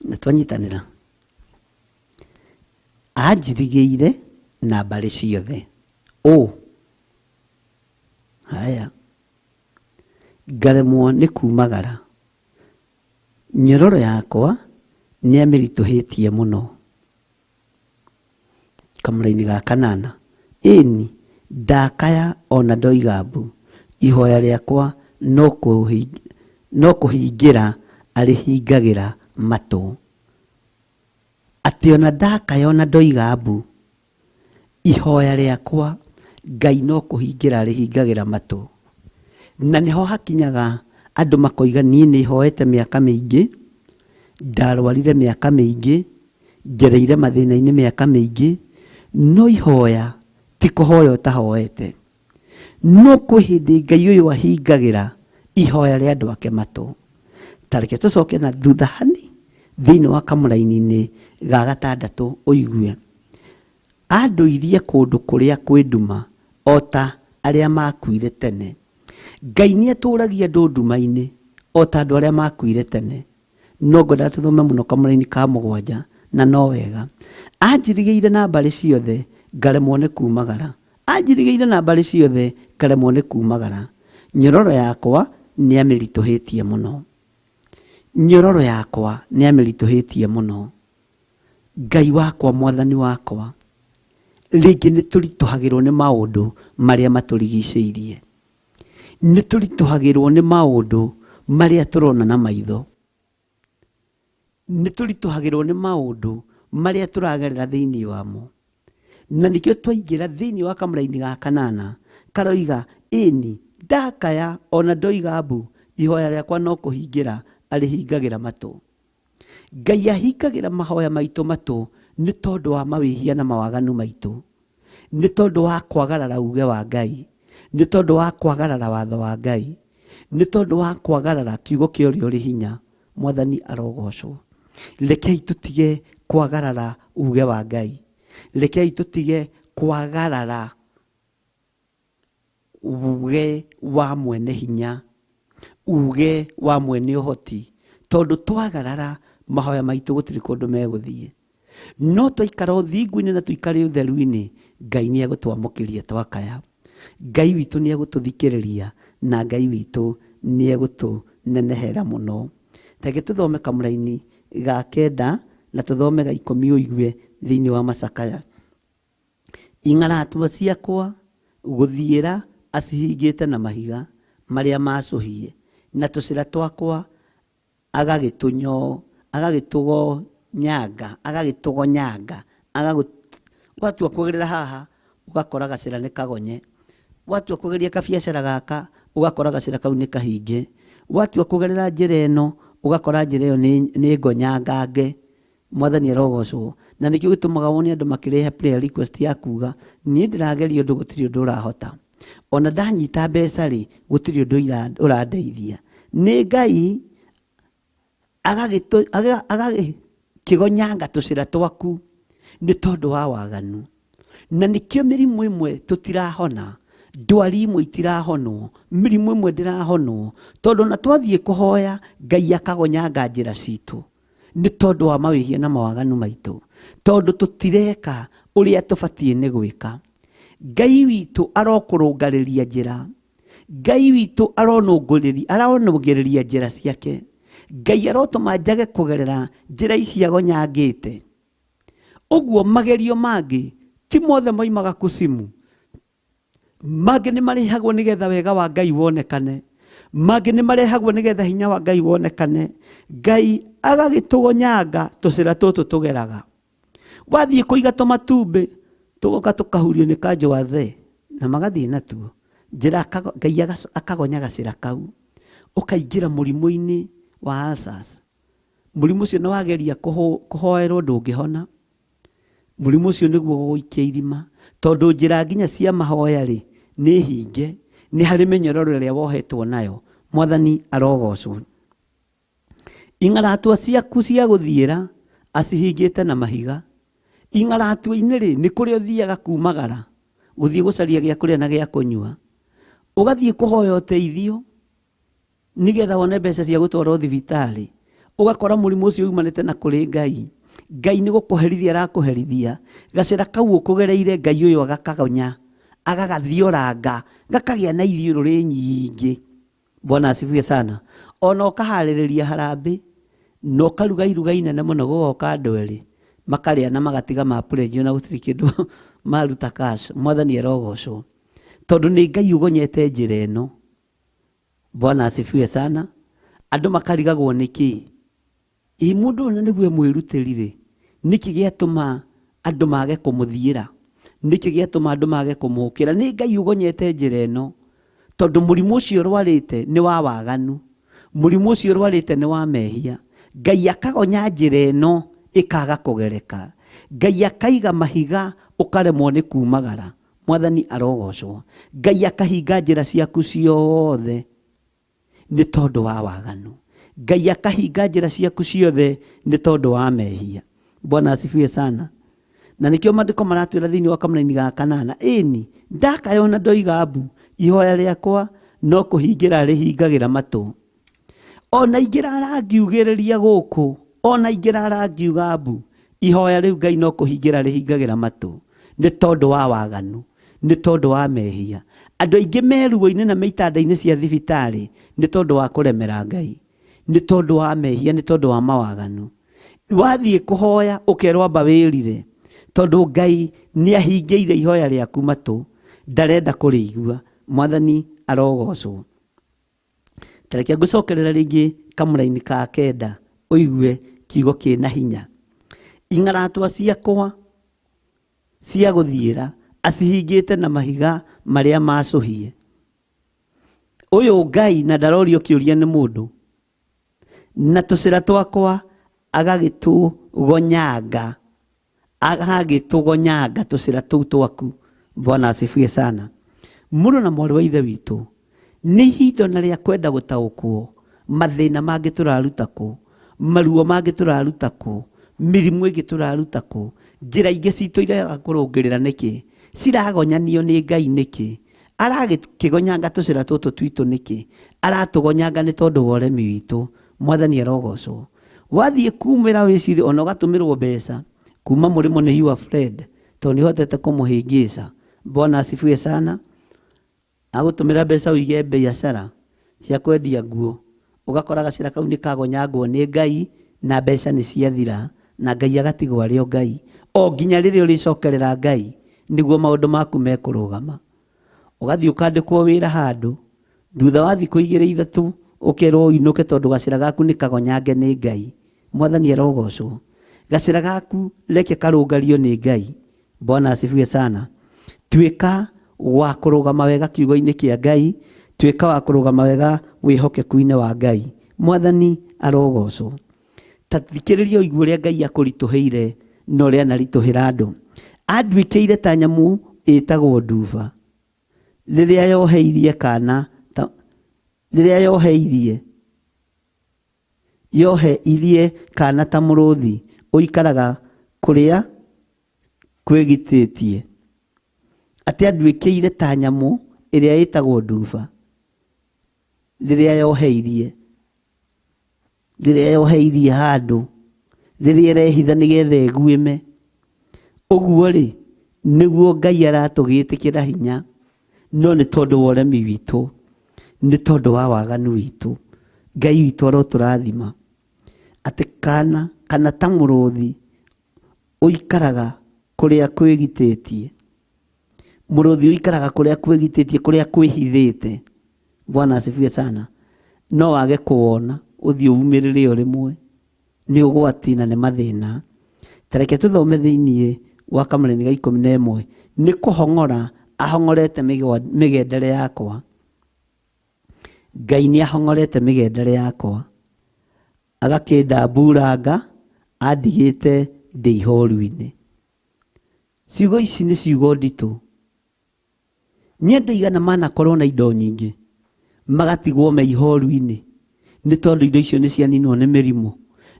Na twanyitanĩra. Anjirigĩire na mbarĩ ciothe. Haya. Ngaremwo nĩ kumagara. Nyororo yakwa nĩ amĩritũhĩtie mũno. Kamũraini ga 8. Ĩni ndakaya ona ndoiga mbu, ihoya rĩakwa no kũhingĩra arĩhingagĩra matũ. Atĩ ona ndakaya ona ndoiga mbu, ihoya rĩakwa Ngai no kũhingĩra arĩhingagĩra matũ. Na nĩho hakinyaga andũ makoiga niĩ nĩ hoete mĩaka mĩingĩ, ndarwarire mĩaka mĩingĩ, ngereire mathĩna-inĩ mĩaka mĩingĩ, no ihoya ti kũhoya ũtahoete. No kwĩ hĩndĩ Ngai ũyũ ahingagĩra ihoya rĩa andũ ake matũ. Ta reke tũcoke na thutha hani thĩinĩ wa kamũraini-inĩ ga 6 ũigue. Andũirie kũndũ kũrĩa kwĩ nduma o ta arĩa makuire tene. Ngai nĩ atũragia andũ nduma-inĩ o ta andũ arĩa makuire tene. No ngwendaga tũthome mũno kamũraini ka 7 na no wega. Anjirigĩire na mbarĩ ciothe ngaremwo nĩ kumagara. Anjirigĩire na mbarĩ ciothe ngaremwo nĩ kumagara. Nyororo yakwa nĩ amĩritũhĩtie mũno. Nyororo yakwa nĩ amĩritũhĩtie mũno. Ngai wakwa, mwathani wakwa, rĩngĩ nĩ tũritũhagĩrwo nĩ maũndũ marĩa matũrigicĩirie. Nĩ tũritũhagĩrwo nĩ maũndũ marĩa tũrona na maitho. Nĩ tũritũhagĩrwo nĩ maũndũ marĩa tũragerera thĩinĩ wamo. Na nĩkĩo twaingĩra thĩinĩ wa kamũraini ga 8 karoiga ĩni ndakaya ona ndoiga mbu, ihoya rĩakwa no kũhingĩra arĩhingagĩra matũ. Ngai ahingagĩra mahoya maitũ matũ nĩ tondũ wa mawĩhia na mawaganu maitũ, nĩ tondũ wa kwagarara uge wa Ngai, nĩ tondũ wa kwagarara watho wa Ngai. Nĩ tondũ wa kwagarara kiugo kĩa ũrĩa ũrĩ hinya. Mwathani arogocwo. Rekei tũtige kwagarara uge wa Ngai. Rekei tũtige kwagarara uge wa mwene hinya, uge wa mwene ũhoti, tondũ twagarara mahoya maitũ gũtirĩ kũndũ megũthiĩ. No twaikara ũthingu-inĩ na tũikare ũtheru-inĩ, Ngai nĩ egũtwamũkĩria twakaya. Ngai witũ nĩ egũtũthikĩrĩria na Ngai witũ nĩ egũtũnenehera mũno. Reke tũthome kamũraini ga 9 na tũthome ga 10 ũigue thĩinĩ wa macakaya. Ing'aratua ciakwa gũthiĩra acihingĩte na mahiga marĩa macũhie, na tũcĩra twakwa agagĩtũgonyanga, watua kũgerera haha ũgakora gacĩra nĩ kagonye, watua kũgeria kabiacara gaka ũgakora gacĩra kau nĩ kahinge, watua kũgerera njĩra ĩno ũgakora njĩra ĩyo nĩ ngonyangange. Mwathani arogocwo. Na nĩkĩo gĩtũmaga wone andũ makĩrehe prayer request ya kuga niĩ ndĩrageria ũndũ gũtirĩ ũndũ ũrahota, ona ndanyita mbeca rĩ gũtirĩ ũndũ ũrandeithia. Nĩ Ngai agagĩkĩgonyanga tũcĩra twaku nĩ tondũ wa waganu. Na nĩkĩo mĩrimũ ĩmwe tũtirahona, ndwari imwe itirahonwo, mĩrimũ ĩmwe ndĩrahonwo, tondũ na twathiĩ kũhoya Ngai akagonyanga njĩra citũ nĩ tondũ wa mawĩhia na mawaganu maitũ, tondũ tũtireka ũrĩa tũbatiĩ nĩ gwĩka. Ngai witũ arokũrũngarĩria njĩra, Ngai witũ aronũngĩrĩria njĩra ciake. Ngai arotũma njage kũgerera njĩra ici agonyangĩte. Ũguo magerio mangĩ ti mothe moimaga kucimu, mangĩ nĩ marehagwo nĩgetha wega wa Ngai wonekane, mangĩ nĩ marehagwo nĩgetha hinya wa Ngai wonekane. Ngai agagĩtũgonyanga tũcĩra tũtũ tũgeraga. Wathiĩ kũiga tũmatumbĩ tũgoka tũkahurio nĩ kanjũ wazee na magathiĩ natuo njĩra, Ngai akagonya gacĩra kau, ũkaingĩra mũrimũ-inĩ wa ulcers. Mũrimũ ũcio nĩ wageria kũhoerwo ndũngĩhona. Mũrimũ ũcio nĩguo gũgũikia irima, tondũ njĩra nginya cia mahoya rĩ nĩ hinge, nĩ harĩ mĩnyororo ĩrĩa wohetwo nayo. Mwathani arogocwo. Ing'aratua ciaku cia gũthiĩra acihingĩte na mahiga. Ing'aratua-inĩ rĩ nĩ kũrĩa ũthiaga kumagara gũthiĩ gũcaria gĩa kũrĩa na gĩa kũnyua, ũgathiĩ kũhoya ũteithio nĩgetha wone mbeca cia gũtwarwo thibitarĩ, ũgakora mũrimũ ũcio umanĩte na kũrĩ Ngai. Ngai nĩ gũkũherithia arakũherithia. Gacĩra kau ũkũgereire Ngai ũyũ agakagonya, agagathioranga, gakagĩa na ithiũrũrĩ nyingĩ. Bwana asifiwe sana. Ona ũkaharĩrĩria harambĩ na ũkaruga iruga inene mũno, gũgoka andũ erĩ makarĩa na magatiga ma pledge na gũtirĩ kĩndũ maruta cash. Mwathani arogocwo, tondũ nĩ Ngai ũgonyete njĩra ĩno. Bwana asifiwe sana. Andũ makarigagwo nĩkĩ ĩ mũndũ ũyũ nĩguo mwĩrutĩri rĩ, nĩkĩ gĩatũma andũ mage kũmũthiĩra, nĩkĩ gĩatũma andũ mage kũmũkĩra? Nĩ Ngai ũgonyete njĩra ĩno, tondũ mũrimũ ũcio ũrwarĩte nĩ wa waganu, mũrimũ ũcio ũrwarĩte nĩ wa mehia. Ngai akagonya njĩra ĩno ĩkaga kũgereka, Ngai akaiga mahiga ũkaremwo nĩ kumagara. Mwathani arogocwo. Ngai akahinga njĩra ciaku ciothe nĩ tondũ wa waganu. Ngai akahinga njĩra ciaku ciothe nĩ tondũ wa mehia. Bwana asifiwe sana. Na nĩkĩo maandĩko maratwĩra thĩinĩ wa kamũraini ga 8, ĩni ndakayona ndoiga mbu, ihoya rĩakwa no kũhingĩra rĩhingagĩra matũ. Ona ingĩrara ngiugĩrĩria gũkũ, ona ingĩrara ngiuga mbu, ihoya rĩu Ngai no kũhingĩra rĩhingagĩra matũ, nĩ tondũ wa waganu, nĩ tondũ wa mehia. Andũ aingĩ me ruo-inĩ na me itanda-inĩ cia thibitarĩ nĩ tondũ wa kũremera Ngai, nĩ tondũ wa mehia, nĩ tondũ wa mawaganu. Wathiĩ kũhoya ũkerwo amba wĩrire, tondũ Ngai nĩ ahingĩire ihoya rĩaku matũ, ndarenda kũrĩigua. Mwathani arogocwo. Tareke ngũcokerera rĩngĩ kamũraini ka 9 ũigue kiugo kĩna hinya. Ing'aratua ciakwa cia gũthiĩra acihingĩte na mahiga marĩa macũhie. Ũyũ Ngai na ndarorio kĩũria nĩ mũndũ, na tũcĩra twakwa agagĩtũgonyanga, agagĩtũgonyanga tũcĩra tũu twaku. Bwana asifiwe sana. Mũrũ na mwarĩ wa Ithe witũ, Nĩ ihinda ona rĩa kwenda gũtaũkwo mathĩna mangĩ tũraruta kũ, maruo mangĩ tũraruta kũ, mĩrimũ ĩngĩ tũraruta kũ, njĩra ingĩ citũ iraga kũrũngĩrĩra nĩkĩ, ciragonyanio nĩ Ngai nĩkĩ, aragĩkĩgonyanga tũcĩra tũtũ twitũ nĩkĩ, aratũgonyanga nĩ tondũ wa ũremi witũ. Mwathani arogocwo. Wathiĩ kumĩra wĩcirie ona ũgatũmĩrwo mbeca kuma mũrĩmo nĩ your friend tondũ nĩ ũhotete kũmũhĩngĩca. Bwana asifiwe sana. Agũtũmĩra mbeca ũige biacara cia kwendia nguo, ũgakora gacĩra kau nĩ kagonyangwo nĩ Ngai na mbeca nĩ ciathira na Ngai agatigwo arĩ o Ngai o nginya rĩrĩa ũrĩcokerera Ngai nĩguo maũndũ maku mekũrũgama. Ũgathiĩ ũkandĩkwo wĩra handũ, thutha wa thikũ igĩrĩ ithatũ ũkerwo ũinũke tondũ gacĩra gaku nĩ kagonyange nĩ Ngai. Mwathani arogocwo. Gacĩra gaku reke karũngario nĩ Ngai. Bwana asifiwe sana. Tuĩka wa kũrũgama wega kiugo-inĩ kĩa Ngai, tuĩka wa kũrũgama wega wĩhokeku-inĩ wa Ngai. Mwathani arogocwo. Ta thikĩrĩria ũigue ũrĩa Ngai akũritũhĩire na ũrĩa anaritũhĩra andũ. Anduĩkĩire ta nyamũ ĩtagwo nduba rĩrĩa yoheirie kana ta, rĩrĩa yoheirie yoheirie kana ta mũrũthi ũikaraga kũrĩa kwĩgitĩtie. Atĩ anduĩkĩire ta nyamũ ĩrĩa ĩtagwo nduba rĩrĩa yoheirie, rĩrĩa yoheirie handũ, rĩrĩa ĩrehitha nĩgetha ĩguĩme. Ũguo rĩ nĩguo Ngai aratũgĩtĩkĩra hinya, no nĩ tondũ wa ũremi witũ, nĩ tondũ wa waganu witũ. Ngai witũ arotũrathima atĩ kana kana ta mũrũthi ũikaraga kũrĩa kwĩgitĩtie, mũrũthi ũikaraga kũrĩa kwĩgitĩtie, kũrĩa kwĩhithĩte. Bwana asifiwe sana. No wage kũwona ũthiĩ umĩrĩre o rĩmwe, nĩ ũgwati na nĩ mathĩna. Ta reke tũthome thĩiniĩ wa kamũrĩni ga 11. Nĩ kũhong'ora ahong'orete mĩgendere yakwa. Ngai nĩ ahong'orete mĩgendere yakwa, agakĩndamburanga andigĩte ndĩ ihoru-inĩ. Ciugo ici nĩ ciugo nditũ. Nĩ andũ aigana manakorwo na indo nyingĩ magatigwo me ihoru-inĩ nĩ tondũ indo icio nĩ cianinwo nĩ mĩrimũ,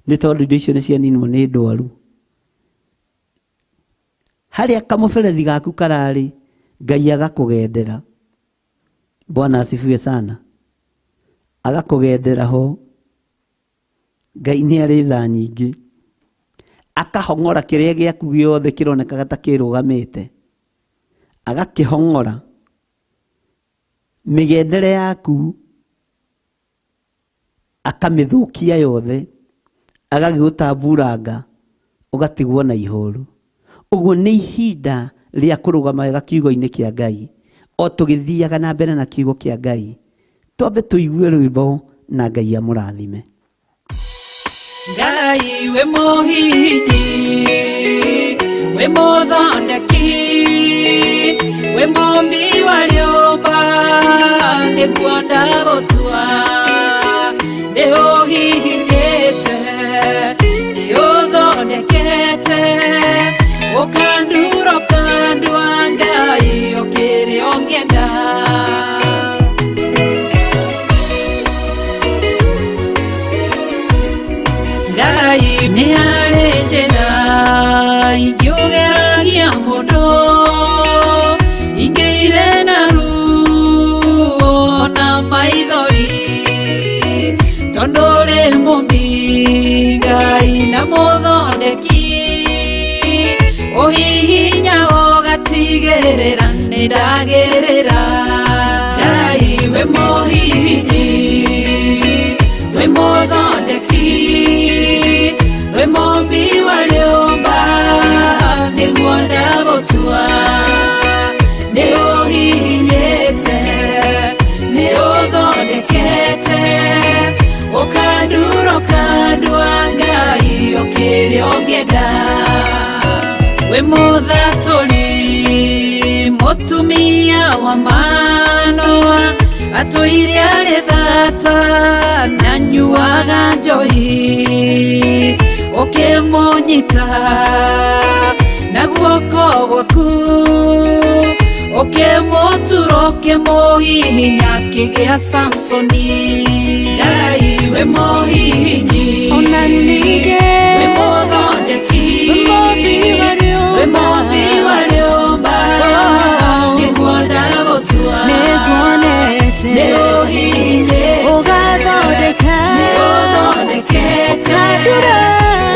nĩ tondũ indo icio nĩ cianinwo nĩ ndwaru. Harĩa kamũberethi gaku kararĩ, Ngai agakũgendera. Bwana asifiwe sana. Agakũgendera ho. Ngai nĩ arĩ tha nyingĩ. Akahong'ora kĩrĩa gĩaku gĩothe kĩronekaga ta kĩrũgamĩte, agakĩhong'ora mĩgendere yaku, akamĩthũkia yothe, agagĩgũtamburanga ũgatigwo na ihoru. Ũguo nĩ ihinda rĩa kũrũgama wega kiugo-inĩ kĩa Ngai. O tũgĩthiaga na mbere na kiugo kĩa Ngai, twambe tũigue rwĩmbo na Ngai amũrathime. Ngai wĩ mũhihinyi, wĩ mũthondeki, wĩ mũmbi wa rĩũmba, nĩguo ndagũtua. Nĩ ũhihinyĩte, nĩ ũthondekete, ũkandura ũkandua, Ngai ũkĩrĩ ũngĩenda. Ngai nĩ harĩ njĩra ingĩũgeragia mũndũ, ingĩire na ruo na maithori, tondũ ũrĩ mũmbi Ngai na mũthondeki, ũhihinya ũgatigĩrĩra nĩ ndagĩrĩra. Ngai wĩ mũhihinyi, wĩ mũthondeki, wĩ mũmbi wa rĩũmba, nĩguo ndagũtua. Nĩ ũhihinyĩte, nĩ ũthondekete, ũkandura ũkandua, Ngai ũkĩrĩ ũngĩenda. Wĩ mũthatũri, mũtumia wa Manoa, atũire arĩ thata na nyuaga njohi, ũkĩmũnyita na guoko gwaku, ũkĩmũtura ũkĩmũhihinya. Ũkĩmũhihinya kĩgĩa Samsoni. Ngai wĩ mũhihinyi, Ona ningĩ wĩ mũthondeki, wĩ mũmbi wa rĩũmba. Wĩ mũmbi wa rĩũmba, nĩguo ndagũtua. Nĩnguonete Nĩ ũhihinyĩte, ũgathondeka, nĩ ũthondekete, ũkandura,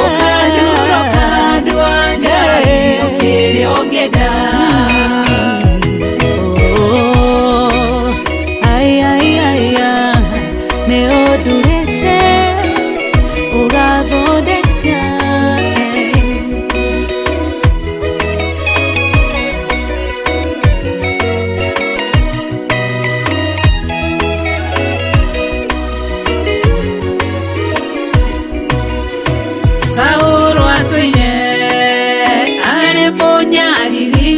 ũkandura, ũkandua, Ngai ũkĩrĩa ũngĩenda. Oh, ai, ai, ai, ah, nĩ ũndurĩte ũgathondeka. Saũlũ atũire arĩ mũnyariri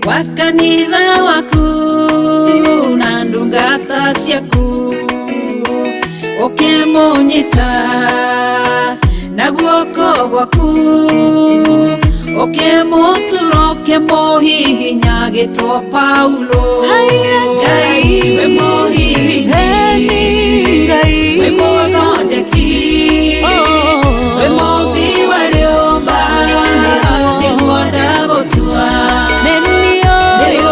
wa kanitha waku na ndungata ciaku, ũkĩmũnyita na guoko gwaku, ũkĩmũtura, ũkĩmũhihinya gĩtwo Paulo. Haiya, Ngai wĩ mũhihinyi, Eni Ngai, wĩ mũthondeki, Oh. wĩ mũmbi wa rĩũmba, nĩguo ndagũtua. Nĩ Nĩ niĩ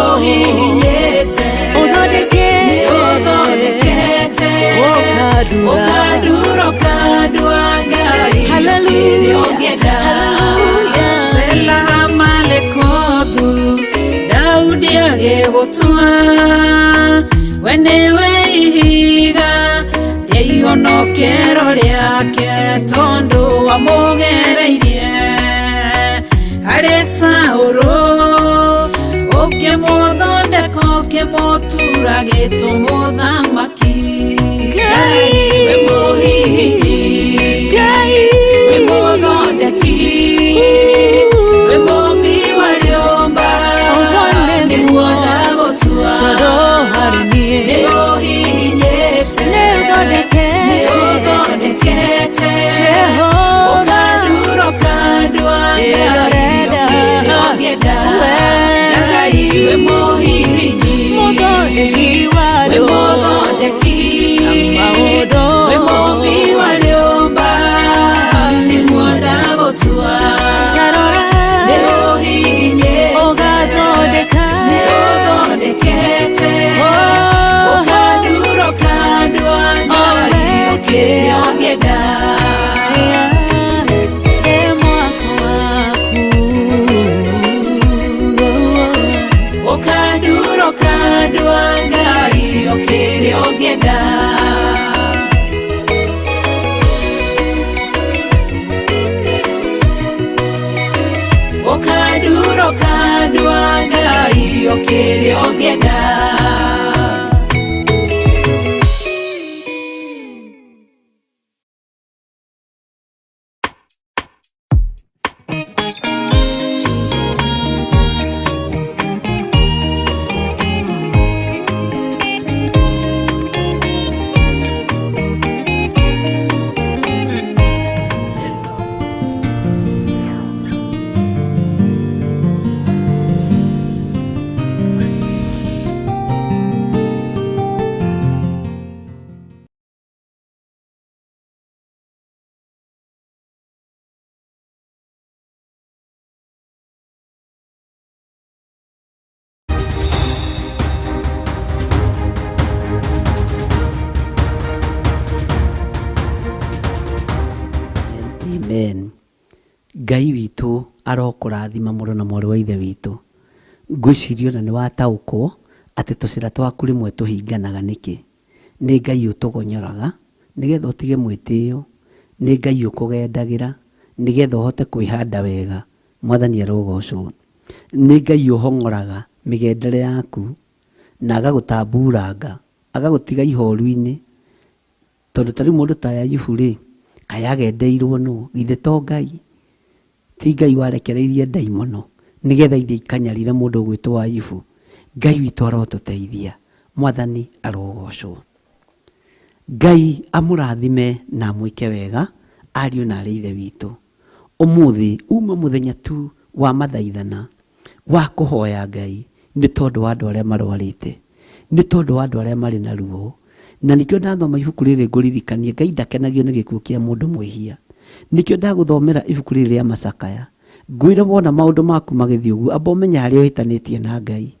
ũhihinyĩte, ũthondekete, nĩ ũthondekete, ũkandura, ũkandura, ũkandua, Ngai Hallelujah. ũkĩrĩa ũngĩenda. Hallelujah. Sela Malekothu, Daudi agĩgũtua, we nĩwe ihiga rĩa ihonokero rĩake, tondũ wamũgereirie harĩ Saũlũ, ũkĩmũthondeka, ũkĩmũtura gĩtũmũthamaki. Ngai, wĩ mũhihinyi, Ngai, wĩ mũthondeki, wĩ mũmbi wa rĩũmba, Ũguo nĩguo, nĩguo ndagũtua. tondũ harĩ niĩ Nĩ ũhihinyĩte, nĩ ũthondekete, nĩ ũthondekete, Jehova, ũkandura, ũkandua, Ngai Ndĩrorenda, ũkĩrĩa ũngĩenda. we Ngai wĩ mũhihinyi, mũthondeki wa wĩ rĩũmba, mũthondeki, maũndũ wĩ mũmbi wa rĩũmba, nĩguo ndagũtua. Tarora, Nĩ ũhihinyĩte, ũgathondeka, nĩ ũthondekete, Oh, ũkandura, ũkandua, Ngai ũkĩrĩa ũngĩenda. ĩ mwako waku. Ũkandura, ũkandua, Ngai ũkĩrĩa ũngĩenda. Ũkandura, ũkandua, Ngai ũkĩrĩa ũngĩenda. Amen. Ngai witũ arokũrathima mũrũ na mwarĩ wa ithe witũ. Ngwĩciria ona nĩ wataũkwo atĩ tũcĩra twaku rĩmwe tũhinganaga nĩkĩ. Nĩ Ngai ũtũgonyoraga nĩgetha ũtige mwĩtĩo, nĩ Ngai ũkũgendagĩra nĩgetha ũhote kwĩhanda wega. Mwathani arogocwo. Nĩ Ngai ũhong'oraga mĩgendere yaku na agagũtamburanga, agagũtiga ihoru-inĩ. Tondũ ta rĩu mũndũ ta Ayubu rĩ, kaĩ agendeirwo nũ? Githĩ to Ngai? Ti Ngai warekereirie ndaimono nĩgetha ithiĩ ikanyarire mũndũ ũgwĩtwo Ayubu. Ngai witũ arotũteithia. Mwathani arogocwo. Ngai amũrathime na amwĩke wega ariũ na arĩ ithe witũ. Ũmũthĩ uma mũthenya tu wa mathaithana wa kũhoya Ngai nĩ tondũ wa andũ arĩa marwarĩte. Nĩ tondũ wa andũ arĩa marĩ na ruo. Na nĩkĩo ndathoma ibuku rĩrĩ ngũririkanie Ngai ndakenagio nĩ gĩkuũ kĩa mũndũ mwĩhia. Nĩkĩo ndagũthomera ibuku rĩrĩ rĩa macakaya. Ngwĩre wona maũndũ maku magĩthiĩ ũguo, amba ũmenye harĩa ũhĩtanĩtie na Ngai.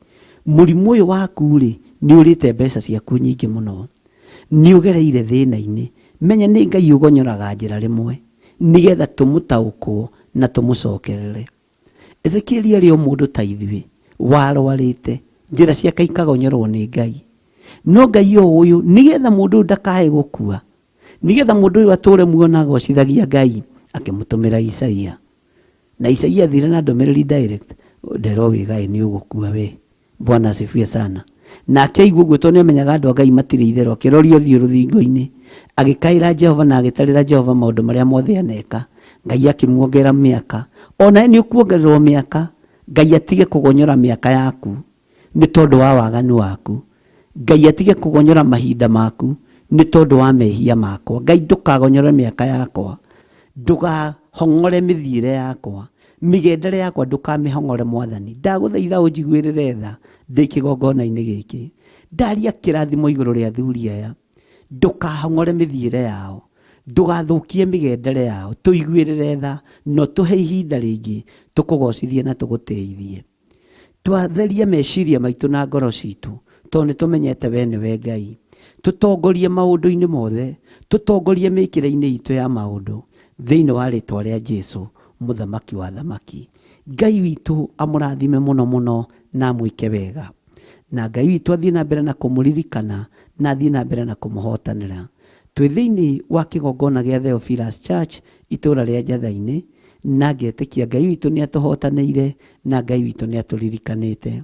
Mũrimũ ũyũ waku rĩ, nĩ ũrĩte mbeca ciaku nyingĩ mũno. Nĩ ũgereire thĩna-inĩ. Menya nĩ Ngai ũgonyoraga njĩra rĩmwe, nĩgetha tũmũtaũkwo na tũmũcokerere. Ezekieli arĩ o mũndũ ta ithuĩ, warwarĩte, njĩra ciake ikagonyorwo nĩ Ngai. No Ngai o ũyũ, nĩgetha mũndũ ũyũ ndakae gũkua, nĩgetha mũndũ ũyũ atũre muoyo na agocithagia Ngai, akĩmũtũmĩra Isaia. Na Isaia athire na ndũmĩrĩri direct, nderwo wĩgaĩ nĩ ũgũkua we. Bwana asifiwe sana. Nake aigua ũguo tondũ nĩamenyaga andũ a Ngai matirĩ itherũ, akĩroria ũthiũ rũthingo-inĩ, agĩkaĩra Jehova na agĩtarĩra Jehova maũndũ marĩa mothe aneka. Ngai akĩmuongerera mĩaka. Onawe nĩ ũkuongererwo mĩaka, Ngai atige kũgonyora mĩaka yaku nĩ tondũ wa waganu waku. Ngai atige kũgonyora mahinda maku nĩ tondũ wa mehia makwa. Ngai ndũkagonyore mĩaka yakwa, ndũgahong'ore mĩthiĩre yakwa, mĩgendere yakwa ndũkamĩhong'ore Mwathani. Ndagũthaitha ũnjiguĩrĩre tha ndĩ kĩgongona-inĩ gĩkĩ. Ndaria kĩrathimo igũrũ rĩa athuri aya, ndũkahong'ore mĩthiĩre yao, ndũgathũkie mĩgendere yao, tũiguĩrĩre tha na ũtũhe ihinda rĩngĩ tũkũgocithie na tũgũtĩithie. Twatherie meciria maitũ na ngoro citũ, tondũ nĩ tũmenyete we nĩwe Ngai. Tũtongorie maũndũ-inĩ mothe, tũtongorie mĩkĩre-inĩ itũ ya maũndũ, thĩinĩ wa rĩtwa rĩa Jesu, mũthamaki wa thamaki. Ngai witũ amũrathime mũno mũno na amwĩke wega. Na Ngai witũ athiĩ na mbere na kũmũririkana na athiĩ na mbere na kũmũhotanĩra. Twĩ thĩinĩ wa kĩgongona gĩa Theophilus Church, itũũra rĩa Njatha-inĩ, na ngetĩkia Ngai witũ nĩ atũhotanĩire na Ngai witũ nĩ atũririkanĩte.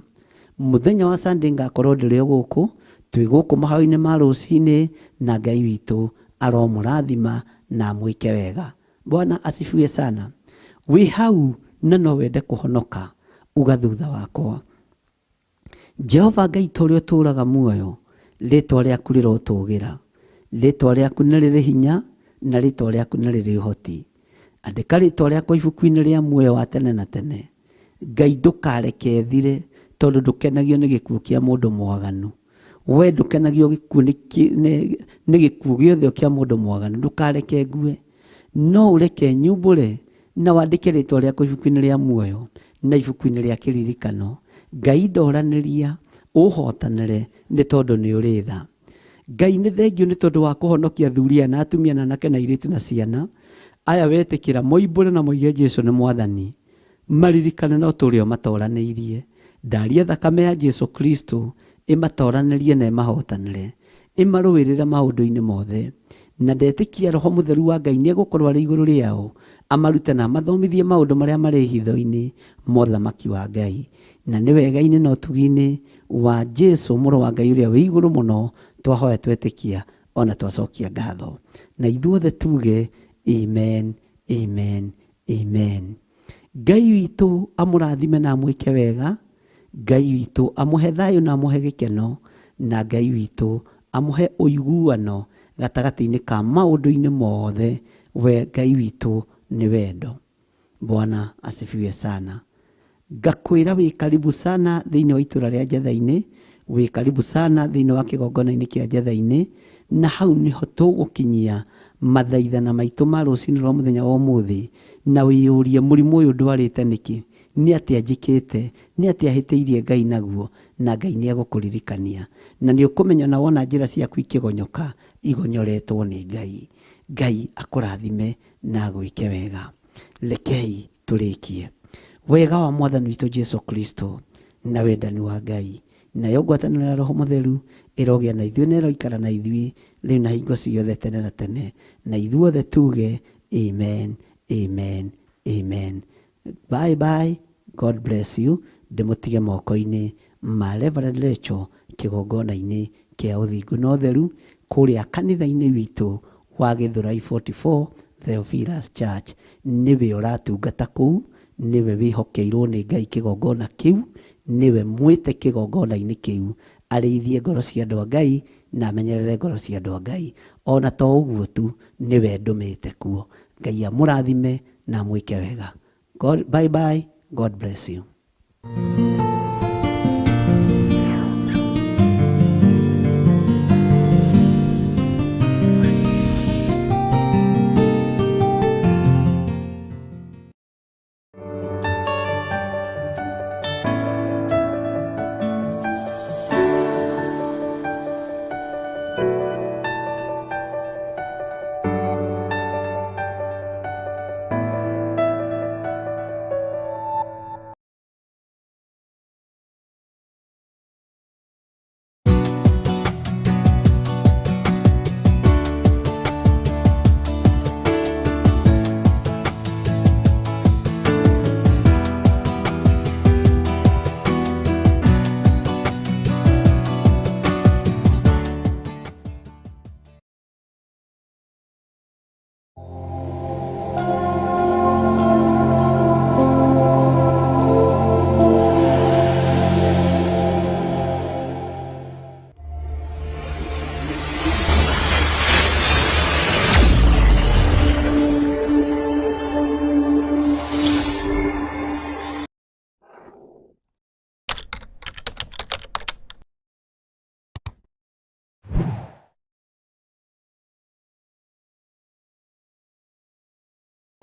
Mũthenya wa Sunday ngakorwo ndĩrĩ o gũkũ, twĩ gũkũ mahoya-inĩ ma rũcinĩ, na Ngai witũ aromũrathima na amwĩke wega. Bwana asifiwe sana. Wĩ hau na no wende kũhonoka, uga thutha wakwa. Jehova Ngai ta ũrĩa ũtũũraga muoyo, rĩtwa rĩaku rĩrotũgĩra. Rĩtwa rĩaku nĩ rĩrĩ hinya na rĩtwa rĩaku nĩ rĩrĩ ũhoti. Andĩka rĩtwa rĩakwa ibuku-inĩ rĩa muoyo wa tene na tene. Ngai ndũkareke thire, tondũ ndũkenagio nĩ gĩkuũ kĩa mũndũ mwaganu. We ndũkenagio nĩ gĩkuũ gĩothe kĩa mũndũ mwaganu, ndũkareke ngue. No ũreke nyumbũre na wandĩke rĩtwa rĩakwa ibuku-inĩ rĩa muoyo na ibuku-inĩ rĩa kĩririkano. Ngai ndoranĩria, ũhotanĩre nĩ tondũ nĩ ũrĩ tha. Ngai nĩ thengio nĩ tondũ wa kũhonokia athuri aya na atumia na anake na airĩtu na ciana. Aya wetĩkĩra moimbũre na moige Jesu nĩ Mwathani. Maririkane no tũrĩa matoranĩirie. Ndaria thakame ya Jesu Kristo ĩmatoranĩrie na ĩmahotanĩre, ĩmarũĩrĩre maũndũ-inĩ mothe. Na ndetĩkia Roho Mũtheru wa Ngai nĩ egũkorwo arĩ igũrũ rĩao, amarute na amathomithie maũndũ marĩa marĩ hitho-inĩ ma ũthamaki wa Ngai. Na nĩ wega-inĩ na ũtugi-inĩ wa Jesu mũrũ wa Ngai ũrĩa wĩ igũrũ mũno, twahoya twetĩkia ona twacokia ngatho. Na ithuothe tuge amen, amen, amen. Ngai witũ amũrathime na amwĩke wega. Ngai witũ amũhe thayũ na amũhe gĩkeno, na Ngai witũ amũhe ũiguano gatagatĩ-inĩ ka maũndũ-inĩ mothe. We Ngai witũ nĩ wendo. Bwana asifiwe sana. Ngakwĩra wĩ karibu sana thĩinĩ wa itũũra rĩa Njatha-inĩ, wĩ karibu sana thĩinĩ wa kĩgongona-inĩ kĩa Njatha-inĩ, na hau nĩho tũgũkinyia mathaithana maitũ ma rũcinĩ rwa mũthenya wa ũmũthĩ, na wĩyũrie mũrimũ ũyũ ndwarĩte nĩkĩ, nĩ atĩa njĩkĩte, nĩ atĩa hĩtĩirie Ngai naguo, na Ngai nĩ egũkũririkania. Na nĩ ũkũmenya na wona njĩra ciaku ikĩgonyoka, igonyoretwo nĩ Ngai. Ngai akũrathime na agwĩke wega. Rekei tũrĩkie. Wega wa Mwathani witũ Jesu Kristo na wendani wa Ngai nayo ngwatanĩro ya Roho Mũtheru ĩrogĩa na ithuĩ na ĩroikara na ithuĩ rĩu na hingo ciothe tene na tene, na ithuothe tuge amen, amen, amen. Bye bye, God bless you. Ndĩmũtige moko-inĩ ma Reverend Rachel kĩgongona-inĩ kĩa ũthingu na ũtheru kũrĩa kanitha-inĩ witũ wa Gĩthũrai 44 Theophilus Church. Nĩwe ũratungata kũu, nĩwe wĩhokeirwo nĩ Ngai kĩgongona kĩu, nĩwe mwĩte kĩgongona-inĩ kĩu arĩithie ngoro cia andũ a Ngai na amenyerere ngoro cia andũ a Ngai. Ona to ũguo tu, nĩwe ndũmĩte kuo. Ngai amũrathime na amwĩke wega. God, bye bye. God bless you.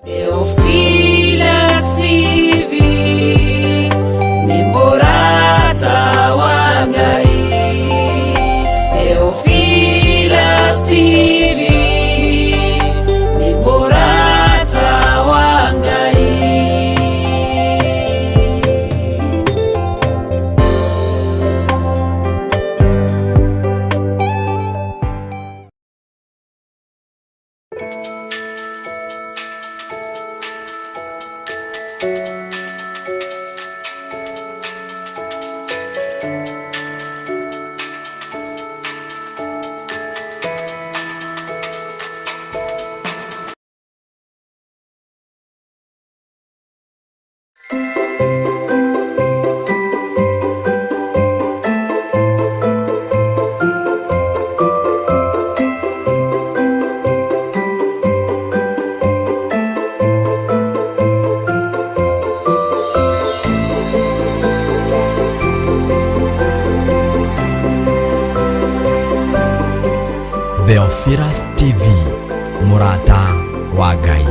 Theophilus TV nĩ mũrata wa Ngai. Theophilus TV nĩ mũrata wa Ngai. Theophilus TV, mũrata wa Ngai.